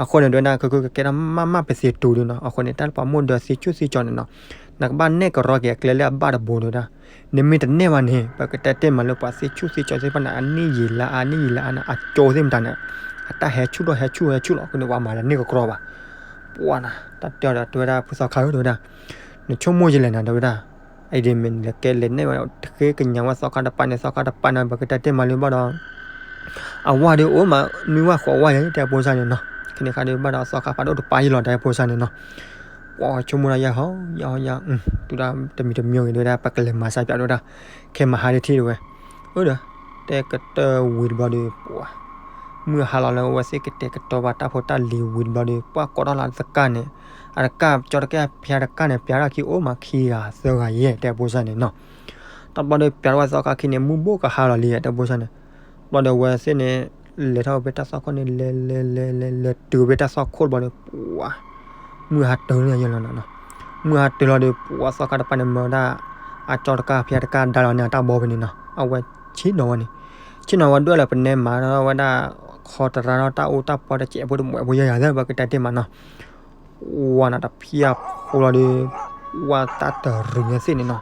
အဃိန့ၣ် တဲဝဲဒၣ် ခဲကကကဲထီၣ်မးမးပသံးတူၤဒုးနီၤ, အဃိန့ၣ် တၢ်လၢပှၤမိၢ်ဒၢသံဆူၣ်သံကၠီန့ၣ်နီၤ နကဘၣ်နဲၣ်ကရီက့ၤအကျဲလၢအဘၣ်တဘိ တဲဝဲဒၣ်, နမ့ၢ်တနဲၣ်ဘၣ်န့ၣ် ပကတဲတ့ၢ်မးလၢပှၤသံဆူၣ်သံကၠီသ့ၣ်တဖၣ်န့ၣ် အနံၣ်ယံာ်လၢအနံၣ်ယံာ်လၢအန့ၣ် အကၠိသ့ၣ်မတၤန့ၣ် အတၢ်ဟဲဆူၣ်ထီၣ်ဟဲဆူၣ်ဟဲဆူၣ်လီၤ, အဃိန့ၣ် ပှၤမၤလၢန့ၢ်ကရီဘၣ်, ပှၤနၤ တၢ်တဲအီၤဒီး တဲဝဲဒၣ် ဖုသီခါဧၢ တဲဝဲဒၣ်, နဆိကမိၣ်ယလဲၣ်နၤ တဲဝဲဒၣ်, အံၤဒ်မ့ၢ်နလဲၤကဲလဲၤနဲၣ်ဝဲ တဃ့ကညးဝဲသီခါတပၤန့ၣ် သီခါတပၤန့ၣ် ပကတဲတ့ၢ်မးလၢဘၣ်ဒီး အဝၤဒီးအိၣ်မး နွံဝၤဃိးဝၤယဲ တဲအဖိစၢ်န့ၣ်နီၤ, ခဲန့ၣ်ခါဒီးဘၣ်ဒီးသီခါဖးဒိၣ်တပၤယံလီၤ တဲအဖိစၢ်န့ၣ်နီၤ, ပှၤဆိကမိၣ်ဒၣ်ယဲဟီ ယဲဟီယဲ, တုၤဒၣ်တမံၤတမံၤဂ့ၤ တဲဝဲဒၣ် ပကလဲၤမၤစၢ်ပၠး တဲဝဲဒၣ်, ခဲမဟါဒ်ထံၣ်တဲဝဲ, အၢဒီး တဲကတၢၢ်ဝံၤတဘျီဒီး ပှၤ မုၢ်ဟါလီၤလၢအဝဲသ့ၣ်ကတဲာ်ကတီၤဘၣ်တၢ်ဖိတၢ်လံၤဝံၤတဘျီဒီး ပှၤကိးထီၣ်လၢတကၢ်န့ၣ်, အတကၢ် ကၠီတကၢ်ဖၠါတကၢ်န့ၣ် ပၠးထီၣ်ခံအိၣ်မးခံဂၤသၢဂၤယဲ တဲအဖိစၢ်န့ၣ်နီၤ, တဘျီဒီးပၠးထီၣ်ဝဲသီခါခံန့ၣ် မုၢ်ဘိၣ်ကဟါလီၤလံ တဲအဖိစၢ်န့ၣ်, ဘျီဒီးအဝဲသ့ၣ်န့ၣ် လဲၤထီၣ်ဝဲဖဲတၢ်သွၣ်ခိၣ်န့ၣ် လဲၤလဲၤလဲၤလဲၤလဲၤတုၤဝဲဖဲ တၢ်သွၣ်ခိၣ်တဘျီဒီး ပှၤ မုၢ်ဟါတၢၤလီၤယဲလီၤနီၤ, မုၢ်ဟါတၢၤလီၤဒီး ပှၤသီခါတပၤန့ၣ် မၢဝဲဒၣ် အကၠီတကၢ်ဖၠါတကၢ်ဒါလီၤန့ၣ် အတၢ်ဘီဖဲန့ၣ်နီၤ, အဝဲဆ့ၣ်နီၤဝဲန့ၣ်, ဆ့ၣ်နီၤဝဲဒၣ်လၢပနဲမၤထီၣ်ဝဲဒၣ် ခီတရါထီၣ်တၢ်အူတၢ်ပီတစဲးဖိတမှဲးဖိယဲယၤသၢ ပကတဲတ့ၢ်မးနီၤ, ပှၤနၤ တဖၠၣ်ဖိလီၤဒီး ပှၤတၢ်တရံးဝဲသ့ၣ်န့ၣ်နီၤ,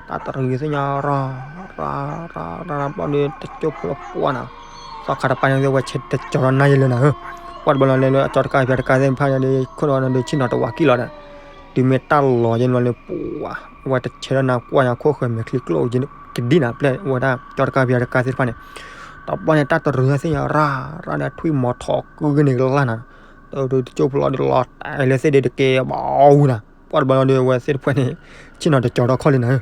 တၢ်တရံးဝဲသ့ၣ်ညါ ရၤ ရၤ ရၤ ရၤ ဘျီဒီး တကၠိဖိလီၤ ပှၤနၤ, သီခါတပၤန့ၣ် ဝဲဆဲးတကၠီၤထီၣ်နါယဲလၢနၤဧၢ, ပှၤတဘျီလီၤလၢ လၢအကၠီတကၢ်ဖၠါတကၢ်သ့ၣ်တဖၣ်န့ၣ်ဒီး ခိၣ်ဒီးနၤဒီး ဆ့ၣ်နီၤတဝးကံၣ်လီၤဒီး, တုၤမ့ၢ်တၢ်လီၤယဲန့ၣ်လီၤလၢ ပှၤ အဝဲတဆဲးထီၣ်နၤ ကွၢ်ညါခိၣ်ဃၢၤမဲာ်ချံကျိၣ်ကဒံနၤ ပျဲၢ်ဝဲဒၣ်ကၠီတကၢ်ဖၠါတကၢ်သ့ၣ်တဖၣ်န့ၣ်, တဘျီန့ၣ် တၢ်တရံးဝဲသ့ၣ်ညါ ရၤ ရၤဒီး ထွံၣ်မီၤထီၣ်ကုဂ့ၤန့ၣ်ကလါနၤ, တကၠိဖိလီၤဒီး လီၤတဲာ်လၢသ့ၣ်ဒီးတက့ၢ်ဘၣ်အူနၤ, ပှၤတဘျီလီၤဒီး အဝဲသ့ၣ်တဖၣ်န့ၣ် ဆ့ၣ်နီၤတကၠီၤထီၣ်ခီၣ်လံနၤဧၢ,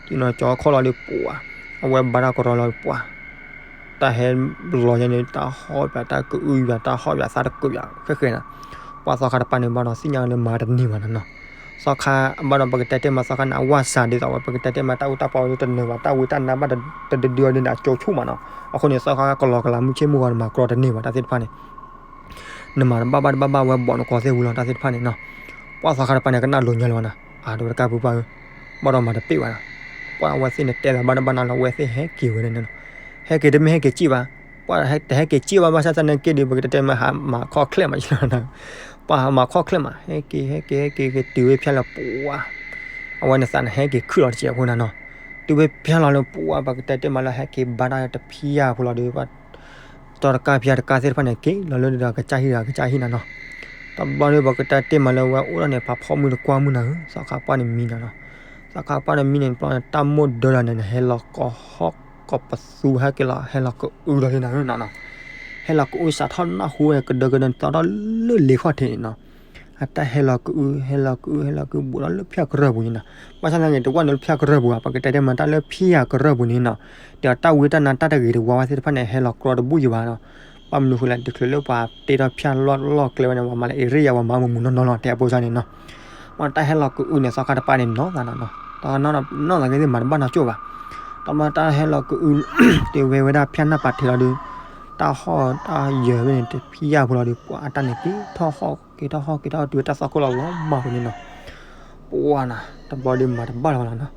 ဆ့ၣ်နီၤတကၠီၤခီၣ်လီၤဒီး ပှၤ အဝဲဘါတၢ်ကရီလီၤဒီး ပှၤ တၢ်ဟဲလီၤယဲန့ၣ် တၢ်ဟီၣ်ပၠးတၢ်ကအုယွၤ တၢ်ဟီၣ်ပၠးသးတကုာ်ယွၤ ဃဲဃဲနၤ, ပှၤသီခါတပၤန့ၣ်ဘၣ်ဒီး သ့ၣ်ညါလၢမၤတန့ၢ်ဘၣ်နီၤနီၤ, သီခါဘၣ်ဒီး ပကတဲတ့ၢ်မးသီခါန့ၣ် အဝၤစးဒ်သိးဝဲ ပကတဲတ့ၢ်မး တၢ်အူတၢ်ပီဝဲဒၣ်တနၢၤဘၣ် တၢ်ဝံတၢ်နါဘၣ်တဒုဒုအီၤဒ်န့ၣ် အကၠိဆူၣ်မးနီၤ, အဃိန့ၣ် သီခါကလီကလးမုၢ်ဆ့ၣ်မုၢ်ဂီၤန့ၣ် မၤကြီတန့ၢ်ဘၣ် တၢ်သ့ၣ်တဖၣ်န့ၣ် နမၤတဘၣ်ဘၣ်တဘၣ်ဘၣ်ဝဲဘီးနကီၢ်သ့ၣ်ဝံၤလီၤ တၢ်သ့ၣ်တဖၣ်န့ၣ်နီၤ, ပှၤသီခါတပၤန့ၣ် ကနၣ်လိၤညါလၢၤဘၣ်နီၤ, အၢ တဝဲတကၢ်ဖုပှၢ်ဧၢ, ဘၣ်ဒီးမၤတပ့ၢ်ဘၣ်နီၤ, ပှၤအဝဲသ့ၣ်န့ၣ် တဲသးဘၣ်တဘၣ်နီၤလီၤ အဝဲသ့ၣ်ဟဲက့ၤဝဲန့ၣ်နီၤ, ဟဲက့ၤတမ့ၢ်ဟဲက့ၤစံၣ်ဘၣ်, ပှၤတဟဲက့ၤစံၣ်ဘၣ် ဘၣ်ဆၣ်သနာ်က့ဒီး ပကတဲတ့ၢ်မး ဟးမၤခီၣ်ချဲၣ်မးယလီၤနီၤ, ပှၤဟးမၤခီၣ်ချဲၣ်မး ဟဲက့ၤ ဟဲက့ၤ ဟဲက့ၤ က့ၤတုၤဝဲဖၠါလၢပှၤ အဝဲန့ၣ်သးန့ၣ် ဟဲက့ၤခုၣ်လီၤတစဲးဖိနၤနီၤ, တုၤဝဲဖၠါလီၤလၢပှၤ ပကတဲတ့ၢ်မးလၢ ဟဲက့ၤဘါတၢ်တဖၠၣ်ဖိလီၤဒီး ပှၤ ကၠီတကၢ်ဖၠါတကၢ်သ့ၣ်တဖၣ်န့ၣ် က့ၤလီၤလၢဒုးဒီး ကစၢ်ဟံၣ်ဒီး ကစၢ်ဟံၣ်နၤနီၤ, တဘျီဒီး ပကတဲတ့ၢ်မးလၢ ဝဲအိၣ်ဒၣ်န့ၣ် ဖးဖီမုၢ်တကွၢ်မုၢ်နၤဧၢ, သီခါပှၢ်န့ၣ်မံနၤနီၤ, သီခါပှၢ်န့ၣ်မံန့ၣ် တဘျီန့ၣ် တၢ်မိၢ်ဒၢလီၤန့ၣ် ဟဲလီၤကိးဟီၣ်ကိးပသူ ဟဲက့ၤလီၤ ဟဲလီၤကအုလီၤလံနၤဧၢနီၤနီၤ, ဟဲလီၤကအုစးထီၣ်နၢ်ဟူဝဲ ကဒၢကဒၢန့ၣ် သီထီၣ်လၢလ့ၤခီၣ်ထံးန့ၣ်နီၤ, အတၢ်ဟဲလီၤကအု ဟဲလီၤကအု ဟဲလီၤကအု ဘူးဒီးလၢဖၠၣ်ကရၢၢ်ပူၤန့ၣ်နီၤ, ဘၣ်ဆၣ်သနာ်က့ တဝၢ်န့ၣ်လၢဖၠၣ်ကရၢၢ်ပူၤဘၣ်, ပကတဲတ့ၢ်မးတၢ်လၢဖၠၣ်ကရၢၢ်ပူၤန့ၣ်နီၤ, ဒီးတၢ်ဝံတၢ်နါတၢ်တဂ့ၤတဝါဝဲသ့ၣ်တဖၣ်န့ၣ် ဟဲလီၤကြီတဘူၣ်ယံၤဘၣ်နီၤ, ဘၣ်မနုၤဃိလဲၣ် တချုးလၢပှၤတ့ထီၣ်ဖၠၣ်လီၢ်လီၢ်ကျဲဝဲန့ၣ် ပှၤမၤလၢအ့ရ့ယၤ ပှၤမၤမုာ်မုာ်နီၢ်နီၢ်လီၤ တဲအပိစၢ်န့ၣ်နီၤ, မ့ၢ်တၢ်ဟဲလီၤကအုန့ၣ် သီခါတပၤန့ၣ် နီၢ်သးနီၤနီၤ, နီၢ်သးက့ၤသ့ၣ်မၤတဘၣ်နီၢ်ကၠိၣ်ဘၣ်, တၢ်မ့ၢ်တၢ်ဟဲလီၤကအု တ့ၢ်ဝဲဝဲဒၣ်ဖၠၣ်နၢ်ပၤထံးလီၤဒီး တၢ်ဟီၣ်တၢ်ယၢၤဝဲန့ၣ် တဖၠၣ်ဖိလီၤဒီး ပှၤအတၢ်န့ၣ်က့ၤထီၣ်ဟီၣ်က့ၤထီၣ်ဟီၣ်က့ၤထီၣ်ဟီၣ်တုၤဝဲတၢ်သွၣ်ခိၣ်လီၤလီၤမၢ်ပူၤန့ၣ်နီၤ, ပှၤနၤ တဘျီဒီးမၤတဘၣ်လၢၤဘၣ်နီၤနီၤ,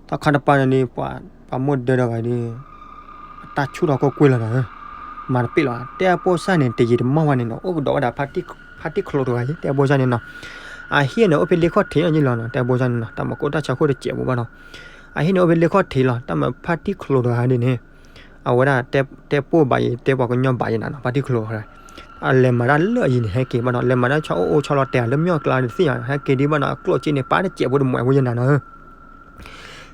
သီခါတပၤန့ၣ်ဒီး ပှၤ ပှၤမိၢ်ဒၢဒီးဂၤဒီး အတၢ်ဆူၣ်ထီၣ်ကွ့ၢ်ကွ့ၢ်လီၤနီၤဧၢ, မၤတပ့ၢ်လီၤ, တဲအပိစၢ်န့ၣ် တယံာ်တမီၢ်ဝဲန့ၣ်နီၤ အိၣ်ကဒီးဝဲဒၣ် ဖါတံၢ်ချိၣ်တဂၤအံၤ တဲအပိစၢ်န့ၣ်နီၤ, အဟံၣ်န့ၣ် အိၣ်ဖဲလ့ခီၣ်ထံးလီၤယ့ၢ်လီၤနီၤ တဲအပိစၢ်န့ၣ်နီၤ တၢ်မၤကိၣ်တၢ်ဆၢခိၣ်တစဲးဖိဘၣ်နီၤ, အဟံၣ်န့ၣ် အိၣ်ဖဲလ့ခီၣ်ထံးလီၤ တၢ်မၤဖါတံၢ်ချိၣ်တဂၤဒ်န့ၣ်, အဝဲဒၣ် တဲပိၢ်ဘၣ်ယံၤ တဲပှၤကညီဘၣ်ယံၤနၤနီၤ ဖါတံၢ်ချိၣ်တဂၤ, အလဲၤမၤတၢ်လၢအယံၤန့ၣ် ဟဲက့ၤဘၣ်နီၤ လဲၤမၤတၢ်ဆီအိၣ်အိၣ်ဆီလီၤတဲာ်လၢမ့ၢ်အီၣ်ကျါဒ်သ့ၣ်ညါ ဟဲက့ၤဒ်ဘၣ်နီၤ အကျိၣ်စ့န့ၣ် ပာ်တစဲးဖိတမှဲးဖိယဲၢ်နၤနီၤဧၢ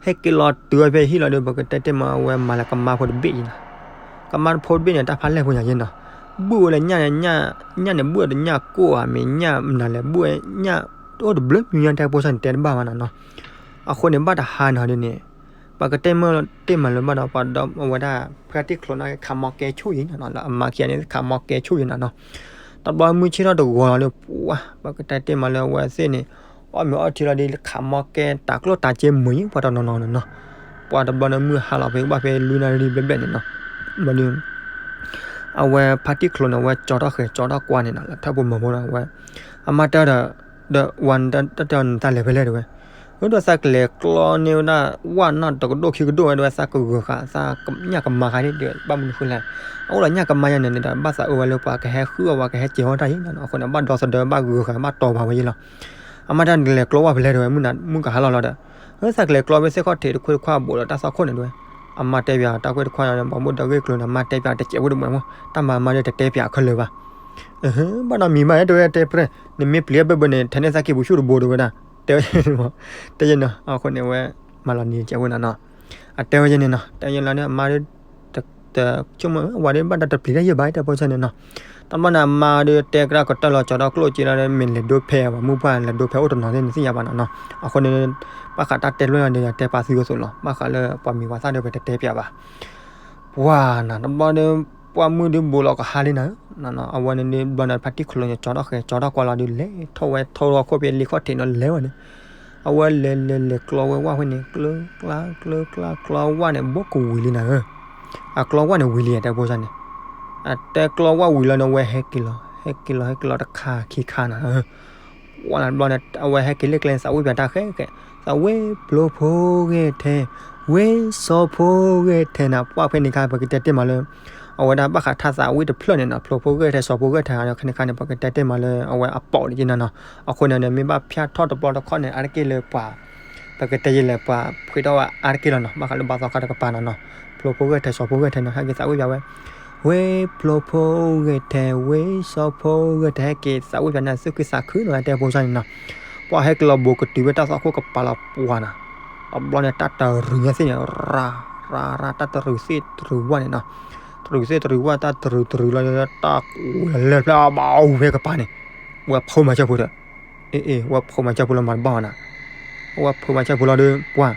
ဟဲက့ၤလီၤတုၤဝဲဖဲဟံၣ်လီၤဒီး ပကတဲတ့ၢ်မးဝဲမၤလၢကမါဖိတဘ့ၣ်ယံၤနၤ, ကမါဖိတဘ့ၣ်န့ၣ် တၢ်ဖးလဲၢ်ဖိညါယဲၢ်နီၤ, ဘုၣ်ဝဲလၢညၣ်န့ၣ် ညၣ်န့ၣ်ဘုၣ်ဝဲတညၣ်ကိၢ်ဧါ မ့ၢ်ညၣ်မနုၤလဲၣ် ဘုၣ်ဝဲညၣ် အိၣ်တဘျုးမံၤညါ တဲပိစၢ်န့ၣ် တဲတဘၣ်ဘၣ်နၤနီၤ, အဃိန့ၣ် ဘၣ်တဟါန့ၣ်ဒ်န့ၣ် ပှၤကတဲမၢတ့ၢ်မးလၢၤဘၣ်ဒီး ပှၤဒီးအဝဲဒၣ် ဖါတံၢ်ချိၣ်န့ၣ် ခးမီကဲဆူၣ်အံၤန့ၣ်နီၤ, လၢအမါခံဂၤန့ၣ် ခးမီကဲဆူၣ်အံၤန့ၣ်နီၤ. တဘျီမုၢ်ဆ့ၣ်ထီၣ်တဂီၤလီၤဒီး ပှၤ ပှၤကတဲတ့ၢ်မးလၢအဝဲသ့ၣ်န့ၣ် အီၣ်မ့ၤအီထံလီၤဒီး ခးမီကဲတၢ်ကျိၣ်တၢ်စ့မုာ်အံၤ ပှၤတနီၤနီၤန့ၣ်နီၤ. ပှၤတဘျီန့ၣ် မုၢ်ဟါလီၤဖဲကဘၣ်ဖဲ လွံၢ်နၣ်ရံၣ်ဘျဲၣ်ဘျဲၣ်န့ၣ်နီၤ. ဘျီဒီး အဝဲဖါတံၢ်ချိၣ်န့ၣ် အဝဲကၠီထီၣ်ဃဲၤကၠီထီၣ်ကွၢ်န့ၣ်နီၤ, လၢထၢၣ်ပူၤမီၤဖိဒီး အဝဲ အမါတဲဒီး ဒီးဝၤတၢ်တဲအီၤန့ၣ် နတၢ်လဲၤဖဲလဲၣ်တဲဝဲ. ဒီးသးကလဲၤကျီန့ၢ်ဝဲဒၣ် ဝၣ်နီၢ်တကဒိၣ်ခံကဒိၣ်ဝဲဒီး သးကဂၢၤဃာ် သးညၣ်ကမါဃာ်ဒ်ဒီး ဘၣ်မနုၤဃိလဲၣ်. အအိၣ်ဒီးညၣ်ကမါယါန့ၣ်န့ၣ်ဒီး ဘၣ်သးအၢဝဲလၢပှၤကဟဲဃုအီၣ် ပှၤကဟဲစဲးအီၣ်တၢ်အံၤန့ၣ်နီၤ. အဃိန့ၣ် ဘၣ်ဒီသဒၢ ဘၣ်ဂၢၤဃာ် ဘၣ်တီၤပာ်ဝဲယဲလီၤ. အမါတဲ နလဲၤကျီဝၣ်ဖဲလဲၣ်တဲဝဲ မုၢ်နၤ မုၢ်ကဟါလီၤလီၤဒီး သးကလဲၤကျီဖဲသ့ၣ်ခီၣ်ထံးတခွ့တခွါအဘိးဒီးတၢ်သွၣ်ခိၣ်န့ၣ်တဲဝဲ. အမါတဲပၠးတၢ်ခွ့တခွါန့ၣ် ဘၣ်မူဒၢဂ့ၢ်ကျိၤန့ၣ် အမါတဲပၠးတစဲးဖိတမှဲးမး တၢ်မၤမါဒီးတတဲပၠးခဲလၢာ်ဘၣ်. ဘၣ်နီတမံၤဘၣ် တဲဝဲတဲပြဲၢ် နမ့ၢ်ပျံၤဘၢဘၢန့ၣ် ထဲန့ၣ်သးကံၢ်ပူၤဆူၣ်တဘိတဲဝဲဒၣ် တဲဝဲ တဲယဲနီၤ. အဃိန့ၣ် အဝဲမၤလီၤနံၤတစဲးဖိန့ၣ်နီၤ. အတဲဝဲယဲန့ၣ်နီၤ တဲယဲလီၤဒီး အမါဒီး တဆိကမိၣ်ဝဲဒၣ် ဘၣ်တၢ်တပျံၤတၢ်ယဲၢ်ဘၣ် တဲဖိဆၢန့ၣ်နီၤ. တဘျီန့ၣ် အမါဒီးတဲကြၢးကတၢၢ်လီၤ ကၠီထီၣ်ကျိၣ်စ့လီၤဒီး မ့ၢ်လဲၤဒိဖဲအပှၤမုၣ်ပှၢ် လဲၤဒိဖဲအိၣ်တနီၤသ့ၣ် နသ့ၣ်ညါဘၣ်နီၤနီၤ. အဃိန့ၣ် ဘၣ်ဃးတၢ်တဲတဖျၢၣ်န့ၣ်ဒီး ယတဲပာ်သုအသိးလီၤ. ဘၣ်ဃးလၢပှၤမံၤပှၤသၣ်ဒီး ပတတဲပၠးဘၣ်. ပှၤနၤ တဘျီဒီး ပှၢ်မုၢ်ဒုးဘူးလီၤကဟါလံနၤ, အဝဲန့ၣ်ဒုး ဘျီန့ၣ် ဖါတံၢ်ချိၣ်န့ၣ် ကၠီထီၣ်ဃဲၤ ကၠီထီၣ်ကွၢ်လီၤဒီး လဲၤထီၣ်ဝဲထီၣ်လီၤခိၣ်ဖဲလံာ်ခီၣ်ထံးန့ၣ် လဲၤဝဲန့ၣ် အဝဲလဲၤလဲၤလဲၤကျီဝဲဝၣ်ဖဲန့ၣ် ကျၢကျါကျၢကျါ ကျီဝၣ်န့ၣ် ဘူးကဝံၤလံနၤဧၢ. အကျီဝၣ်န့ၣ်ဝံၤလံ တဲဖိဆၢန့ၣ်. အတဲကျီဝၣ်ဝံၤလီၤန့ၣ် အဝဲဟဲက့ၤလီၤ ဟဲက့ၤလီၤ ဟဲက့ၤလီၤတခါခံခါနၤဧၢ. ပှၢ်နၤတဘျီန့ၣ် အဝဲဟဲက့ၤလၢကျဲန့ၣ် သးဝံၣ်ပၠးတၢ်ဃဲဃဲ, သးဝံၣ်ဖျိဖိဂဲၤထဲ, ဝ့ၢ်စီၤဖိဂဲၤထဲနၤ. ပှၢ်ဖဲန့ၣ်ခါ ပကတဲတ့ၢ်မးလၢ အဝဲဒၣ်ဘၣ်ဃးထါသးဝံၣ်တဖျၢၣ်န့ၣ်နီၤ ဖျိဖိဂဲၤထဲ စီၤဖိဂဲၤထဲ ခဲန့ၣ်ခါန့ၣ် ပကတဲတ့ၢ်မးလၢ အဝဲအပိာ်န့ၣ်က့နၤနီၤ. အဃိန့ၣ်န့ၣ် မ့ၢ်ဘၣ်ဖၠၣ်ထီၣ်တဘျီတခီၣ်န့ၣ် အါတက့ၢ်လၢပှၤ ပကတဲယဲလဲၣ် ပှၤဖှ့ထီၣ်ဝဲအါတက့ၢ်လီၤနီၤ. ဘၣ်ဃးလၢဘါသီခါတကပၤနၤနီၤ ဖျိဖိဂဲၤထဲ စီၤဖိဂဲၤထဲန့ၣ် ဟဲက့ၤသးဝံၣ်ပၠးဝဲ ဝ့ၢ်ဖျိဖိဂဲၤထဲ ဝ့ၢ်စီၤဖိဂဲၤထဲ ဟဲက့ၤသးဝံၣ်ပၠးန့ၣ် သူၣ်ခုသးခုနီၤ တဲဖိဆၢန့ၣ်နီၤ. ပှၢ်ဟဲက့ၤလီၤဘူးကတုၤဖဲတၢ်သွၣ်ခိၣ်ကပၤလီၤပှၢ်နၤ. တဘျီန့ၣ် တၢ်တရူးညါသ့ၣ်န့ၣ် ရၤ ရၤ ရၤ တၢ်တရူးသ့ၣ်တရူးဝၣ်န့ၣ်နီၤ. တရူးသ့ၣ်တရူးဝၣ် တၢ်တရူးတရူးလီၤ တၢ်ကူးလၢဖျၢၣ်ဘၣ်အိၣ်ဖဲကပၤန့ၣ် ဝဲဖိမၤစၢၤဖိဒီး အ့ အ့ ဝဲဖိမၤစၢၤဖိလီၤမၤတဘၣ်ဘၣ်နၤ. ဝဲဖိမၤစၢၤဖိလီၤဒီး ပှၢ်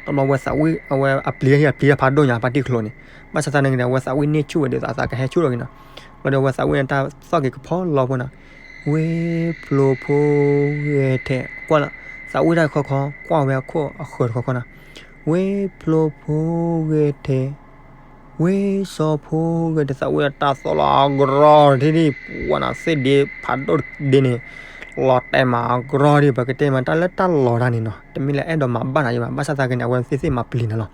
တဘျီဝဲသးဝံၣ် အဝဲအပျံၤ အပျံၤတၢ်ဖးဒိၣ်ညါ ဖါတံၢ်ချိၣ်န့ၣ် ဘၣ်ဆၣ်သနာ်က့န့ၣ် အဝဲသးဝံၣ်န့ၢ်ဆူၣ်ဝဲဒီး သးသးကဟဲဆူၣ်ထီၣ်က့ၤနီၤ. ဘျီဒီး အဝဲသးဝံၣ်န့ၣ်တၢ်သီၣ်က့ၤကဖီလီၤဖိနၤ. ဝ့ၢ်ဖျိဖိဂဲၤထဲ ကွၢ်လီၤ သးဝံၣ်တၢ်ခီခီ ကွၢ်ဝဲအခိၣ်အဃၢၤတခီခီနၤ. ဝ့ၢ်ဖျိဖိဂဲၤထဲ ဝ့ၢ်စီၤဖိဂဲၤထဲ သးဝံၣ်တၢ်သီၣ်လီၤအကရီထံၣ်ဒံး ပှၢ်နၤ သ့ၣ်ဒ့ဖးဒိၣ်ဒ့န့ၣ် လီၤတဲာ်မးအကရီဒံး ပကတဲမးတၢ်လၢတၢ်လီၤတၢ်န့ၣ်နီၤ တမ့ၢ်လၢအဲၣ်ဒိးမၤဘၣ်နၤယဘၣ် ဘၣ်ဆၣ်သနာ်က့န့ၣ် အဝဲသ့ၣ်သ့ၣ်မၤပျံၤနၤလီၤ.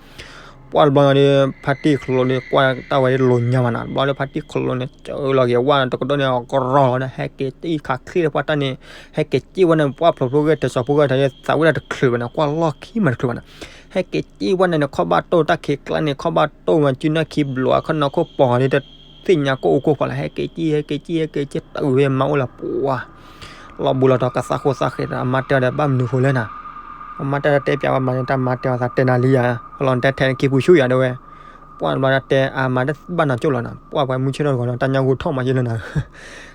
ပှၢ်တဘျီဒီး ဖါတံၢ်ချိၣ်ဒီး ကွၢ်တၢ်ဝဲဒ်လိာ်ညါမးနၤ တဘျီဒီး ဖါတံၢ်ချိၣ်န့ၣ် စၢလီၤက့ၤဝၣ်တကဒိၣ်န့ၣ် အကရီလီၤဒီး ဟဲက့ၤတံၢ်ခးချ့လၢပှၢ်တၢ်န့ၣ် ဟဲက့ၤစံၣ်ဝဲန့ၣ် ပှၢ်ဖျိဖိဂဲၤထဲ စီၤဖိဂဲၤထဲ သးဝံၣ်တၢ်တချုးဘၣ်န့ၣ် ကွၢ်လီၢ်ခံမးတချုးဘၣ်န့ၣ် ဟဲက့ၤစံၣ်ဝဲန့ၣ်န့ၣ် ခီၣ်ဘၣ်တိၢ်တၢ်ခံးကျါန့ၣ် ခီၣ်ဘၣ်တိၢ်ဝဲစုနၢ်ခံဘျီး အခီၣ်နီၢ်ခိၣ်ပီၤဒ်တသ့ၣ်ညါကိၣ်အိၣ်ကိၣ်ဖီလာ် ဟဲက့ၤစံၣ် ဟဲက့ၤစံၣ် ဟဲက့ၤစံၣ် တၢ်အုၣ်ဝဲမၤအိၣ်လၢပှၢ် လီၤဘူးလီၤတီၤကသးဃိသးဃဲးဒီး အမါတဲအီၤဒီး ဘၣ်မနုၤဃိလဲၣ်နၤ အမါတဲတၢ်တဲပၠးဝဲမးန့ၣ် တၢ်မါတဲအီၤသးတဲနၤလံယၤ လီၤနတဲထဲနကံၢ်ပူၤဆူၣ်ယၤတဲဝဲ ပှၢ်တဘျီတၢ်တဲအါမးတဘၣ်နီၢ်ကၠိၣ်လီၤနၤ ပှၢ်ပှၤမုၢ်ဆ့ၣ်ထီၣ်တဂီၤဒီး တၢ်ညါဂိၢ်ထီၣ်မးယဲလၢနၤ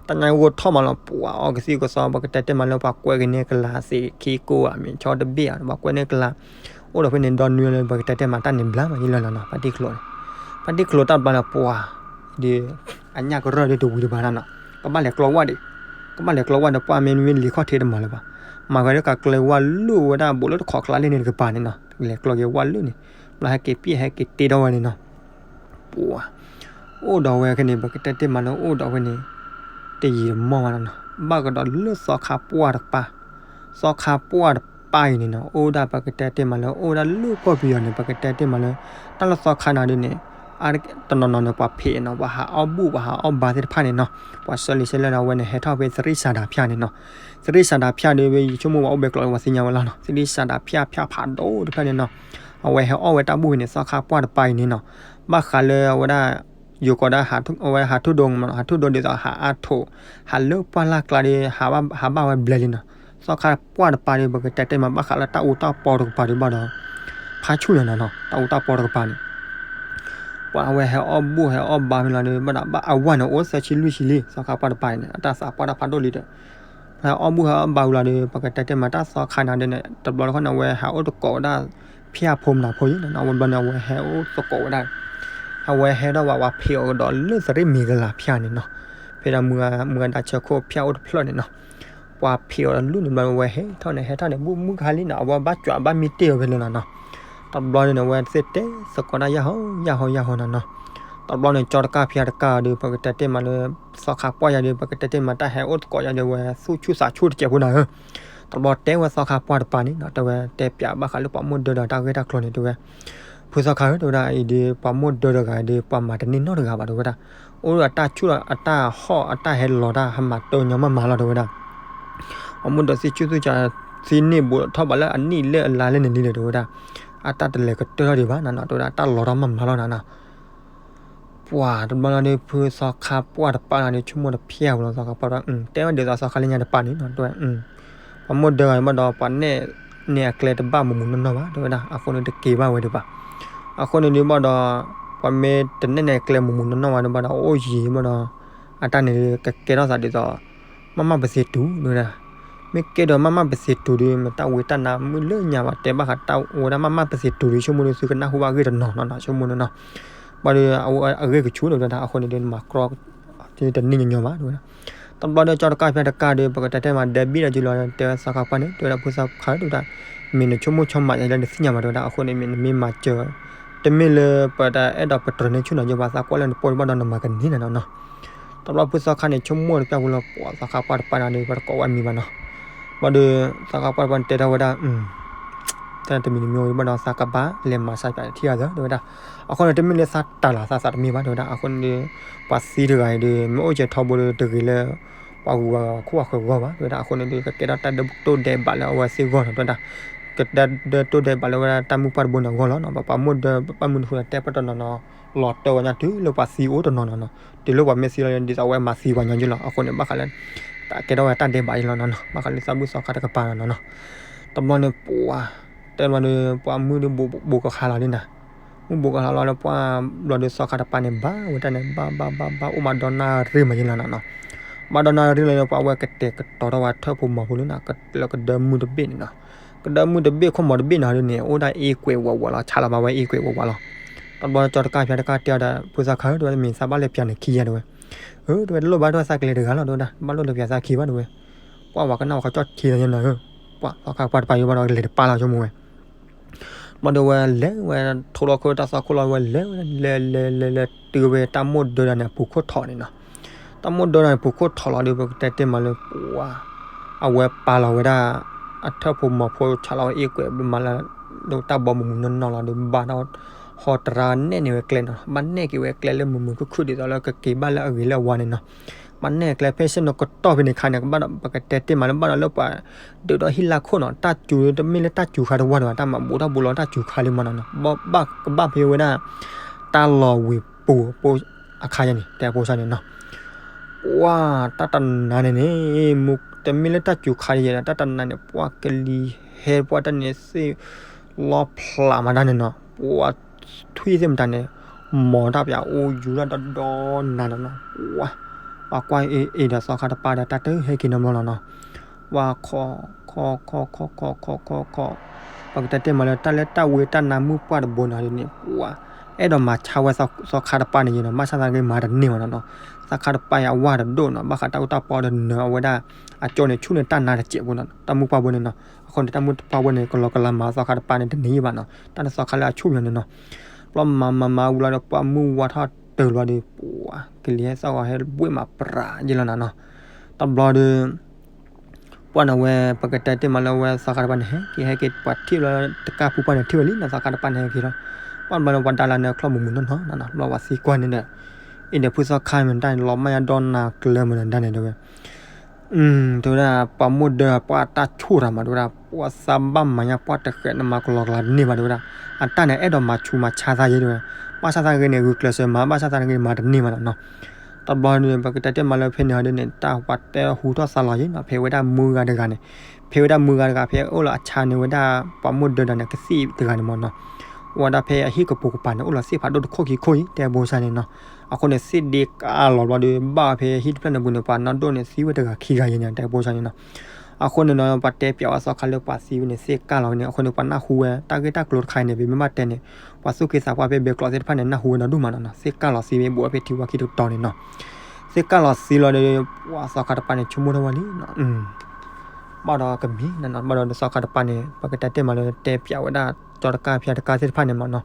တၢ်ညါဂိၢ်ထီၣ်မးလီၤ ပှၢ်အီကသံၣ်ကသီ ပကတဲတဲမးလၢပှၤကွဲးက့ၤန့ၢ်ကလၤသ့ၣ်ခံကိးဧါ မ့ၢ်ဆီတဘ့ၣ်ဧါ ပှၤကွဲးန့ၢ်ကလၤ အိၣ်ဒီးဖဲန့ၣ် ဒီနွံလၢပကတဲတဲမးတၢ်န့ၣ်ဘျါမးယဲလၢနၤနီၤ ဖါတံၢ်ချိၣ်န့ၣ် ဖါတံၢ်ချိၣ်တၢ်ဘျါလီၤပှၢ် ဒီး အညၣ်ကရၢၢ်ဒီးတဝံၤတဘၣ်နၤနီၤ ကဘၣ်လဲၤကျီဝၣ်ဒံး ကဘၣ်လဲၤကျီဝၣ်ဒီးပှၢ်မ့ၢ်မ့ၢ်လံာ်ခီၣ်ထံးတမၤလၢၤဘၣ် မၤဝဲလၢကကျဲဝၣ်လၢဝဲဒၣ်ဘူးလၢတခီးကျါလၢန့ၣ်တကပၤန့ၣ်နီၤ လဲၤကျီက့ၤဝၣ်လၢန့ၣ် ဘျီဟဲက့ၤပံၣ်ဟဲက့ၤတ့ထီၣ်ဝဲန့ၣ်နီၤ ပှၤ အိၣ်ဒီးဝဲခဲန့ၣ် ပကတဲတ့ၢ်မးလၢအိၣ်ဒီးဝဲန့ၣ် တယံာ်တမီၢ်ဘၣ်နီၤ ဘၣ်ကဒီးလၢသီခါပှၢ်တပၢ် သီခါပှၢ်တပၢ်အံၤန့ၣ်နီၤ အိၣ်ဒၣ်ပကတဲတ့ၢ်မးလၢအိၣ်ဒၣ်လၢကီၢ်ပယီၤန့ၣ် ပကတဲတ့ၢ်မးလၢ တၢ်လၢသီခါနၤဒ်န့ၣ် တနီၤနီၤန့ၣ် ပှၤဖံးနီၤ ပှၤဟးအီၣ်ဘူၣ် ပှၤဟးအီၣ်ဘါသ့ၣ်တဖၣ်န့ၣ်နီၤ ပှၤဆၢလံာ်ဆၢလဲၣ်ဒီးဝဲန့ၣ် ဟဲထီၣ်ဖဲသရံၣ်စၤဒၤဖၠၣ်န့ၣ်နီၤ သရံၣ်စၤဒၤဖၠၣ်ဒီး ဝဲယဆိကမိၣ်ပှၤအိၣ်ဘဲကျိးလၢပှၤသ့ၣ်ညါဝဲလီၤနီၤ သရံၣ်စၤဒၤဖၠၣ် ဖၠၣ်ဖးဒိၣ်တဖျၢၣ်န့ၣ်နီၤ အဝဲဟဲအီၣ်ဝဲတၢ်ဘူၣ်ဖဲန့ၣ် သီခါပှၢ်တပၢ်အံၤန့ၣ်နီၤ ဘၣ်ဃးလၢအဝဲဒၣ် ယိၤကီးဒၣ် အဝဲဟးထူၣ်ဒိ ဟးထူၣ်ဒိဒ်သိးဟးအါထိး ဟးလၢပှၢ်လၢ်ကျါဒီး ဟးဘၣ်ဝဲဘျဲလံနီၤ သီခါပှၢ်တပၢ်ဒီး ပကတဲတ့ၢ်မး ဘၣ်ဃးလၢတၢ်အူတၢ်ပီတကပၤဒီးဘၣ်ဒီး ဖးဆူၣ်န့ၣ်နီၤ တၢ်အူတၢ်ပီတကပၤန့ၣ် ပှၤအဝဲဟဲအီၣ်ဘူၣ်ဟဲအီၣ်ဘါမ့ၢ်လီၤဒီး ဘၣ်ဒီးဘၣ်အဝဲန့ၣ် အိၣ်သၢဆံလွံၢ်ဆံလံ သီခါပှၢ်တပၢ်အံၤန့ၣ် အတၢ်သးပှၢ်တၢ်ဖးဒိၣ်လံဒီး ဟဲအီၣ်ဘူၣ်ဟဲအီၣ်ဘါဝံၤလီၤဒီး ပကတဲတ့ၢ်မးတၢ်သီခါန့ၣ်ဒီးန့ၣ် တဘျီတခီၣ်န့ၣ် အဝဲဟဲအိၣ်သကိးဝဲဒၣ် ဖၠၣ်ဖိမနုၤဖိယံၤနီၤ, အဝဲဘျီန့ၣ် အဝဲဟဲအိၣ်သကိးဝဲဒၣ်, အဝဲဟဲထီၣ်ဝဲ ပှၤဖံးအီၤကဒီးလၢသရ့ၣ်မံၤကလၤဖၠၣ်န့ၣ်နီၤ, ဖဲဒၣ်မုၢ်ဂၤဒၣ်ဆၢခိၣ်ဖၠၣ်အိၣ်တဖျၢၣ်န့ၣ်နီၤ, ပှၤဖံးအီၤတလူၢ်န့ၣ်ဘျီ အဝဲဟဲထီၣ်န့ၣ် ဟဲထီၣ်န့ၣ် ဘူၣ်မုၢ်ကဟါလံနီၤ, အဝဲဘၣ်ကွၢ်ဘၣ်မံတ့ၢ်အီၤဖဲလၢနီၤနီၤ, တဘျီန့ၣ် အဝဲသ့ၣ်တဲသကိးဒၣ်ယၢ်ဟီယၢ်ဟီယၢ်ဟီနီၤနီၤ, တဘျီန့ၣ် ကၠီတကၢ်ဖၠၣ်တကၢ်ဒီး ပကတဲတ့ၢ်မးလၢ သီခါပှၢ်ယၤဒီး ပကတဲတ့ၢ်မးတၢ်ဟဲအိၣ်သကိးယၤဒီး ဝဲသူၣ်ဆူၣ်သးဆူၣ်တစဲးဖိနၤဧၢ, တဘျီတဲဝဲသီခါပှၢ်တပၤန့ၣ်နီၤ, တဲဝဲတဲပၠးဘၣ်ဃးလၢပှၤမိၢ်ဒၢဒီးတၢ်ဂ့ၢ်တၢ်ကျိၤန့ၣ် တဲဝဲ ဖုသီခါဧၢ တဲဝဲဒၣ် အံၤဒီး ပှၤမိၢ်ဒၢတဂၤဒီး ပှၤမၤတန့ၢ်နီတဂၤဘၣ် တဲဝဲဒၣ်, အိၣ်ဒီးအတၢ်ဆူၣ်ဒီးအတၢ်ဟီၣ်အတၢ်ဟဲလီၤတၢ်ဟးမၤတၢ်ညီမးမးလီၤ တဲဝဲဒၣ်, ပှၤမိၢ်ဒၢသံဆူၣ်သံစး သံန့ၢ်ဘူးထီၣ်ဘးလၢအနံၣ်လၢအလါလၢန့ၣ်လံဒီး တဲဝဲဒၣ်, အတၢ်တလဲၤကတၢၢ်ထီၣ်ဒံးဘၣ်နီၤနီၤ တဲဝဲဒၣ် တၢ်လီၤထီၣ်မးမးလီၤနၤနီၤ ပှၤတဘျီလီၤဒီး ဖုသီခါပှၢ်တပၤလီၤဒီး ဆိကမိၣ်တဖျၢၣ်ဝဲလီၤ သီခါပှၢ်ဒီး တဲဝဲဒ်သိးသီခါလၢညါတပၤန့ၣ်နီၤ တဲဝဲ, ပှၤမိၢ်ဒၢဂၤန့ၣ်ဘၣ်ဒီး ပှၤနဲၣ်န့ၢ်အကျဲတဘၣ်မူးမူးနီၢ်နီၢ်ဘၣ် တဲဝဲဒၣ်, အဃိန့ၣ်တက့ၤဘၣ်ဝဲဒံးဘၣ်, အဃိန့ၣ်ဒုးဘၣ်ဒီး ပှၤမ့ၢ်တနဲၣ်န့ၢ်အကျဲမူးမူးနီၢ်နီၢ်ဘၣ်ဒီး ဘၣ်ဒီးအိၣ်ယံၤဘၣ်ဒီး အတၢ်န့ၣ်ကကဲထီၣ်သးဒ်သိး မးမးပသ့တူၤ တဲဝဲဒၣ်, မ့ၢ်ကဲဒီးမးမးပသ့တူၤဒီး မ့ၢ်တၢ်ဝံတၢ်နါမုၢ်လၢညါဘၣ် တဲဘၣ်ဃးတၢ်ဝဲဒၣ်မးမးပသ့တူၤဒီး ဆိကမိၣ်ဒီးသုကနၢ်ဟူဘၣ်အဂ့ၢ်တနီၤနီၤနီၤ ဆိကမိၣ်န့ၣ်နီၤ, ဘၣ်ဒီးအဝဲအဂ့ၢ်ကဆူၣ်ဒီး တဲဝဲဒၣ် အဃိန့ၣ်ဒီး နမၤကြီ တန့ၢ်ညီညီဘၣ် တဲဝဲဒၣ်, တဘျီဒီး ကၠီတကၢ်ဖၠၣ်တကၢ်ဒီး ပကတဲတ့ၢ်မး ဒဲဘံၣ်ဒီးကလီၤ တဲဝဲသီခါပှၢ်န့ၣ် တဲဝဲဒၣ် ဖုသီခါ တဲဝဲဒၣ်, မ့ၢ်နဆိကမိၣ်ဆိကမးယၤလၢနသ့ၣ်ညါဘၣ် တဲဝဲဒၣ်, အဃိန့ၣ်မ့ၢ်နမ့ၢ်မၤစၢၤ တမ့ၢ်လၢပတအဲၣ်ဒိးပတြၢၤန့ၢ်ဆူၣ်နီၤ ယဘၣ်သးကွၢ်လၢနပိၢ်ဘၣ်ဒီးနမၤကန့ၢ်နၤနီၤနီၤ, တဘျီဖုသီခါန့ၣ် ဆိကမိၣ်တပျၢ်ဖိလီၤ ပှၤသီခါပှၢ်တပၤန့ၣ်ဒီး ပတကိးဝဲမံၤဘၣ်နီၤ, ဘၣ်ဒီး သီခါပှၢ်တပၤန့ၣ်တဲထီၣ်ဝဲဒၣ် တၢ်တမံၤတမံၤဝံၤဘၣ်ဒီး သးကဘၣ်လဲၤမၤစၢၤပၠးထံၣ်အသး တဲဝဲဒၣ်, အဃိန့ၣ် တမ့ၢ်လၢသးတၢ်လီၤသးသးတမံၤဘၣ် တဲဝဲဒၣ်, အဃိန့ၣ်ဒီး ပှၤသံတဂၤအံၤဒီး မ့ၢ်အိၣ်ကဲထီဘိဒီး တဂ့ၤလၢ ပှၤဂုၤပှၤဂၤခိၣ်အဃၢၤဂီၢ်ဘၣ် တဲဝဲဒၣ်, အဃိန့ၣ်ဒီး ကကဲထီၣ်တၢ်ဒၢတိၢ်ဒဲးဘးလၢအဝဲသ့ၣ်ဂီၢ်နီၤ တဲဝဲဒၣ်, ကတဲဒၢတိၢ်ဒဲးဘးလၢဝဲဒၣ်တၢ်မုၢ်ပှၢ်တဘိန့ၣ်အဂီၢ်လီၤနီၤ, ပှၤမိၢ်ဒၢပှၢ်မုၢ်တဟူဒီး တဲပတီၢ်နီၤနီၤ လီၤတၢဝဲညါတုၤလၢပှၤသံအိၣ်တနီၤနီၤနီၤ, တုၤလၢပှၤမ့ၢ်သံလီၤ ဒ်သိးအဝဲမၤသံပှၤညီယုၢ်လီၤ, အဃိန့ၣ် ဘၣ်ဃးလၢ တၢ်ကဲထီၣ်ဝဲတၢ်ဒဲးဘးအံၤလီၤနီၤနီၤ, ဘၣ်ဃးလၢသးဘူၣ်သီခါတကပၤနီၤနီၤ, တဘျီန့ၣ်ပှၤ တဲဘျီဒီး ပှၤမုၢ်ဒီးဘူးကဟါလီၤဒ်နၤ, မုၢ်ဘူးကဟါလီၤလၢပှၢ်ဘျီဒီး သီခါတပၤန့ၣ် ဘၣ်ဝဲတၢ်န့ၣ် ဘၣ်ဘၣ်ဘၣ်ဘၣ် အိၣ်ဘၣ်ဒီနၣ်ရံၣ်မးယဲလီၤနီၤနီၤ, ဘၣ်ဒီနၣ်ရံၣ်လီၤန့ၣ် ပှၤဝဲကတဲာ်ကတီၤထီၣ်ဝဲထၢၣ်ဖိမီၤဖိလၢနီၤ, လၢကဒၢမုၢ်တဘ့ၣ်န့ၣ်နီၤ, ကဒၢမုၢ်တဘ့ၣ်ခိၣ်မီၤတဘ့ၣ်နီၤဒ်န့ၣ် အိၣ်ဒၣ်အ့ကွဲးဝးဝးလီၤ, ဆါလီၤဘၣ်ဝဲအ့ကွဲးဝးဝးလီၤ, တဘျီကၠီတကၢ်ဖၠၣ်တကၢ်တဲအီၤဒီး ဖုသီခါဧၢ တဲဝဲ မ့ၢ်သးဘၣ်လဲၤပၠးန့ၣ်ခံယါတဲဝဲ, အၢ တဲဝဲ တလိၣ်ဘၣ် တဲဝဲ သးကလဲၤတဂၤလီၤ တဲဝဲဒၣ် ဘၣ်လိၣ်လဲၤပၠးသးခံဘၣ်တဲဝဲ, ပှၤဝၤကနၣ်ဝဲကၠီၣ်ထံလီၤယဲနီၤဧၢ, ပှၤသီခါပှၢ်တပၤယိဘၣ်ဒီး ကလဲၤတပၢ်လီၤဆိကမိၣ်ဝဲ ဘၣ်ဒီးဝဲလဲၤဝဲ ထိလီၤခိၣ်တၢ်သီခိၣ်လီၤဝဲလဲၤဝဲ လဲၤလဲၤလဲၤလဲၤတုၤဝဲတၢ်မိၢ်ဒၢဒၣ်န့ၣ် အပူၤခိၣ်ထီၣ်န့ၣ်နီၤ, တၢ်မိၢ်ဒၢဒၣ်န့ၣ် ပူၤခိၣ်ထီၣ်လီၤဒီး ပကတဲတ့ၢ်မးလၢပှၤ အဝဲပာ်လီၤဝဲဒၣ် အထၢၣ်ဖိမီၤဖိဆါလီၤဝဲအ့ကွဲးမးလၢ ဒိးတၢ်ဘီမုၢ်မုၢ်နီၢ်နီၢ်လီၤဒီး ဘၣ်တၢ်ဟီတရါနဲၣ်န့ၢ်ဝဲကျဲနီၤ, ဘၣ်နဲၣ်က့ၤဝဲကျဲလၢမုၢ်မုၢ်ခုၣ်ခုၣ်ဒ်သိးလၢကက့ၤဘၣ်လၢအဂ့ၤလၢအဝါန့ၣ်နီၤ, ဘၣ်နဲၣ်ကျဲဖဲဆ့ၣ်နီၤကတီၢ်ဖဲန့ၣ်ခါန့ၣ် ကဘၣ်ဒီး ပကတဲတ့ၢ်မးလၢဘၣ်ဒီးလၢပှၤ ဒုးဒီးဟံၣ်လၢခိၣ်နီၤ, တၢ်စူၤတမ့ၢ်လၢတၢ်စူၤခါတဝၢ်ဒံးဘၣ်, တၢ်မၤဘူးထီၣ်ဘူးလီၤတၢ်စူၤခါလံမးနီၤနီၤ, ဘၣ်ကဘၣ်ဖဲဝဲဒၣ် တၢ်လီၤဝံၤပူၤအဖိအခါယဲန့ၣ် တဲအဖိစၢ်န့ၣ်နီၤ, ပှၤတၢ်တနါန့ၣ်န့ၣ် တမ့ၢ်လၢတၢ်စူၤခါယဲဒီး တၢ်တနါန့ၣ် ပှၤကလံၤဟဲ ပှၤတၢ်န့ၣ်သ့ၣ်လီဖျးမးတၢ်န့ၣ်နီၤ, ပှၤထွံၣ်သ့ၣ်မတၤန့ၣ် မီၤတၢ်ပၠးအိၣ်ယူၤတၢ်ဒီဒီနၤနီၤနီၤ, ပှၤ ပှၤကွၢ်အ့ၣ်အ့ၣ်ဒီးသီခါတပၤဒီး တၢ်တဟဲက့ၤနီတဘျီလီၤနီၤ, ပှၤခီ ခီ ခီ ခီ ခီ ခီ ခီ ခီ ပကတဲတ့ၢ်မးလၢတၢ်လၢတၢ်ဝံတၢ်နါမုၢ်ပှၢ်တဘိန့ၣ်ဒ်န့ၣ် ပှၤ အဲၣ်ဒိးမၤဆါဝဲသီခါတပၤန့ၣ်ယဲနီၤ, ဘၣ်ဆၣ်သနာ်က့မၤတန့ၢ်ဘၣ်နီၤနီၤ, သီခါတပၤအံၤအဝါတဒိၣ်နီၤ, ဘၣ်ဃးတၢ်အူတၢ်ပီဒီးနၢၤအဝဲဒၣ် အကၠိန့ၣ် ဆူၣ်န့ၢ်တၢ်နါတစဲးဖိနီၤ, တၢ်မုၢ်ပှၢ်ဖိန့ၣ်နီၤ, အဃိန့ၣ် တၢ်မုၢ်ပှၢ်ဖိန့ၣ် ကလီကလီမၤသီခါတပၤန့ၣ်တန့ၢ်ယဲဘၣ်နီၤ, တၢ်န့ၣ်သီခါလၢအဆူၣ်ယဲန့ၣ်နီၤ, ဘျီမၤမၤမၤဝံၤလီၤဒီး ပှၤမုၢ်ဝါထီၣ်တၢၢ်လီၤဒီး ပှၤ ကလံၤဟဲသီၣ်ဂီၤဟဲဘှ့ၣ်မးပြးယဲလီၤနီၤနီၤ, တဘျီဒီး ပှၤန့ၣ်ဝဲ ပကတဲတ့ၢ်မးလၢဝဲသီခါတပၤန့ၣ် ဟဲက့ၤဟဲက့ၤ ပှၤထံၣ်လၢတကၢ်ပူၤပှၢ်န့ၣ်ထံၣ်ဝဲလံနီၤ, သီခါတပၤန့ၣ်ဟဲက့ၤလီၤ, ပှၤဘျီန့ၣ် ပှၤဒါလၢန့ၣ် ချီၣ်မုၢ်မုၢ်နီၢ်နီၢ်နီၤနီၤ, ဘျီပှၤသံကွၢ်န့ၣ်ဒီး အံၤဒီးဖုသီခါမ့ၢ်တၢ်န့ၣ် လီၤမၢ်ယါဒီနၤကျၢၤမနုၤဒါန့ၣ်တဲဝဲ တဲဝဲဒၣ် ပှၤမိၢ်ဒၢပှၤတၢ်ဆူၣ်တၢ်မး တဲဝဲဒၣ် ပှၤသးဘၣ်မၤညါပှၢ်တဃဲးန့ၣ် မၤကလီကလီတန့ၢ်ဘၣ် တဲဝဲဒၣ်, အတၢ်န့ၣ် အဲၣ်ဒိးမၤဆူးမၤဆါသးယဲ တဲဝဲ, ဘၣ်ဆၣ်သနာ်က့န့ၣ် ဂုာ်ကျဲးစၢးမၤ ဘၣ်ဆၣ်သနာ်က့မၤတန့ၢ်ဘၣ်နီၤနီၤ, တဘျီန့ၣ် ပကတဲတ့ၢ်မးလၢဖဲန့ၣ်ဟီဒ်န့ၣ် တၢ်ပှၤတဲဟူထီၣ်သါလီၤယဲနီၤ, ဖဲဝဲဒၣ်မုၢ်ဂၤတဂၤန့ၣ်, ဖဲဝဲဒၣ်မုၢ်ဂၤတဂၤ ဖဲအိၣ်လီၤအဆါန့ၣ်ဝဲဒၣ် ပှၤမိၢ်ဒၢဒီးန့ၣ် ကသ့ၣ်တဂၤန့ၣ်မးနီၤ, အိၣ်ဝဲဒၣ်ဖဲအဟံၣ်ကပိာ်ကပၤန့ၣ် အိၣ်လီၤသ့ၣ်ဖးဒိၣ်တခိၣ်ခံခိၣ်အံၤ တဲဘိစၢ်န့ၣ်နီၤ, အဃိန့ၣ် သ့ၣ်ဒ့ကၢ်လီၤဘျီဒီး ဘၣ်ဝဲဖဲဟံၣ်တဖျၢၣ်န့ၣ်ပူၤန့ၣ် ပှၤနီၢ်ဒိၣ်န့ၣ်သံဝဲတဂၤခံဂၤယဲန့ၣ် တဲပိစၢ်န့ၣ်နီၤ. အဃိန့ၣ်နီၤ ပှၤတဲပၠးဝဲသီခါလၢပှၤသံဝဲန့ၣ် သ့ၣ်ကၢ်လီၤဝဲန့ၣ် အဃိန့ၣ် ပှၤနၢ်ဟူဝဲ တၢ်ဂ့ၢ်တၢ်ကျိၤတခါအံၤန့ၣ် ပမ့ၢ်ဘၣ်တဲန့ၣ် ပှၤသူၣ်က့သးပှၢ်ဖဲဘဲကျိးသ့ၣ်တဖၣ်န့ၣ် နၢ်ဟူဝဲဒီဒူၣ်မးနီၤနီၤ. သ့ၣ်ကၢ်လီၤသံဝဲ ဘူးဝဲဖဲထံဝါခံတတီၤန့ၣ်နီၤ. သ့ၣ်ကၢ်လီၤသံလီၤဒီး ပှၤသီခါတပၤန့ၣ် ဆိကမိၣ်ထီၣ်ဝဲလံနီၤ. ဘၣ်ဒီးကမ့ၢ်နီၤနီၤ ဘၣ်ဒီးသီခါတပၤန့ၣ် ပကတဲတ့ၢ်မးလၢတဲပၠးဝဲဒၣ် ကၠီတကၢ်ဖၠါတကၢ်သ့ၣ်တဖၣ်န့ၣ်မးနီၤ.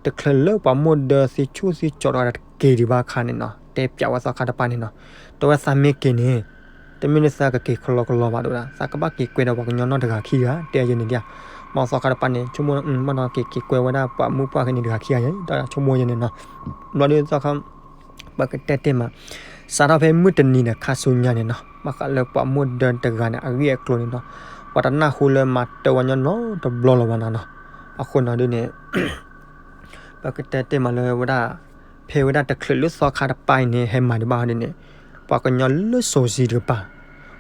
တချုးလၢပှၤမိၢ်ဒၢသံဆူၣ်သံကၠီၤတဂၤတက့ၤဒံးဘၣ်အခါန့ၣ်နီၤ တဲပၠးဝဲသီခါတပၤန့ၣ်နီၤ. တဲဝဲသးမ့ၢ်က့ၤန့ၣ် တမ့ၢ်လၢသးကက့ၤခလီကလီဘၣ်တဲဝဲဒၣ် သးကဘၣ်က့ၤကွဲဒီးပှၤကညီနီၢ်တဂၤခံဂၤ တဲယဲန့ၣ်ဒၣ်. ဘၣ်သီခါတပၤန့ၣ် ဆိကမိၣ် ဘၣ်ဒီးက့ၤက့ၤကွဲဝဲဒၣ်ပှၤမုၣ်ပှၢ်ခဲန့ၣ်တဂၤခံဂၤယဲ တၢ်ဆိကမိၣ်ယဲန့ၣ်နီၤ. ဘျီဒီးသီခါ ပကတဲတ့ၢ်မး စးထီၣ်ဖဲမုၢ်တနံၤဒီးခါဆူညါန့ၣ်နီၤ ဘၣ်ဃးလၢပှၤမိၢ်ဒၢတဂၤန့ၣ် အဂ့ၢ်အကျိၤန့ၣ်နီၤ ပှၤတနၢ်ဟူလၢမၤတၢ်ဝဲညီနီတဘျီလၢၤဘၣ်နီၤနီၤ. အဃိနီၤဒ်န့ၣ် ပကတဲတ့ၢ်မးလၢဝဲဒၣ် ဖဲဝဲဒၣ်တချုးလၢသီခါတပၤအံၤန့ၣ် ဟဲမၤဒံးဘၣ်ဒ်န့ၣ် ပှၤကညီလၢစီၤစံတကပၤ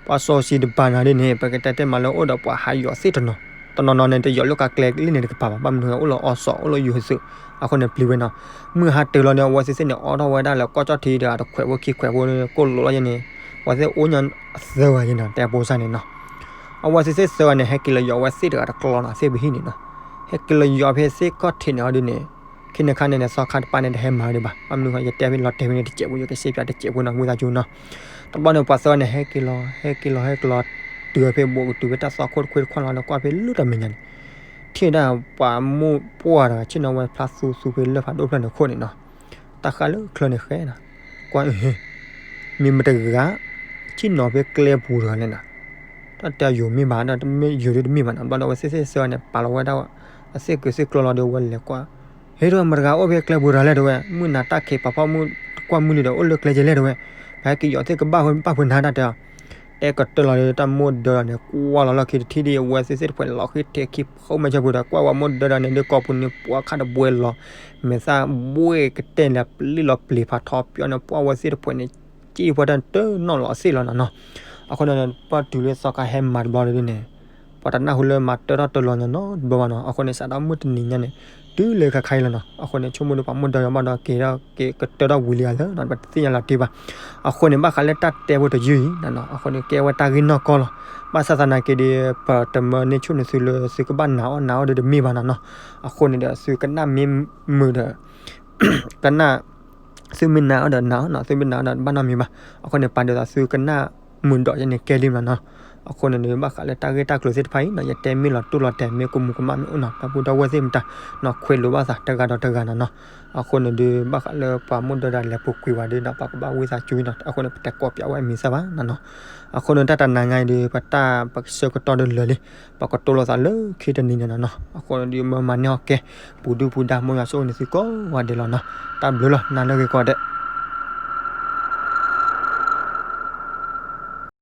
ပှၤစီၤစံတကပၤနီၤဒ်န့ၣ် ပကတဲတ့ၢ်မးလၢအိၣ်ဒီးပှၤဟးယိးသ့ၣ်တနီၤ တနီၤနီၤန့ၣ် တယိးလၢကကျဲလၢန့ၣ်တကပၤဘၣ် ဘၣ်မနုၤအိၣ်လၢအီစီၤ အိၣ်လၢယိၤသုး အဃိန့ၣ်ပျံၤဝဲနီၤ. မုၢ်ဟါတၢၤလီၤန့ၣ် အဝဲသ့ၣ်သ့ၣ်န့ၣ် အိးထီၣ်ဝဲဒၣ်လၢကီၢ်ကၠီၣ်ထံဒီး တခွဲးဖိခံခွဲးဖိကိၣ်လိာ်လီၤယဲန့ၣ် အဝဲသ့ၣ်အိၣ်ညါအသၢဂၤယဲနီၤ တဲပိစၢ်န့ၣ်နီၤ. အဝဲသ့ၣ်သ့ၣ်သၢဂၤန့ၣ် ဟဲက့ၤလီၤယိးဝဲသ့ၣ်တဂၤတကျီနီၤ သ့ၣ်ပဟံၣ်န့ၣ်နီၤ ဟဲက့ၤလီၤယိးဖဲသ့ၣ်ခီၣ်ထံးန့ၣ်အီၤဒ်န့ၣ် ခဲန့ၣ်ခါန့ၣ် သီခါတပၤန့ၣ် တဟဲမၤဝဲဒံးဘၣ် ဘၣ်မနုၤဃီ ယတဲဖဲလီၤတဲာ်ဖဲန့ၣ်တစဲးဖိ ယကစ့ပၠးတစဲးဖိနီၤ ဝံသးစူၤနီၤ. တဘျီန့ၣ် ပှၤသၢဂၤန့ၣ် ဟဲက့ၤလီၤ ဟဲက့ၤလီၤ ဟဲက့ၤလီၤ တုၤဝဲဖဲဘူးကတုၤဖဲတၢ်သွၣ်ခိၣ်တခွ့တခွ့လီၤဒီး ကွၢ်ဖဲလၢတၢ်မဲာ်ညါန့ၣ် ထံၣ်ဝဲဒၣ်ပှၤမိၢ်ပှၢ်တဂၤ ဆ့ၣ်နီၤဝဲဖျါသူသူဖဲလၢဖးဒိၣ်ဖျၢၣ်န့ၣ်ခိၣ်န့ၣ်နီၤ. တၢ်ဃးလၢချၢန့ၣ်ဃဲနီၤ ကွၢ် မ့ၢ်မတၤတဂၤ ဆ့ၣ်နီၤဖဲကျဲပူၤတဂၤလဲၣ်နီၤ. တၢ်တဲယိၤမ့ၢ်ဘၣ်ဒီး တမ့ၢ်ယိၤဒ်တမ့ၢ်ဘၣ်နီၤ. ဘျီဒီးအဝဲသ့ၣ်သ့ၣ်သၢဂၤန့ၣ် ပာ်လီၤဝဲဒၣ် အသ့ၣ်ကုးသ့ၣ်ကျီလီၤဒီး အဝဲလဲၤကွၢ် ဟ့ၣ်ဒီးမတၤတဂၤအိၣ်ဖဲကျဲပူၤတဂၤလဲၣ်တဲဝဲ မုၢ်နၤတၢ်ခံးပာ်ဖှိၣ်မုၢ်တကွၢ်မုၢ်လံဒီး အိၣ်လၢကျဲယဲလဲၣ်တဲဝဲ ပဟဲက့ၤယိးသ့ၣ်ကဘၣ်ဘၣ်ဖုးနၤတၢ်တဲအီၤ တဲကတၢၢ်လီၤဒီး တၢ်မိၢ်ဒၢလီၤန့ၣ် ကွၢ်လီၤလီၢ်ခံတထံၣ်ဒ်အဝဲသ့ၣ်သ့ၣ်တဖှဲးန့ၣ် လီၤဃံထံးခံဖုမဲာ်ဆၢပူၤဒီး ကွၢ်ဝဲမိၢ်ဒၢဒီးန့ၣ် ဒ်ကိးပူၤန့ၣ် ပှၤခါတဘှဲလီၤ မဲာ်သၣ်ဘှဲကတဲာ်လၢပျံၤလီၤပျံၤဖးထီပၠီန့ၣ် ပှၢ်ဝဲသ့ၣ်တဖှဲးန့ၣ် ကံၣ်ဖီတၢ်တနီၣ်လီၤအသ့ၣ်လီၤနီၤနီၤ. အဃိန့ၣ် ပှၢ်တုၤလၢသီခါဟဲမၤတဘျီလၢဒ်န့ၣ် ပှၤတနၢ်ဟူလၢမၤတၢထီၣ်တၢလီၤနီၤနီၤတဘျီဘၣ်နီၤ. အဃိန့ၣ် စးထီၣ်မုၢ်တနံၤညါန့ၣ် တုၤလၢခါခါအံၤလီၤနီၤ. အဃိန့ၣ် ဆိကမိၣ်ဒီးပှၤမိၢ်ဒၢယီၤဘၣ်ဒီး က့ၤဒီးက့ၤကတၢထီၣ်ဝံၤလံဧါသၢနီၤ ပတသ့ၣ်ညါလီၤတံၢ်ဘၣ်. အဃိန့ၣ် ဘၣ်ဃးလၢတၢ်တဲဖိတယုၢ်အံၤနီၤနီၤ အဃိန့ၣ် ကဲဝဲတၢ်ဂ့ၢ်နီၢ်ကီၢ်လီၤ. ဘၣ်ဆၣ်သနာ်က့ဒီး ပတမၢန့ၢ်ဆူၣ်န့ၢ်သုလၢ သုကဘၣ်နာ်အီၣ်နာ်အီၣ်ဒီးတမ့ၢ်ဘၣ်နီၤနီၤ. အဃိန့ၣ်ဒီး သုကနၣ်မ့ၢ်မုာ်ဒီး ကနၣ် သုမ့ၢ်နာ်အီၤဒီးနာ်အီၤနီၤ သုမ့ၢ်နာ်အီၤဒီးဘၣ်နီတမံၤဘၣ်. အဃိန့ၣ် ပာ်ဒ်သိးသုကနၣ်မုာ်ဒီးယဲန့ၣ်ကဲလံမးနီၤ. အဃိန့ၣ်ဒီး ဘၣ်ဃးလၢတၢ်ဂ့ၢ်တၢ်ကျိၤသ့ၣ်တဖၣ်အံၤနီၤ ယတဲမ့ၢ်လီၤတူၢ်လီၤတဲာ် မ့ၢ်ကမူးကမၣ်မ့ၢ်အိၣ်နီၤ ဒီပုၢ်ဒီဝဲၢ်သ့ၣ်မတၤနီၤ ခွဲးလိာ်ဘၣ်သးတဂၤဒီးတဂၤနီၤနီၤ. အဃိန့ၣ်ဒီး ဘၣ်ဃးလၢပှၤမိၢ်ဒၢဒီးလဲၤပူၤကွံာ်ဝဲဒီး ပှၤကဘၣ်ဝံသးစူၤနီၤ အဃိန့ၣ် ပတကိးပၠးဝဲအမံၤသၣ်ဘၣ်နီၤနီၤ. အဃိန့ၣ် တၢ်တနၤညါအံၤဒီး ပတၢ်ပကဆၢကတီၢ်ဒီးလၢာ်လံ ပကတိၤလိာ်သးလၢခံတနံၤန့ၣ်နီၤနီၤ. အဃိန့ၣ်ဒီး မၢမၤန့ၢ်အီၤကဲ ပူၤဒုၣ်ပူၤဒါ မ်ယွၤဆိၣ်ဂ့ၤန့ၢ်သုကိးဂၤဒဲးလီၤနီၤ. တၢ်ဘျုးလီၤ နၤလၢအဂ့ၤကိးဂၤဒဲး.